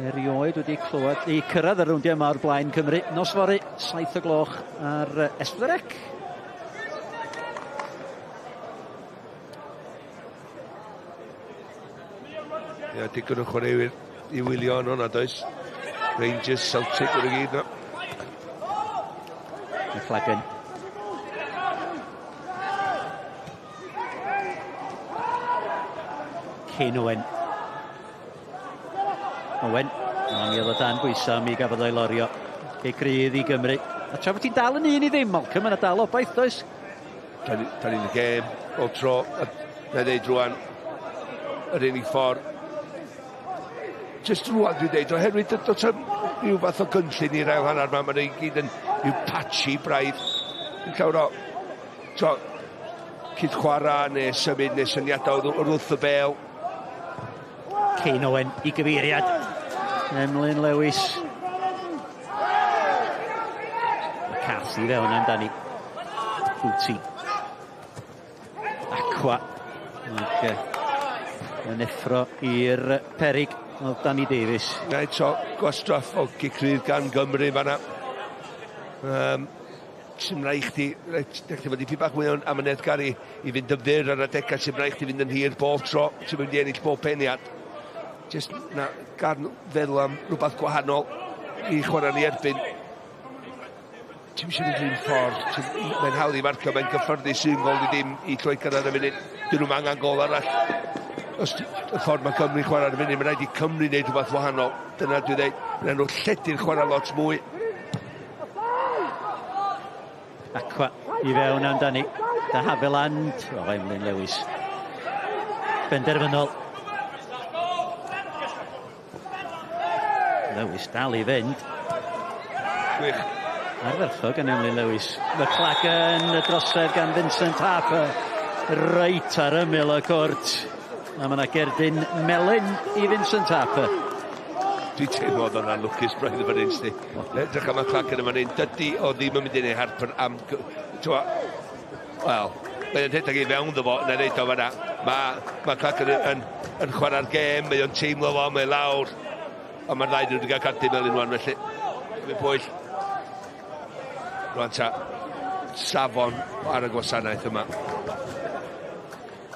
Erioed wedi clywed i cyrraedd y rowndiau yma o'r blaen Cymru. Nos fory, 7 o gloch ar S4C. Ia, digon o chwaraewyr i wylio yn hwnna, does? Rangers, Celtic, o'r gyd na. McLagan. Kane Owen. Owen. Mi oedd o dan bwysau, mi gafodd o'i lorio. Ei grydd i Gymru. A tra bod ti'n dal yn 1-0, Malcolm, yna dal obaith, does? Da ni'n y gêm, o tro, na ddeud rwan, yr unig ffordd. Just rwan dwi'n dweud, oherwydd does rhyw fath o gynllun i'r ail hanner yma, maen nhw i gyd yn rhyw patchy braidd. Dwi'n llawer o cyd-chwarae neu symud neu syniadau wrth y bel. Kane Owen i gyfeiriad. Emlyn Lewis. Cath i fewn amdani. Booty. Aqua. Ac yn effro i'r perig. Oedd Danny Davies. Na eto, gwastraff o gic rydd gan Gymru fanna. Sy'n rhaid chdi, rhaid fod dipyn bach mwy o'n amyneddgar i fynd yn fyr ar adegau, sy'n rhaid chdi fynd yn hir bob tro, sy'n mynd i ennill bob peniad. Just na, gan feddwl am rhywbeth gwahanol i chwarae ni erbyn. Ti'n eisiau mynd un ffordd, mae'n hawdd i marcio, mae'n gyffyrddus un gol i ddim i Lloegr ar y funud. Dyn nhw'm angen gol arall. Os y ffordd mae Cymru chwarae ar y funud, mae'n rhaid i Cymru wneud rhywbeth wahanol. Dyna dwi'n dweud, mae'n nhw lledu'r chwarae lot mwy. Aqua i fewn amdani. De Havilland. O, Emlyn Lewis. Benderfynol. Lewis dal i fynd. Gwych. Ardderchog gan Emlyn Lewis. McLagan, y drosedd gan Vincent Harper. Reit ar ymyl y cwrt. A mae yna gerdyn melyn i Vincent Harper. Dwi'n teimlo oedd o'n anlwcus braidd yn fan hyn, sti. Edrych am McLagan yn fan hyn. Dydy o ddim yn mynd i wneud Harper am... Wel, mae'n rhedeg i fewn ddo fo, na neud o fanna. Mae McLagan yn chwarae'r gêm, mae o'n teimlo fo, mae'n lawr. Ond mae'r ddau nhw wedi cael cerdyn melyn rwan, felly. Mae'n pwyll. Rwan ta, safon ar y gwasanaeth yma.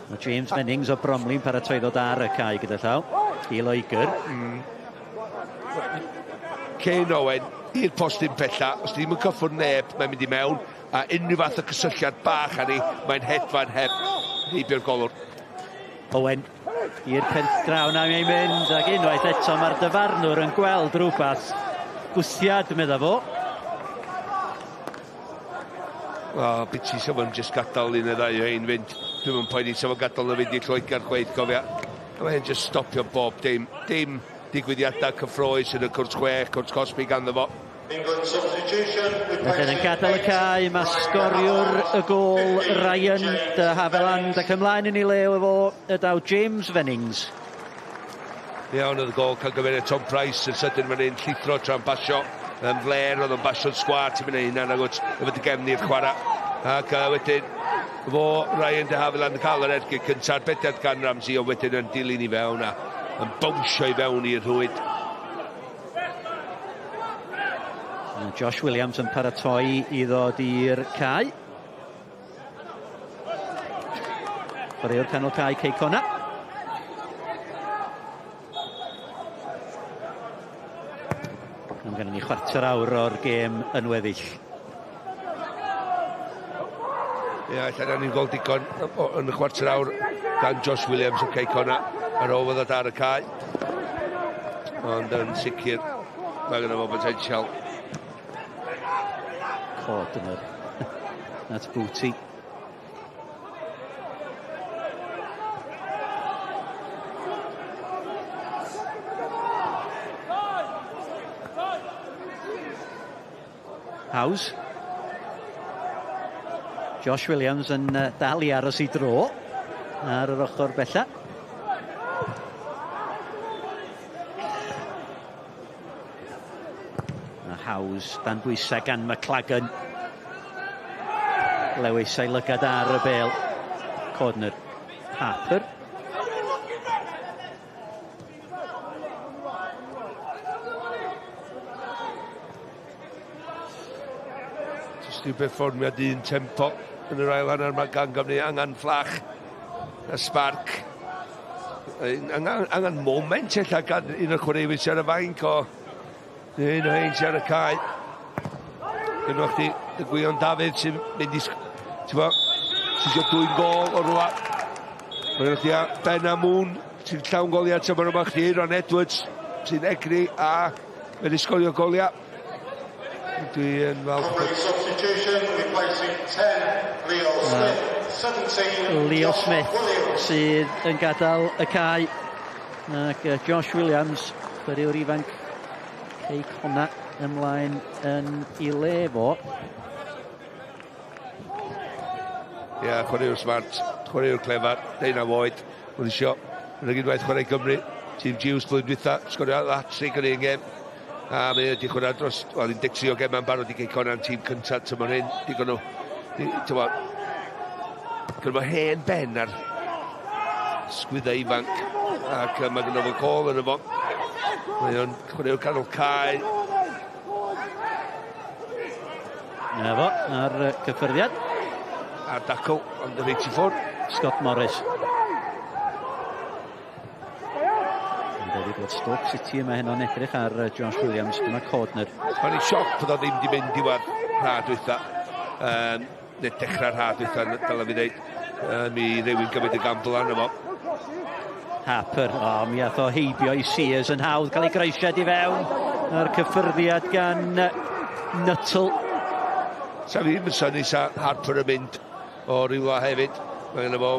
Mae James Mennings o Bromley'n paratoi ddod ar y cae gyda llaw. I Loegr. Kane Owen i'r postyn pella. Os ddim yn cyffwrdd neb, mae'n mynd i mewn. A unrhyw fath o cysylltiad bach ar ni, mae'n hedfan heb heibio'r golwr. Owen i'r pen draw na mae'n mynd. Ac unwaith eto mae'r dyfarnwr yn gweld rhywbeth. Gwthiad, medda fo. O, biti sa fo'n just gadael un neu ddau o hein fynd. Dwi'm yn poeni sa fo'n gadael nhw fynd i Lloegr chweith, cofia. A mae'n just stopio bob dim. Dim digwyddiadau cyffrous yn y cwrt 6, cwrt cosbi ganddo fo. Wedyn yn gadael y cae, mae sgoriwr y gôl Ryan de Havilland ac ymlaen yn ei le efo y daw James Vennings. Iawn oedd y gôl cael gyfeiriad Tom Price yn sydyn fan hyn, llithro tra'n basio. Yn fler, oedd o'n basio'n sgwar, ti'n mynd i hynna, nag wyt, efo dy gefn i'r chwarae. Ac wedyn, fo Ryan de Havilland yn cael yr ergyd cynta'r bedad gan Ramsey, ond wedyn yn dilyn i fewn a yn bownsio i fewn i'r rhwyd. Josh Williams yn paratoi i ddod i'r cae. Chwaraewr canol cae Cei Connah. Mae gennym ni chwarter awr o'r gêm yn weddill. Ie, allan ni'n gweld digon yn y chwarter awr gan Josh Williams o Cei Connah ar ôl ddod ar y cae. Ond yn sicr, mae gynno fo potensial. Cod yn yr... That's booty. Howes. Josh Williams yn dal i aros i dro ar yr ochr bella. A Howes dan bwysau gan McLagan. Lewis a'i lygad ar y bel. Codner. Harper. Jyst i'w berfformiad un tempo yn yr ail hanner mae gan Gymru angen fflach a spark. Angen moment ella gan un o'r chwaraewyr sy'n ar y fainc o un o hein sy'n ar y cae. Gynnwch chdi y Gwion Dafydd sy'n mynd i... Ti'n bo, sy'n eisiau dwy'n gol o rwla. Mae gennych chdi Ben Amoon sy'n llawn goliau tymor yma chdi, Ron Edwards sy'n egni a wedi sgorio goliau. Dwi yn falch. Substitution replacing 10 Leo Smith, 17 Leo Smith sydd yn gadael y cae. Ac Josh Williams, chwaraewr ifanc Cei Connah ymlaen yn ei le fo. Ie, yeah, chwaraewr smart, chwaraewr clefar, 19 oed, mae'n isio. Mae'n gyd waith chwarae Gymru, tîm Jiws blwyddyn dwytha, sgorio hat-trick yn un gêm. A mae wedi chwarae dros, wel, 13 o gemau'n barod i Cei Connah'n tîm cyntaf tymor hyn. Digon o, ti'n bo, gyda fo hen ben ar sgwydda ifanc ac mae gynno fo gol yn efo. Mae o'n chwaraewr canol cae. Na fo, ar cyffyrddiad. A'r dacl, ond y reit i ffwrdd. Scott Morris. Yn debyg bod Stoke City yma heno'n edrych ar Josh Williams. Dyma Cordner. O'n i'n sioc bod o ddim wedi mynd diwedd ha dwytha. Neu dechrau'r ha dwytha, dylai fi ddeud. Mi rywun gymryd y gambl arno fo. Harper, o, mi ath o heibio i Sears yn hawdd, cael ei groesiad i fewn. A'r cyffyrddiad gan Nuttall. Sa fi ddim yn synnu sa Harper yn mynd o rywle hefyd. Mae gynno fo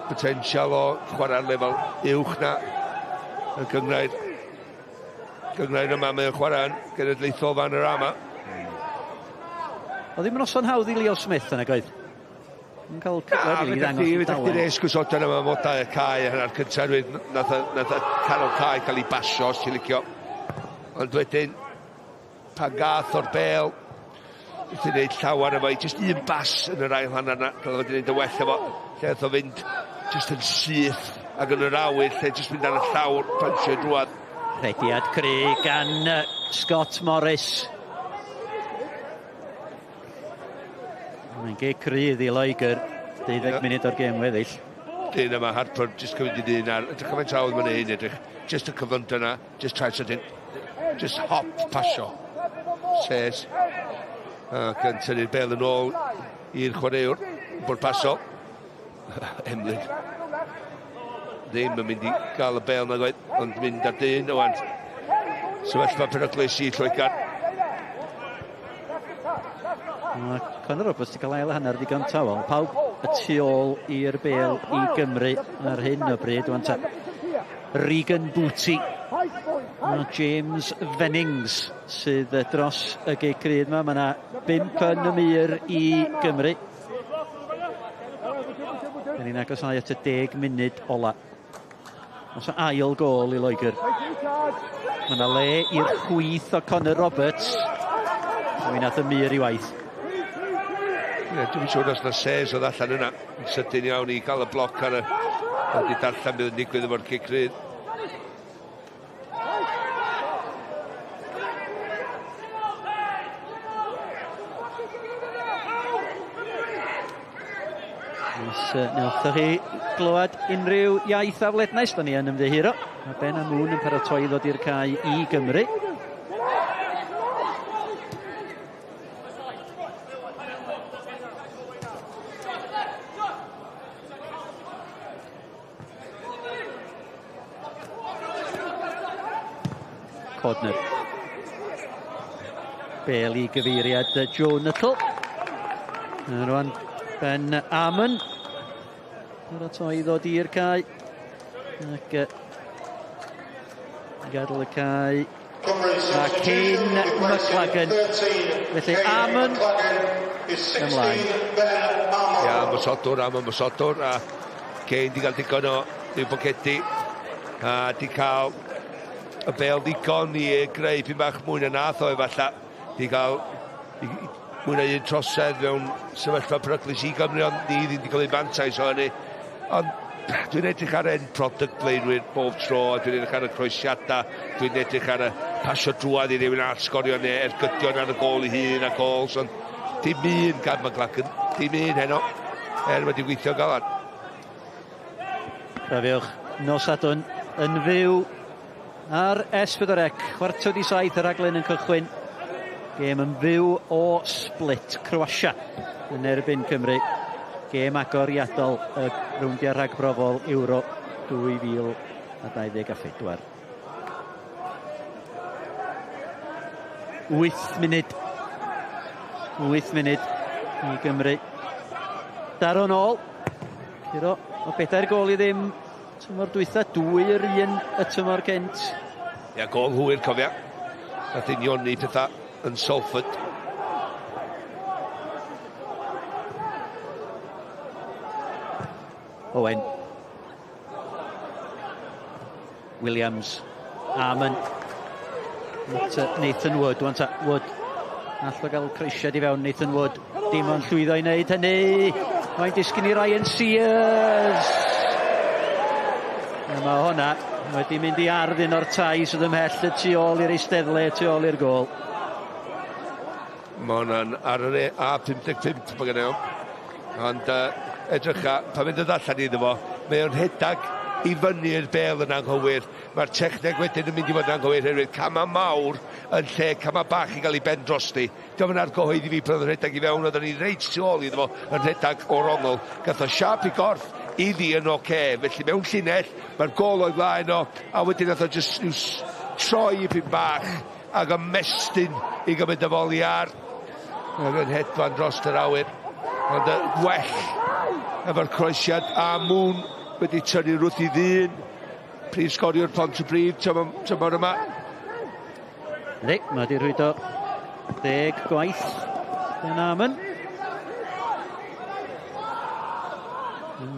potensial o chwarae'r lefel uwch na y gynghrair. Gynghrair yma mae o'n chwarae'n genedlaethol fan yr ama. O ddim yn noson hawdd i Leo Smith yna oedd. Yn cael cyfle rili i ddangos i dalent. Fe esgusoda yma amodau y cae hanner cyntaf nath y canol cae cael ei basio os ti'n licio. Ond wedyn pan gath o'r bel wrth i wneud llawer efo i jyst un bas yn yr ail hanner na, dylai fod i wneud y well efo. Lle oedd o fynd jyst yn syth ac yn yr awyr, lle jyst mynd ar y llawr, pansio drwad. Rhediad cry gan Scott Morris. Mae'n geg cry iddi Loegr, 12 munud o'r gêm weddill. Dyn yma, Harper, jyst cymryd i ddyn ar, edrych cymaint hawdd mae'n ein edrych. Jyst y cyflymder yna, jyst trai sydyn, jyst hop pasio. Ses. Ac yn tynnu'r bel yn ôl i'r chwaraewr, bwrpasol. Emlyn. Ddim yn mynd i gael y bel nag oedd, ond mynd ar dyn o wan. Sefyllfa peryglus i Lloegr. Mae Conor Roberts wedi cael ail hanner ddigon tawel. Pawb y tu ôl i'r bel i Gymru ar hyn o bryd. Wan ta Regan Booty. A James Vennings sydd dros y gig rhydd yma. Mae yna 5 yn y mur i Gymru. Dyn ni'n agosáu at y 10 munud ola. Os ail gôl i Loegr. Mae yna le i'r chwith o Conor Roberts. Mi nath y mur i waith. Ie, dwi'n siŵr os na Ses oedd allan yna. Yn sydyn iawn i gael y bloc ar y... Wedi darllen bydd yn digwydd efo'r cic rhydd. Os newch chi glywed unrhyw iaith aflednais, da ni yn ymddiheuro. Mae Ben Amoon yn paratoi ddod i'r cae i Gymru. Codner. Bel i gyfeiriad Joe Nuttall. A rwan Ben Amon. Paratoi i ddod i'r cae. Ac gadael y cae. Mae Kane McLagan. Felly Amon ymlaen. Ia, ymosodwr am ymosodwr. A Kane di gael digon o i'w bocedi. A di cael y bel ddigon i greu pyn bach mwy na nath o efallai. Di gael mwy na un trosedd mewn sefyllfa peryglus i Gymru, ond ni ddim wedi cael ei fantais o hynny. Ond dwi'n edrych ar end product blaenwyr bob tro, a dwi'n edrych ar y croesiadau, dwi'n edrych ar y pasio drwadd i rywun arall sgorio neu ergydion ar y gôl i hun a gols, ond dim un gan McLagan, dim un heno, er wedi gweithio galad. Cofiwch, nos Sadwrn yn fyw ar S4C, 6:45 y rhaglen yn cychwyn. Gêm yn fyw o Split, Croatia yn erbyn Cymru. Gêm agoriadol y rowndiau rhagbrofol Euro 2024. 8 munud. 8 munud i Gymru. Daro nôl. Curo o 4 gôl i ddim tymor dwytha, 2-1 y tymor cynt. Ia, gôl hwyr, cofia. Nath unioni pethau yn Salford. Owen. Williams. Amon. Nathan Wood. Wan ta, Wood. All o gael croesiad i fewn Nathan Wood. Dim ond llwyddo i wneud hynny. Mae'n disgyn i Ryan Sears. A mae hwnna wedi mynd i ardd un o'r tai sydd ymhell y tu ôl i'r eisteddle, y tu ôl i'r gôl. Mae hwnna'n ar yr A55 mae gen i. Ond edrycha, pan mynd yn allan iddo fo, mae o'n rhedag i fyny'r bel yn anghywir. Mae'r techneg wedyn yn mynd i fod yn anghywir herwydd cama mawr yn lle cama bach i gael ei ben drosti. Diolch yn argyhoedd i fi pan oedd yn rhedeg i fewn, oedden ni reit tu ôl iddo fo yn rhedeg o'r ongl. Gath o siap i gorff iddi yn oce, felly mewn llinell, mae'r gôl o'i flaen o, a wedyn nath o jyst troi i pyn bach ac ymestyn i gymryd y foli ar. Ac yn hedfan dros yr awyr. Ond y well efo'r croesiad a Moon wedi tynnu rwth i ddyn. Prif sgoriwr Pontypridd tymor yma. Yndi, mae wedi rhwydo 10 gwaith Ben Amon.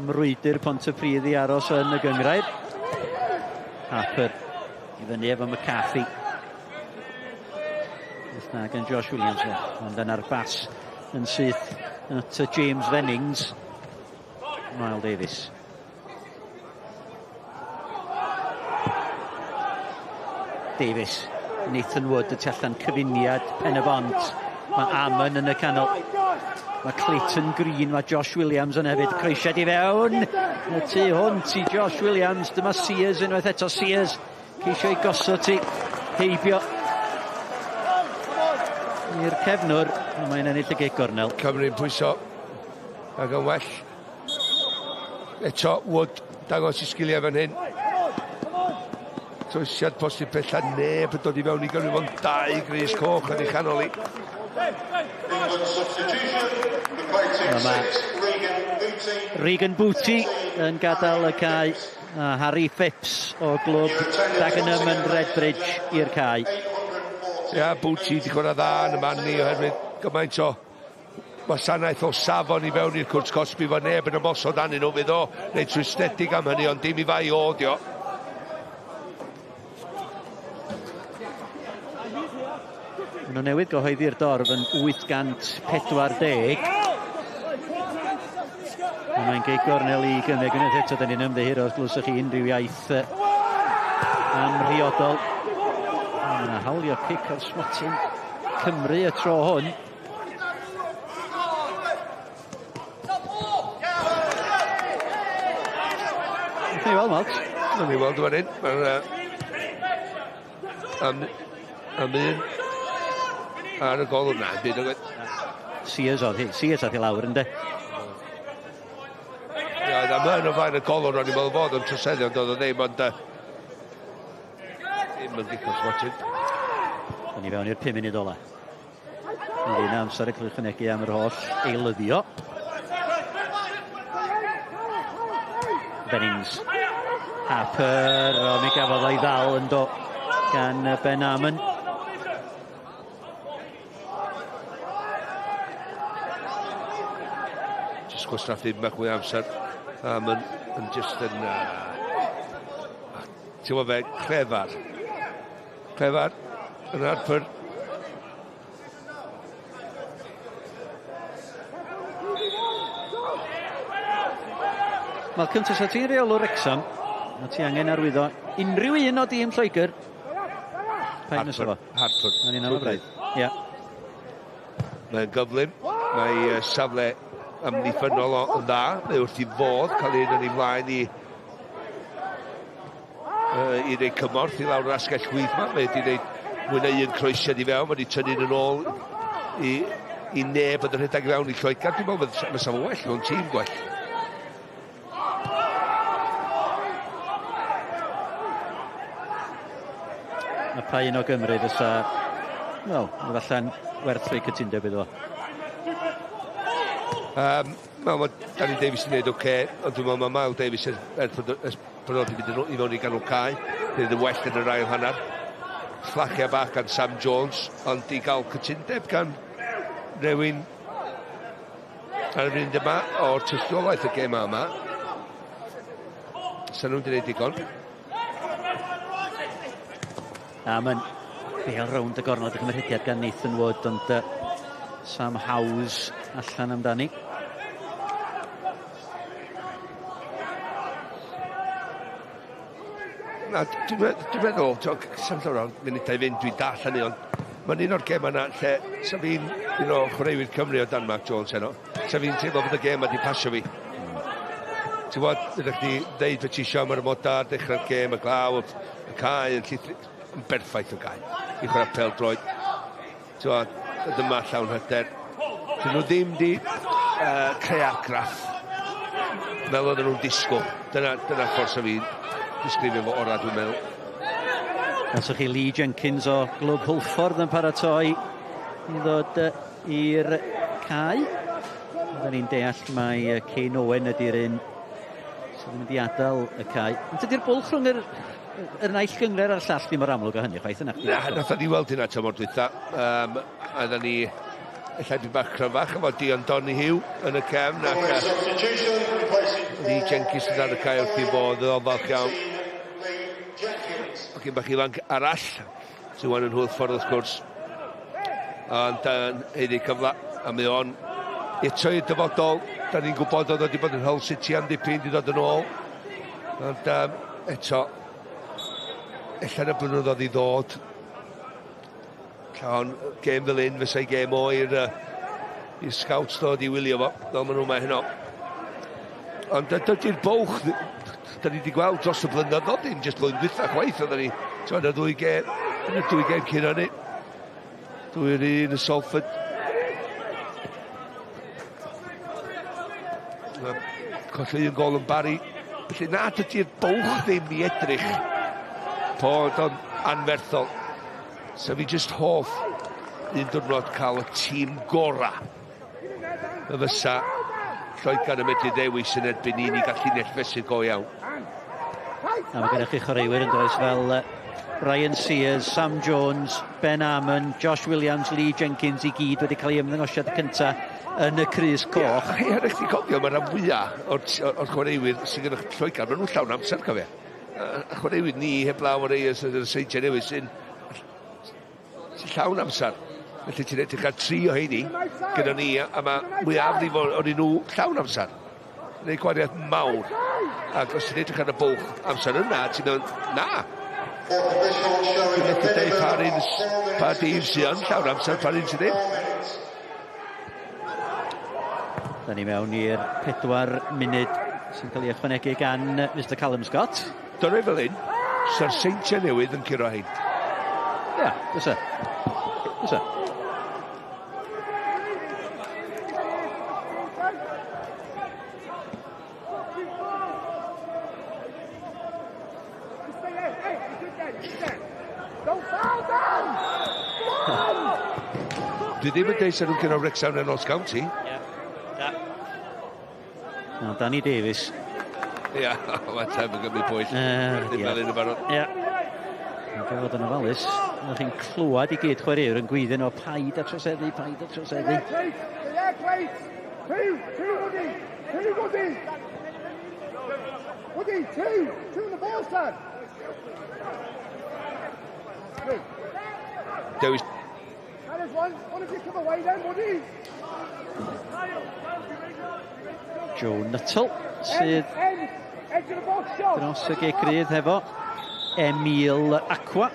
Mrwydr Pontypridd i aros yn y gynghrair. Harper i fyny efo McCarthy. Beth na gan Josh Williams, ond yna'r bas yn syth at James Vennings. Miles Davis. Davis, Nathan Wood y tu allan, cyfuniad Pen y Bont. Mae Amon yn y canol. Mae Clayton Green, mae Josh Williams yn hefyd. Croesiad i fewn. Y tu hwnt i Josh Williams. Dyma Sears unwaith eto. Sears ceisio i gosod ti heibio i'r cefnwr. Mae'n ennill y gic gornel. Cymru'n pwyso ac yn well. Eto Wood dangos i sgiliau fan hyn. Croesiad posib pella, neb yn dod i fewn i Gymru, ond 2 grys coch yn ei chanol i. Mae Regan Booty yn gadael y cae, a Harry Phipps o glwb Dagenham yn Redbridge i'r cae. Ia, Booty di chwarae dda yn y man ni oherwydd gymaint o wasanaeth o safon i fewn i'r cwrt cosbi, fo neb yn ymosod anyn nhw, fydd o reit rwystredig am hynny, ond dim i fai o dio. Maen nhw newydd gyhoeddi'r dorf yn 840. A mae'n gig gornel i Gymru. Unwaith eto, dyn ni'n ymddiheuro os glywsoch chi unrhyw iaith amhriodol. Mae'n hawlio cic o'r smotyn Cymru y tro hwn. Ni weld, Malc. Ni weld fan hyn. Mae'n am un ar y gol yna. Sears oedd hi. Sears oedd hi lawr, ynddo? Ia, am un o flaen y golwr o'n i'n meddwl fod yn troseddu, ond oedd o ddim, ond ddim yn gic o'r smotyn. Da ni fewn i'r 5 munud ola. Mi fydd 'na amser yn cael ei ychwanegu am yr holl eilyddio. Bennings. Harper, o, mi gafodd o'i ddal yn do gan Ben Armon. Just gwastraffu bach mwy amser. Armon yn just yn... Ti'n gwybod fe, clefar. Clefar yn Harper. Malcolm, tasa ti'n reolwr Wrexham, a ti angen arwyddo unrhyw un o dîm Lloegr. Pa'n fysa fo? Harper. Mae'n un o'r braidd. Ia. Mae'n gyflym. Mae safle amddiffynnol yn dda. Mae wrth i fodd cael un yn ei flaen i wneud cymorth i lawr yr asgell chwith yma. Mae wedi gwneud mwy na un croesiad i fewn. Mae wedi tynnu yn ôl i neb yn rhedeg i fewn i Lloegr. Dwi'n meddwl mae safle well mewn tîm gwell. A pa un o Gymru fysa, wel, falla'n werth rhoi cytundeb iddo fo? Wel, mae Danny Davies yn gwneud oce, ond dwi'n meddwl mae Miles Davies er bod o wedi mynd i fewn i ganol cae, bydd yn well yn yr ail hanner. Fflachia bach gan Sam Jones, ond i gael cytundeb gan rhywun ar y funud yma o'r tystiolaeth y gêm yma. Sa nhw'n gwneud digon. A mae'n bêl rownd y gornel, ydych chi'n rhediad gan Nathan Wood, ond Sam Howes allan amdani. Na, dwi'n meddwl, sam llawer o munudau i fynd, dwi'n dall hynny, ond mae'n un o'r gemau yna lle sa fi'n un o chwaraewyr Cymru o dan Mark Jones heno, sa fi'n teimlo bod y gêm wedi pasio fi. Ti'n gwybod, ydych chi ddeud beth ti isio am yr amodau, dechrau'r gêm, y glaw, y cae, yn llithru, yn berffaith o gae i chwarae pêl-droed. Ti'n gwybod, dyma llawn hyder. Dyn nhw ddim di creu argraff fel oedden nhw'n disgwyl. Dyna ffordd sa fi'n disgrifio fo orau, dwi'n meddwl. Welsoch chi Lee Jenkins o Glwb Hwlffordd yn paratoi i ddod i'r cae. Oedden ni'n deall mai Kane Owen ydy'r un sydd yn mynd i adael y cae. Ond dydy'r bwlch rhwng yr naill gynghrair a'r llall ddim mor amlwg o hynny chwaith yna. Na, nathon ni weld hynna tymor dwytha. A oedden ni ella dipyn bach cryfach efo Dion Donoghue yn y cefn ac Lee Jenkins yn ar y cae wrth i fod, oedd o'n falch iawn. Hogyn bach ifanc arall sy'n wan yn Hwlffordd wrth gwrs. Ond yn haeddu cyfle, a mae o'n eto i'r dyfodol. Da ni'n gwybod oedd o wedi bod yn Hull City am dipyn, wedi dod yn ôl. Ond eto, ella yn y blynyddoedd i ddod. Llawn gêm fel un, fysa'i gêm o i'r scouts ddod i wylio fo, fel maen nhw yma heno. Ond dydy'r bwlch, da ni wedi gweld dros y blynyddoedd, dim jyst blwyddyn dwytha chwaith, oedden ni, ti'n y ddwy gêm, yn y dwy gêm cyn hynny. 2-1 y Salford. Colli un gol yn Barry. Felly na, dydy'r bwlch ddim i edrych bod o'n anferthol. So fi jyst hoff un diwrnod cael y tîm gora. Y fysa Lloegr yn medru ddewis yn erbyn un i gael llinell fesur go iawn. A mae gennych chi chwaraewyr yn does fel Ryan Sears, Sam Jones, Ben Armon, Josh Williams, Lee Jenkins i gyd wedi cael eu ymddangosiad cynta yn y crys coch. Ie, yeah, chdi cofio, mae'r rhan fwyaf o'r chwaraewyr sydd gyda Lloegr, maen nhw'n llawn amser, cofio. A chwaraewyr ni heblaw o'r rei sydd yn y Seintiau Newydd sy'n llawn amser. Felly ti'n edrych ar tri o heini gyda ni, a mae mwyafrif o'n nhw llawn amser. Neu gwariad mawr. Ac os ti'n edrych ar y bwlch amser yna, ti'n meddwl, na. Dwi'n methu deud pa dîm sy'n yn llawn amser, pa un sydd ddim. Da ni mewn i'r 4 munud sy'n cael ei ychwanegu gan Mr Callum Scott. Dyna fel un, sa'r Seintiau Newydd yn curo hein. Ie, fysa. Fysa. Dwi ddim yn deud sy'n nhw'n curo Wrexham na Notts County. Ie. Da. No, Danny Davies. Ia, mae Trev yn gymryd pwyll. Ddim fel un yn barod. Ia. Mae'n fod yn ofalus. Ydych chi'n clywed i gyd chwaraewr yn gweiddi o paid a troseddu, paid a troseddu. Two, two, Woody, two, Woody. Woody, two, two in the ball, son. Dewis. That is one, one of you come away then, Woody. Joe Nuttall sydd dros y gic rydd hefo Emil Acquah.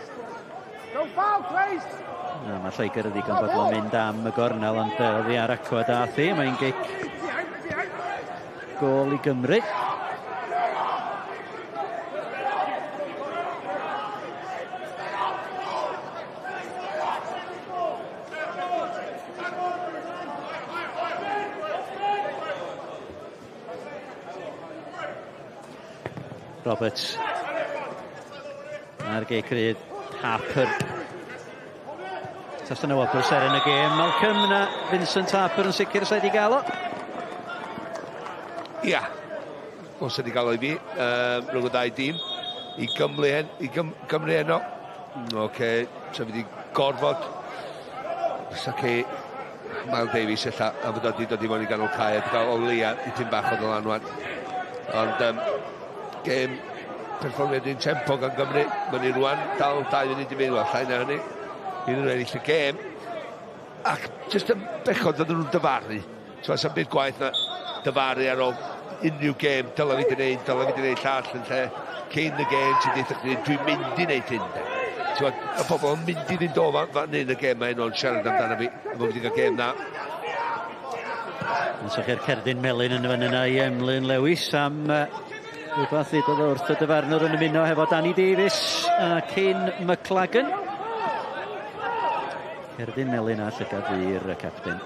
No foul, please. Na, mae Lloegr yn ddigon fodlon mynd am y gornel, ond oddi ar Acquah dath hi. Mae'n gic gôl i Gymru. Roberts a'r gic rydd Harper. Tasa yna wobr seren y gêm. Malcolm na Vincent Harper yn sicr sa'i di gael o. Ia. Os ydi gael o i fi, rhwng y ddau dîm. I Gymru, hen, i Gym, Gymru heno. Oce, so fi wedi gorfod. Fysa ci Miles Davies ella, a fod o wedi dod i mewn i ganol cae, a gael o leia dipyn bach o ddylanwad. Ond gêm perfformiad un tempo gan Gymru. Mae'n ni rwan dal 2 munud i fynd, wel, llai na hynny. Un nhw'n ennill y gêm. Ac jyst yn bechod fydden nhw'n dyfaru. So, sa'm byd gwaeth na dyfaru ar ôl unrhyw gêm, dylai fi di wneud, dylai fi di wneud llall yn lle cyn y gêm, ti'n deud chdi, dwi'n mynd i wneud hyn. De. Ti'n gwbod, y pobl yn mynd i fynd o fan hyn y gêm mae nhw'n siarad amdano fi, a bod fi wedi cael gêm na. Yn sych i'r cerdyn melyn yn fan yna i Emlyn Lewis am rhywbeth ddudodd o wrth y dyfarnwr yn ymuno hefo Danny Davies a Kane McLagan. Cerdyn melyn a llygad i'r capten.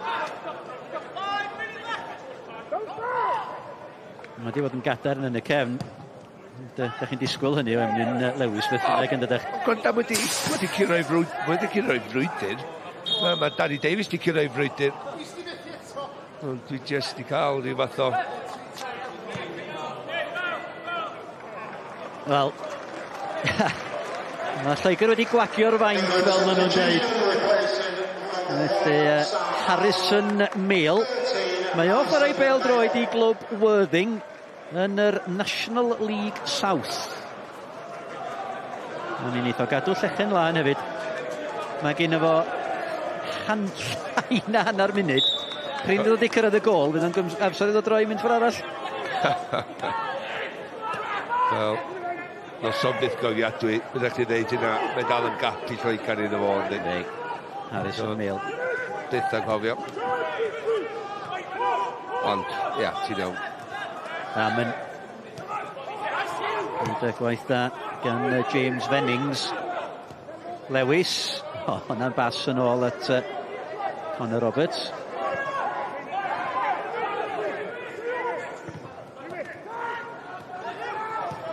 Mae wedi bod yn gadarn yn y cefn. Da chi'n disgwyl hynny o Emlyn Lewis beth bynnag yn dydych? Gwranda, wedi curo'i frwydr. Mae Danny Davies wedi curo'i frwydr. Ond dwi jyst di cael rhyw fath o... Wel, mae Lloegr wedi gwagio'r fainc fel maen nhw'n dweud. Felly, Harrison Mail. Mae o chwarae bêl-droed i glwb Worthing yn yr National League South. A mi wneith o gadw llechen lân hefyd. Mae gen fo llai na hanner munud. Prin fydd o wedi cyrraedd y gôl, fydd o'n amser iddo droi mynd ffordd arall. Wel, noson byth gofiadwy, byddech chi ddeud hynna, mae dal yn gap i Lloegr iddo fo, yndi? Harrison Mail. Byth anghofio. Ond, ia, ti'n iawn. A mae'n gwaith da gan James Vennings. Lewis. O, hwnna'n bas yn ôl at Connor Roberts.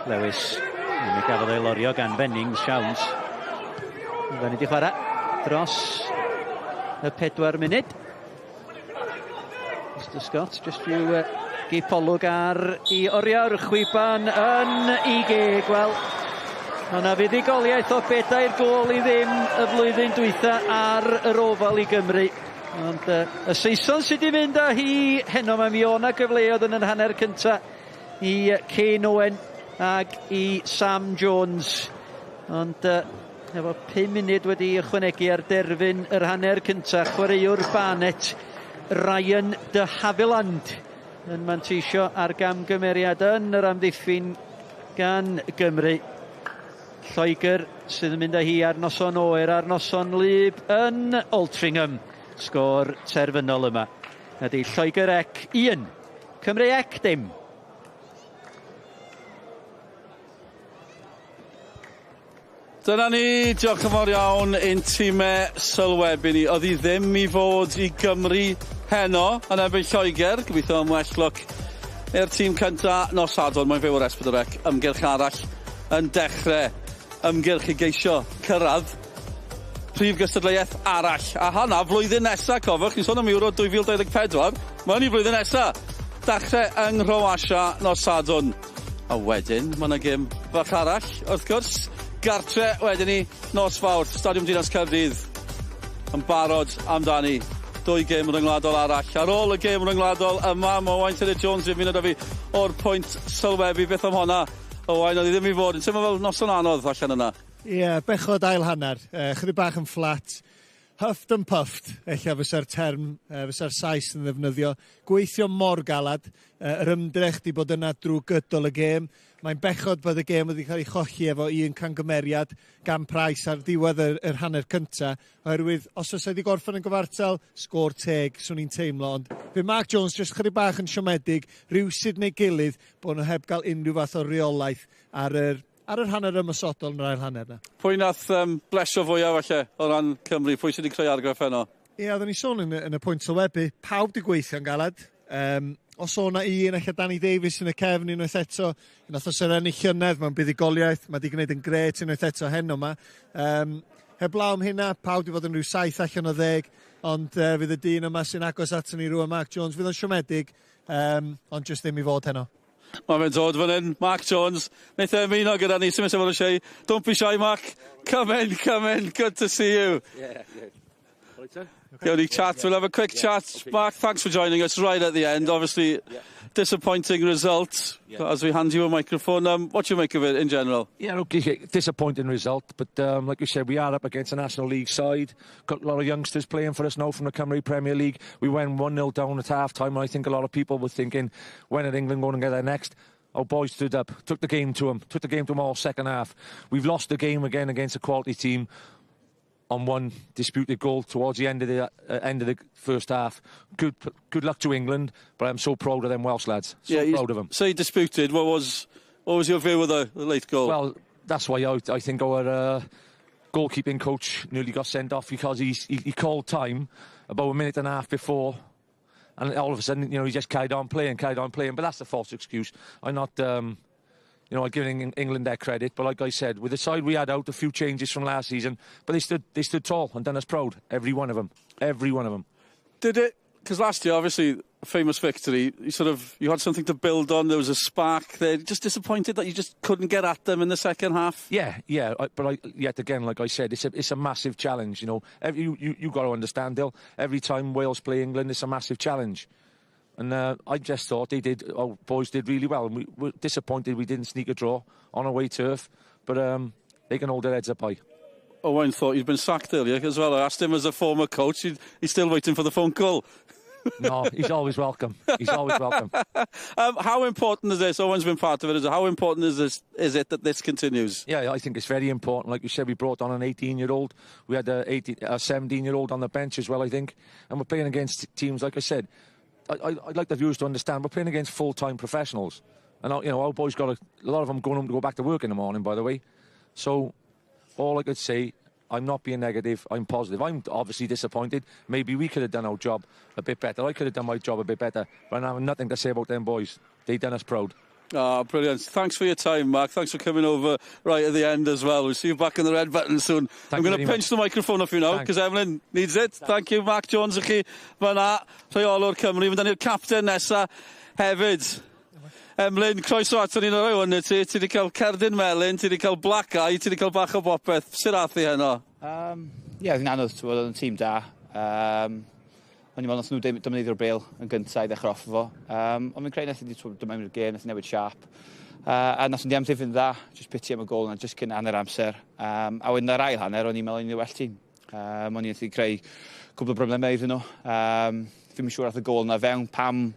Lewis. Mi gafodd ei lorio gan Vennings, siawns. Fe ni wedi chwarae dros y 4 munud. Mr Scott, just rhyw gipolwg ar i oriawr chwiban yn ei geg. Wel, mae yna fuddugoliaeth o 4 gôl i ddim y flwyddyn dwytha ar yr Ofal i Gymru. Ond y Saeson sydd wedi mynd â hi heno, mae mi o'na gyfleoedd yn yr hanner cynta i Kane Owen ag i Sam Jones. Ond efo 5 munud wedi ychwanegu ar derfyn yr hanner cynta, chwaraewr Barnet, Ryan de Havilland, yn manteisio ar gamgymeriad yn yr amddiffyn gan Gymru. Lloegr sydd yn mynd â hi ar noson oer, ar noson wlyb yn Altrincham. Sgôr terfynol yma ydy Lloegr ec 1, Cymru ec dim. Dyna ni, diolch yn fawr iawn i'n tîmau sylwebu ni. Oedd hi ddim i fod i Gymru heno yn erbyn Lloegr. Gobeithio am well lwc i'r tîm cynta nos Sadwrn. Mae'n fyw ar S4C. Ymgyrch arall yn dechrau. Ymgyrch i geisio cyrraedd Prif gystadleuaeth arall. A hwnna flwyddyn nesa, cofiwch, ni'n sôn am Euro 2024, mae hynny flwyddyn nesa. Dachrau yng Nghroatia nos Sadwrn. A wedyn, mae yna gêm fach arall, wrth gwrs. Gartre wedyn ni, nos Fawrth, Stadiwm Dinas Caerdydd. Yn barod amdani. Dwy gêm ryngwladol arall. Ar ôl y gêm ryngwladol yma, mae Owain Tudur Jones yn mynd â fi o'r pwynt sylwebu. Beth am honna? Owain, oedd hi ddim i fod yn teimlo fel noson anodd allan yna. Ie, yeah, bechod ail hanner. Chydig bach yn fflat. Huffed and puffed, ella fysa'r term, fysa'r Sais yn ddefnyddio. Gweithio mor galad, yr ymdrech di bod yna drwy gydol y gêm. Mae'n bechod bod y gêm wedi cael ei cholli efo un cangymeriad gan Price ar ddiwedd yr hanner cynta, oherwydd os oes wedi gorffen yn gyfartal, sgôr teg, swn i'n teimlo. Ond fe Mark Jones jyst chydig bach yn siomedig, rhywsut neu gilydd, bod nhw heb gael unrhyw fath o reolaeth ar yr hanner ymosodol yn yr ail hanner na. Pwy nath blesio fwyaf falle o ran Cymru? Pwy sydd wedi creu argraff heno? Ie, oedden ni sôn yn y pwynt sylwebu, pawb di gweithio'n galad. Os o na un, ella Danny Davies yn y cefn unwaith eto, nath o serennu llynedd mewn buddugoliaeth, mae di gwneud yn gret unwaith eto heno yma. Heblaw am hynna, pawb di fod yn rhyw 7 allan o 10, ond fydd y dyn yma sy'n agos ato ni rwan, Mark Jones, fydd o'n siomedig, ond jyst ddim i fod heno. Mae fe'n dod fan hyn, Mark Jones. Wnaeth e ymuno gyda ni, sy'n mynd shy. Don't be shy, Mark. Come in, come in. Good to see you. Yeah. Right, sir? Okay. Only chat. We'll have a quick chat. Okay. Mark, thanks for joining us right at the end. Obviously, disappointing result as we hand you a microphone. What do you make of it in general? Yeah, okay, disappointing result, but like you said, we are up against a National League side. Got a lot of youngsters playing for us now from the Cymru Premier League. We went 1-0 down at half time, and I think a lot of people were thinking, when are England going to get there next? Our boys stood up, took the game to them, took the game to them all second half. We've lost the game again against a quality team on one disputed goal towards the end of the first half. Good luck to England, but I'm so proud of them Welsh lads. So proud of them. Say disputed. What was your view of the late goal? Well, that's why I think our goalkeeping coach nearly got sent off because he called time about a minute and a half before, and all of a sudden, he just carried on playing, carried on playing. But that's a false excuse. I'm not. I'm giving England their credit, but like I said, with the side we had out, a few changes from last season, but they stood tall and done us proud. Every one of them, every one of them. Did it? Because last year, obviously, a famous victory. You sort of you had something to build on. There was a spark there. Just disappointed that you just couldn't get at them in the second half. Yeah, but yet again, like I said, it's a massive challenge. You got to understand, Dill. Every time Wales play England, it's a massive challenge. And I just thought our boys did really well. And we were disappointed we didn't sneak a draw on away turf, but they can hold their heads up high. Owain thought he'd been sacked earlier as well. I asked him as a former coach. He's still waiting for the phone call. No, he's always welcome. He's always welcome. How important is this? Owen's been part of it. How important is this? Is it that this continues? Yeah, I think it's very important. Like you said, we brought on an 18-year-old. We had a 17-year-old on the bench as well, I think. And we're playing against teams, like I said, I'd like the viewers to understand we're playing against full-time professionals. And our boys got a lot of them going home to go back to work in the morning, by the way. So all I could say, I'm not being negative, I'm positive. I'm obviously disappointed. Maybe we could have done our job a bit better. I could have done my job a bit better. But I have nothing to say about them boys. They done us proud. Ah, brilliant. Thanks for your time, Mark. Thanks for coming over right at the end as well. We'll see you back in the red button soon. Thank I'm you going to very pinch much. the microphone off you now, because Emlyn needs it. Thanks. Thank you, Mark Jones, i chi fan'na, rheolwr Cymru. Mynd ni'r capten nesa hefyd. Emlyn, croeso ato ni'n rhoi hwn i ti. Ti wedi cael cerdyn melyn, ti wedi cael black eye, ti wedi cael bach o bopeth. Sut ath hi heno? Ie, oedd hi'n anodd, ti'n oedd yn tîm da. O'n i'n meddwl nath nhw domineiddio'r bêl yn gyntaf i ddechrau off fo. Ond fi'n credu nath i dod mewn i'r gêm, nath i newid siâp. A nath nhw amddiffyn dda, just piti am y gôl yna, just cyn hanner amser. A wedyn ar ail hanner, o'n i'n meddwl o'n i'n well tîm. O'n i'n gallu creu cwbl o broblemau iddyn nhw. Fi'n siŵr ath y gôl yna fewn, pam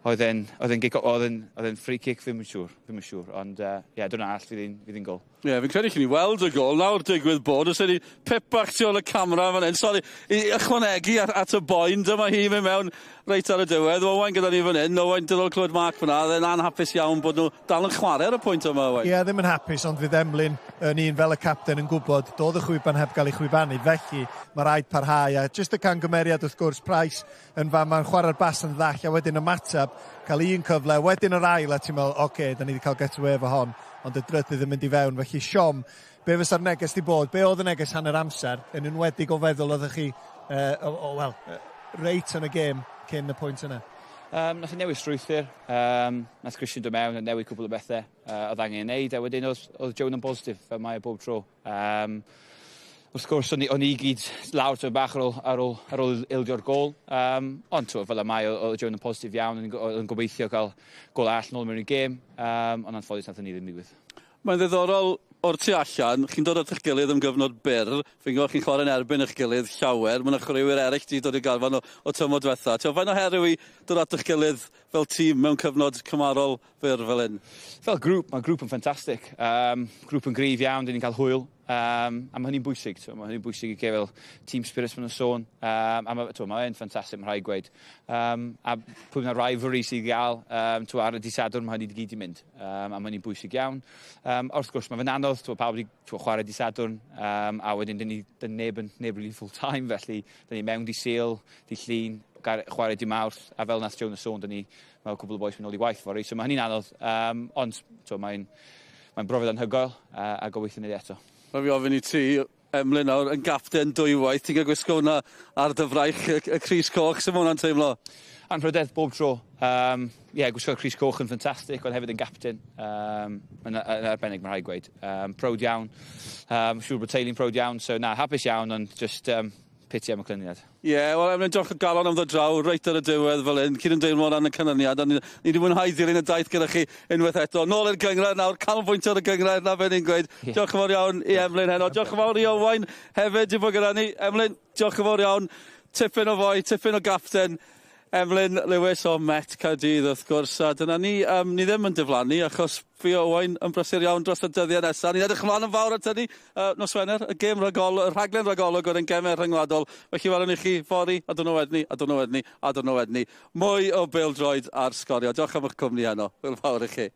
oedd e'n free kick, fi'n siŵr, fi'n siŵr. Ond ie, yeah, dyna all fydd hi'n gôl. Ie, yeah, fi'n credu chi ni weld y gôl nawr digwydd bod. Os ydy pip bach tu ôl y camera fan hyn. Sori, i ychwanegu at y boen, dyma hi mynd mewn reit ar y diwedd. Owain gyda ni fan hyn. Owain, diddorol clywed Mark fyna. Oedd e'n anhapus iawn bod nhw dal yn chwarae ar y pwynt yma, Owain. Ie, yeah, ddim yn hapus, ond fydd Emlyn yn un fel y capten yn gwybod doedd y chwiban heb gael ei chwibanu. Felly, mae rhaid parhau. A jyst y cangymeriad, wrth gwrs, Price yn fan ma'n chwarae'r bas yn ddall, a wedyn ymateb, cael un cyfle, wedyn yr ail, a ti'n meddwl, oce, okay, da ni wedi cael get away efo hon. ond y drydydd yn mynd i fewn. Felly siom, be fysa'r neges di bod? Be oedd y neges hanner amser, yn enwedig o feddwl oeddech chi, wel, reit yn y gêm cyn y pwynt yna? Nath i newid strwythur, nath Christian dod mewn a newid cwpl o bethau oedd angen ei wneud, a wedyn oedd Joe yn positif, fel mae e bob tro. Wrth gwrs, o'n i gyd lawr tyma bach ar ôl ildio'r gol. Ond twel, fel y mae, oedd Joe yn positif iawn, oedd yn gobeithio cael gol arall nôl mewn i'r gêm, ond anffodus nath ni ddim digwydd. Mae'n ddiddorol o'r tu allan, chi'n dod at eich gilydd am gyfnod byr, fi'n gwybod chi'n chwarae'n erbyn eich gilydd llawer, mae yna chwaraewyr eraill wedi dod i garfan o tymor diwetha. Ti'n faint o her yw i dod at eich gilydd fel tîm mewn cyfnod cymarol fyr fel hyn? Fel grŵp, mae grŵp yn ffantastig. Grŵp yn gryf iawn, dyn ni'n cael hwyl. A mae hynny'n bwysig, so, mae hynny'n bwysig i gael fel team spirit maen nhw'n sôn. A mae, mae'n ffantastig, mae'n rhaid gweud. A pwy yna rivalry sydd i gael twel, ar y dydd Sadwrn, mae hynny gyd i mynd. A mae hynny'n bwysig iawn. Wrth gwrs, mae fe'n anodd, twel, pawb wedi chwarae dydd Sadwrn, a wedyn dyn ni, dyn neb yn neb really full time, felly dyn ni mewn dydd Sul, dydd Llun, chwarae dydd Mawrth, a fel nath Jonas sôn, dyn ni, mae cwpl o bois mynd nôl i waith fory, so mae hynny'n anodd, ond mae'n mae brofiad anhygoel, a gobeithio wneud eto. Rhaid fi ofyn i ti, Emlyn nawr, yn gapten dwywaith, ti'n cael gwisgo hwnna ar dy fraich, y crys coch, sut mae hwnna'n teimlo? Anrhydedd bob tro. Yeah, gwisgo'r crys coch yn ffantastig, ond hefyd yn gapten. Yn arbennig, mae'n rhaid gweud. Proud iawn. Siŵr bod teulu'n proud iawn, so na, hapus iawn, ond just piti am y canlyniad. Ie, yeah, wel, Emlyn, diolch o galon am ddod draw reit ar y diwedd fel hyn, cyn yn deimlo ran y canlyniad, a ni wedi mwynhau dilyn y daith gyda chi unwaith eto. Nôl i'r gynghrair nawr, canolbwyntio ar y gynghrair na fe ni'n gweud. Yeah. Diolch yn fawr iawn i Emlyn heno. Diolch yn fawr i Owain hefyd i bod gyda ni. Emlyn, diolch yn fawr iawn. Tipyn o foi, tipyn o gapten. Emlyn Lewis o Met Caerdydd wrth gwrs. A dyna ni, ni ddim yn diflannu achos fi Owain yn brysur iawn dros y dyddiau nesaf. Ni'n edrych ymlaen yn fawr at hynny nos Wener, y gêm ragol, y rhaglen ragolwg o'r gemau rhyngwladol. Felly welwn ni chi fory, a dwrnod wedyn 'ny, a dwrnod wedyn 'ny, a dwrnod wedyn 'ny. Mwy o bêl-droed ar Sgorio. Diolch am eich cwmni heno. Hwyl fawr i chi.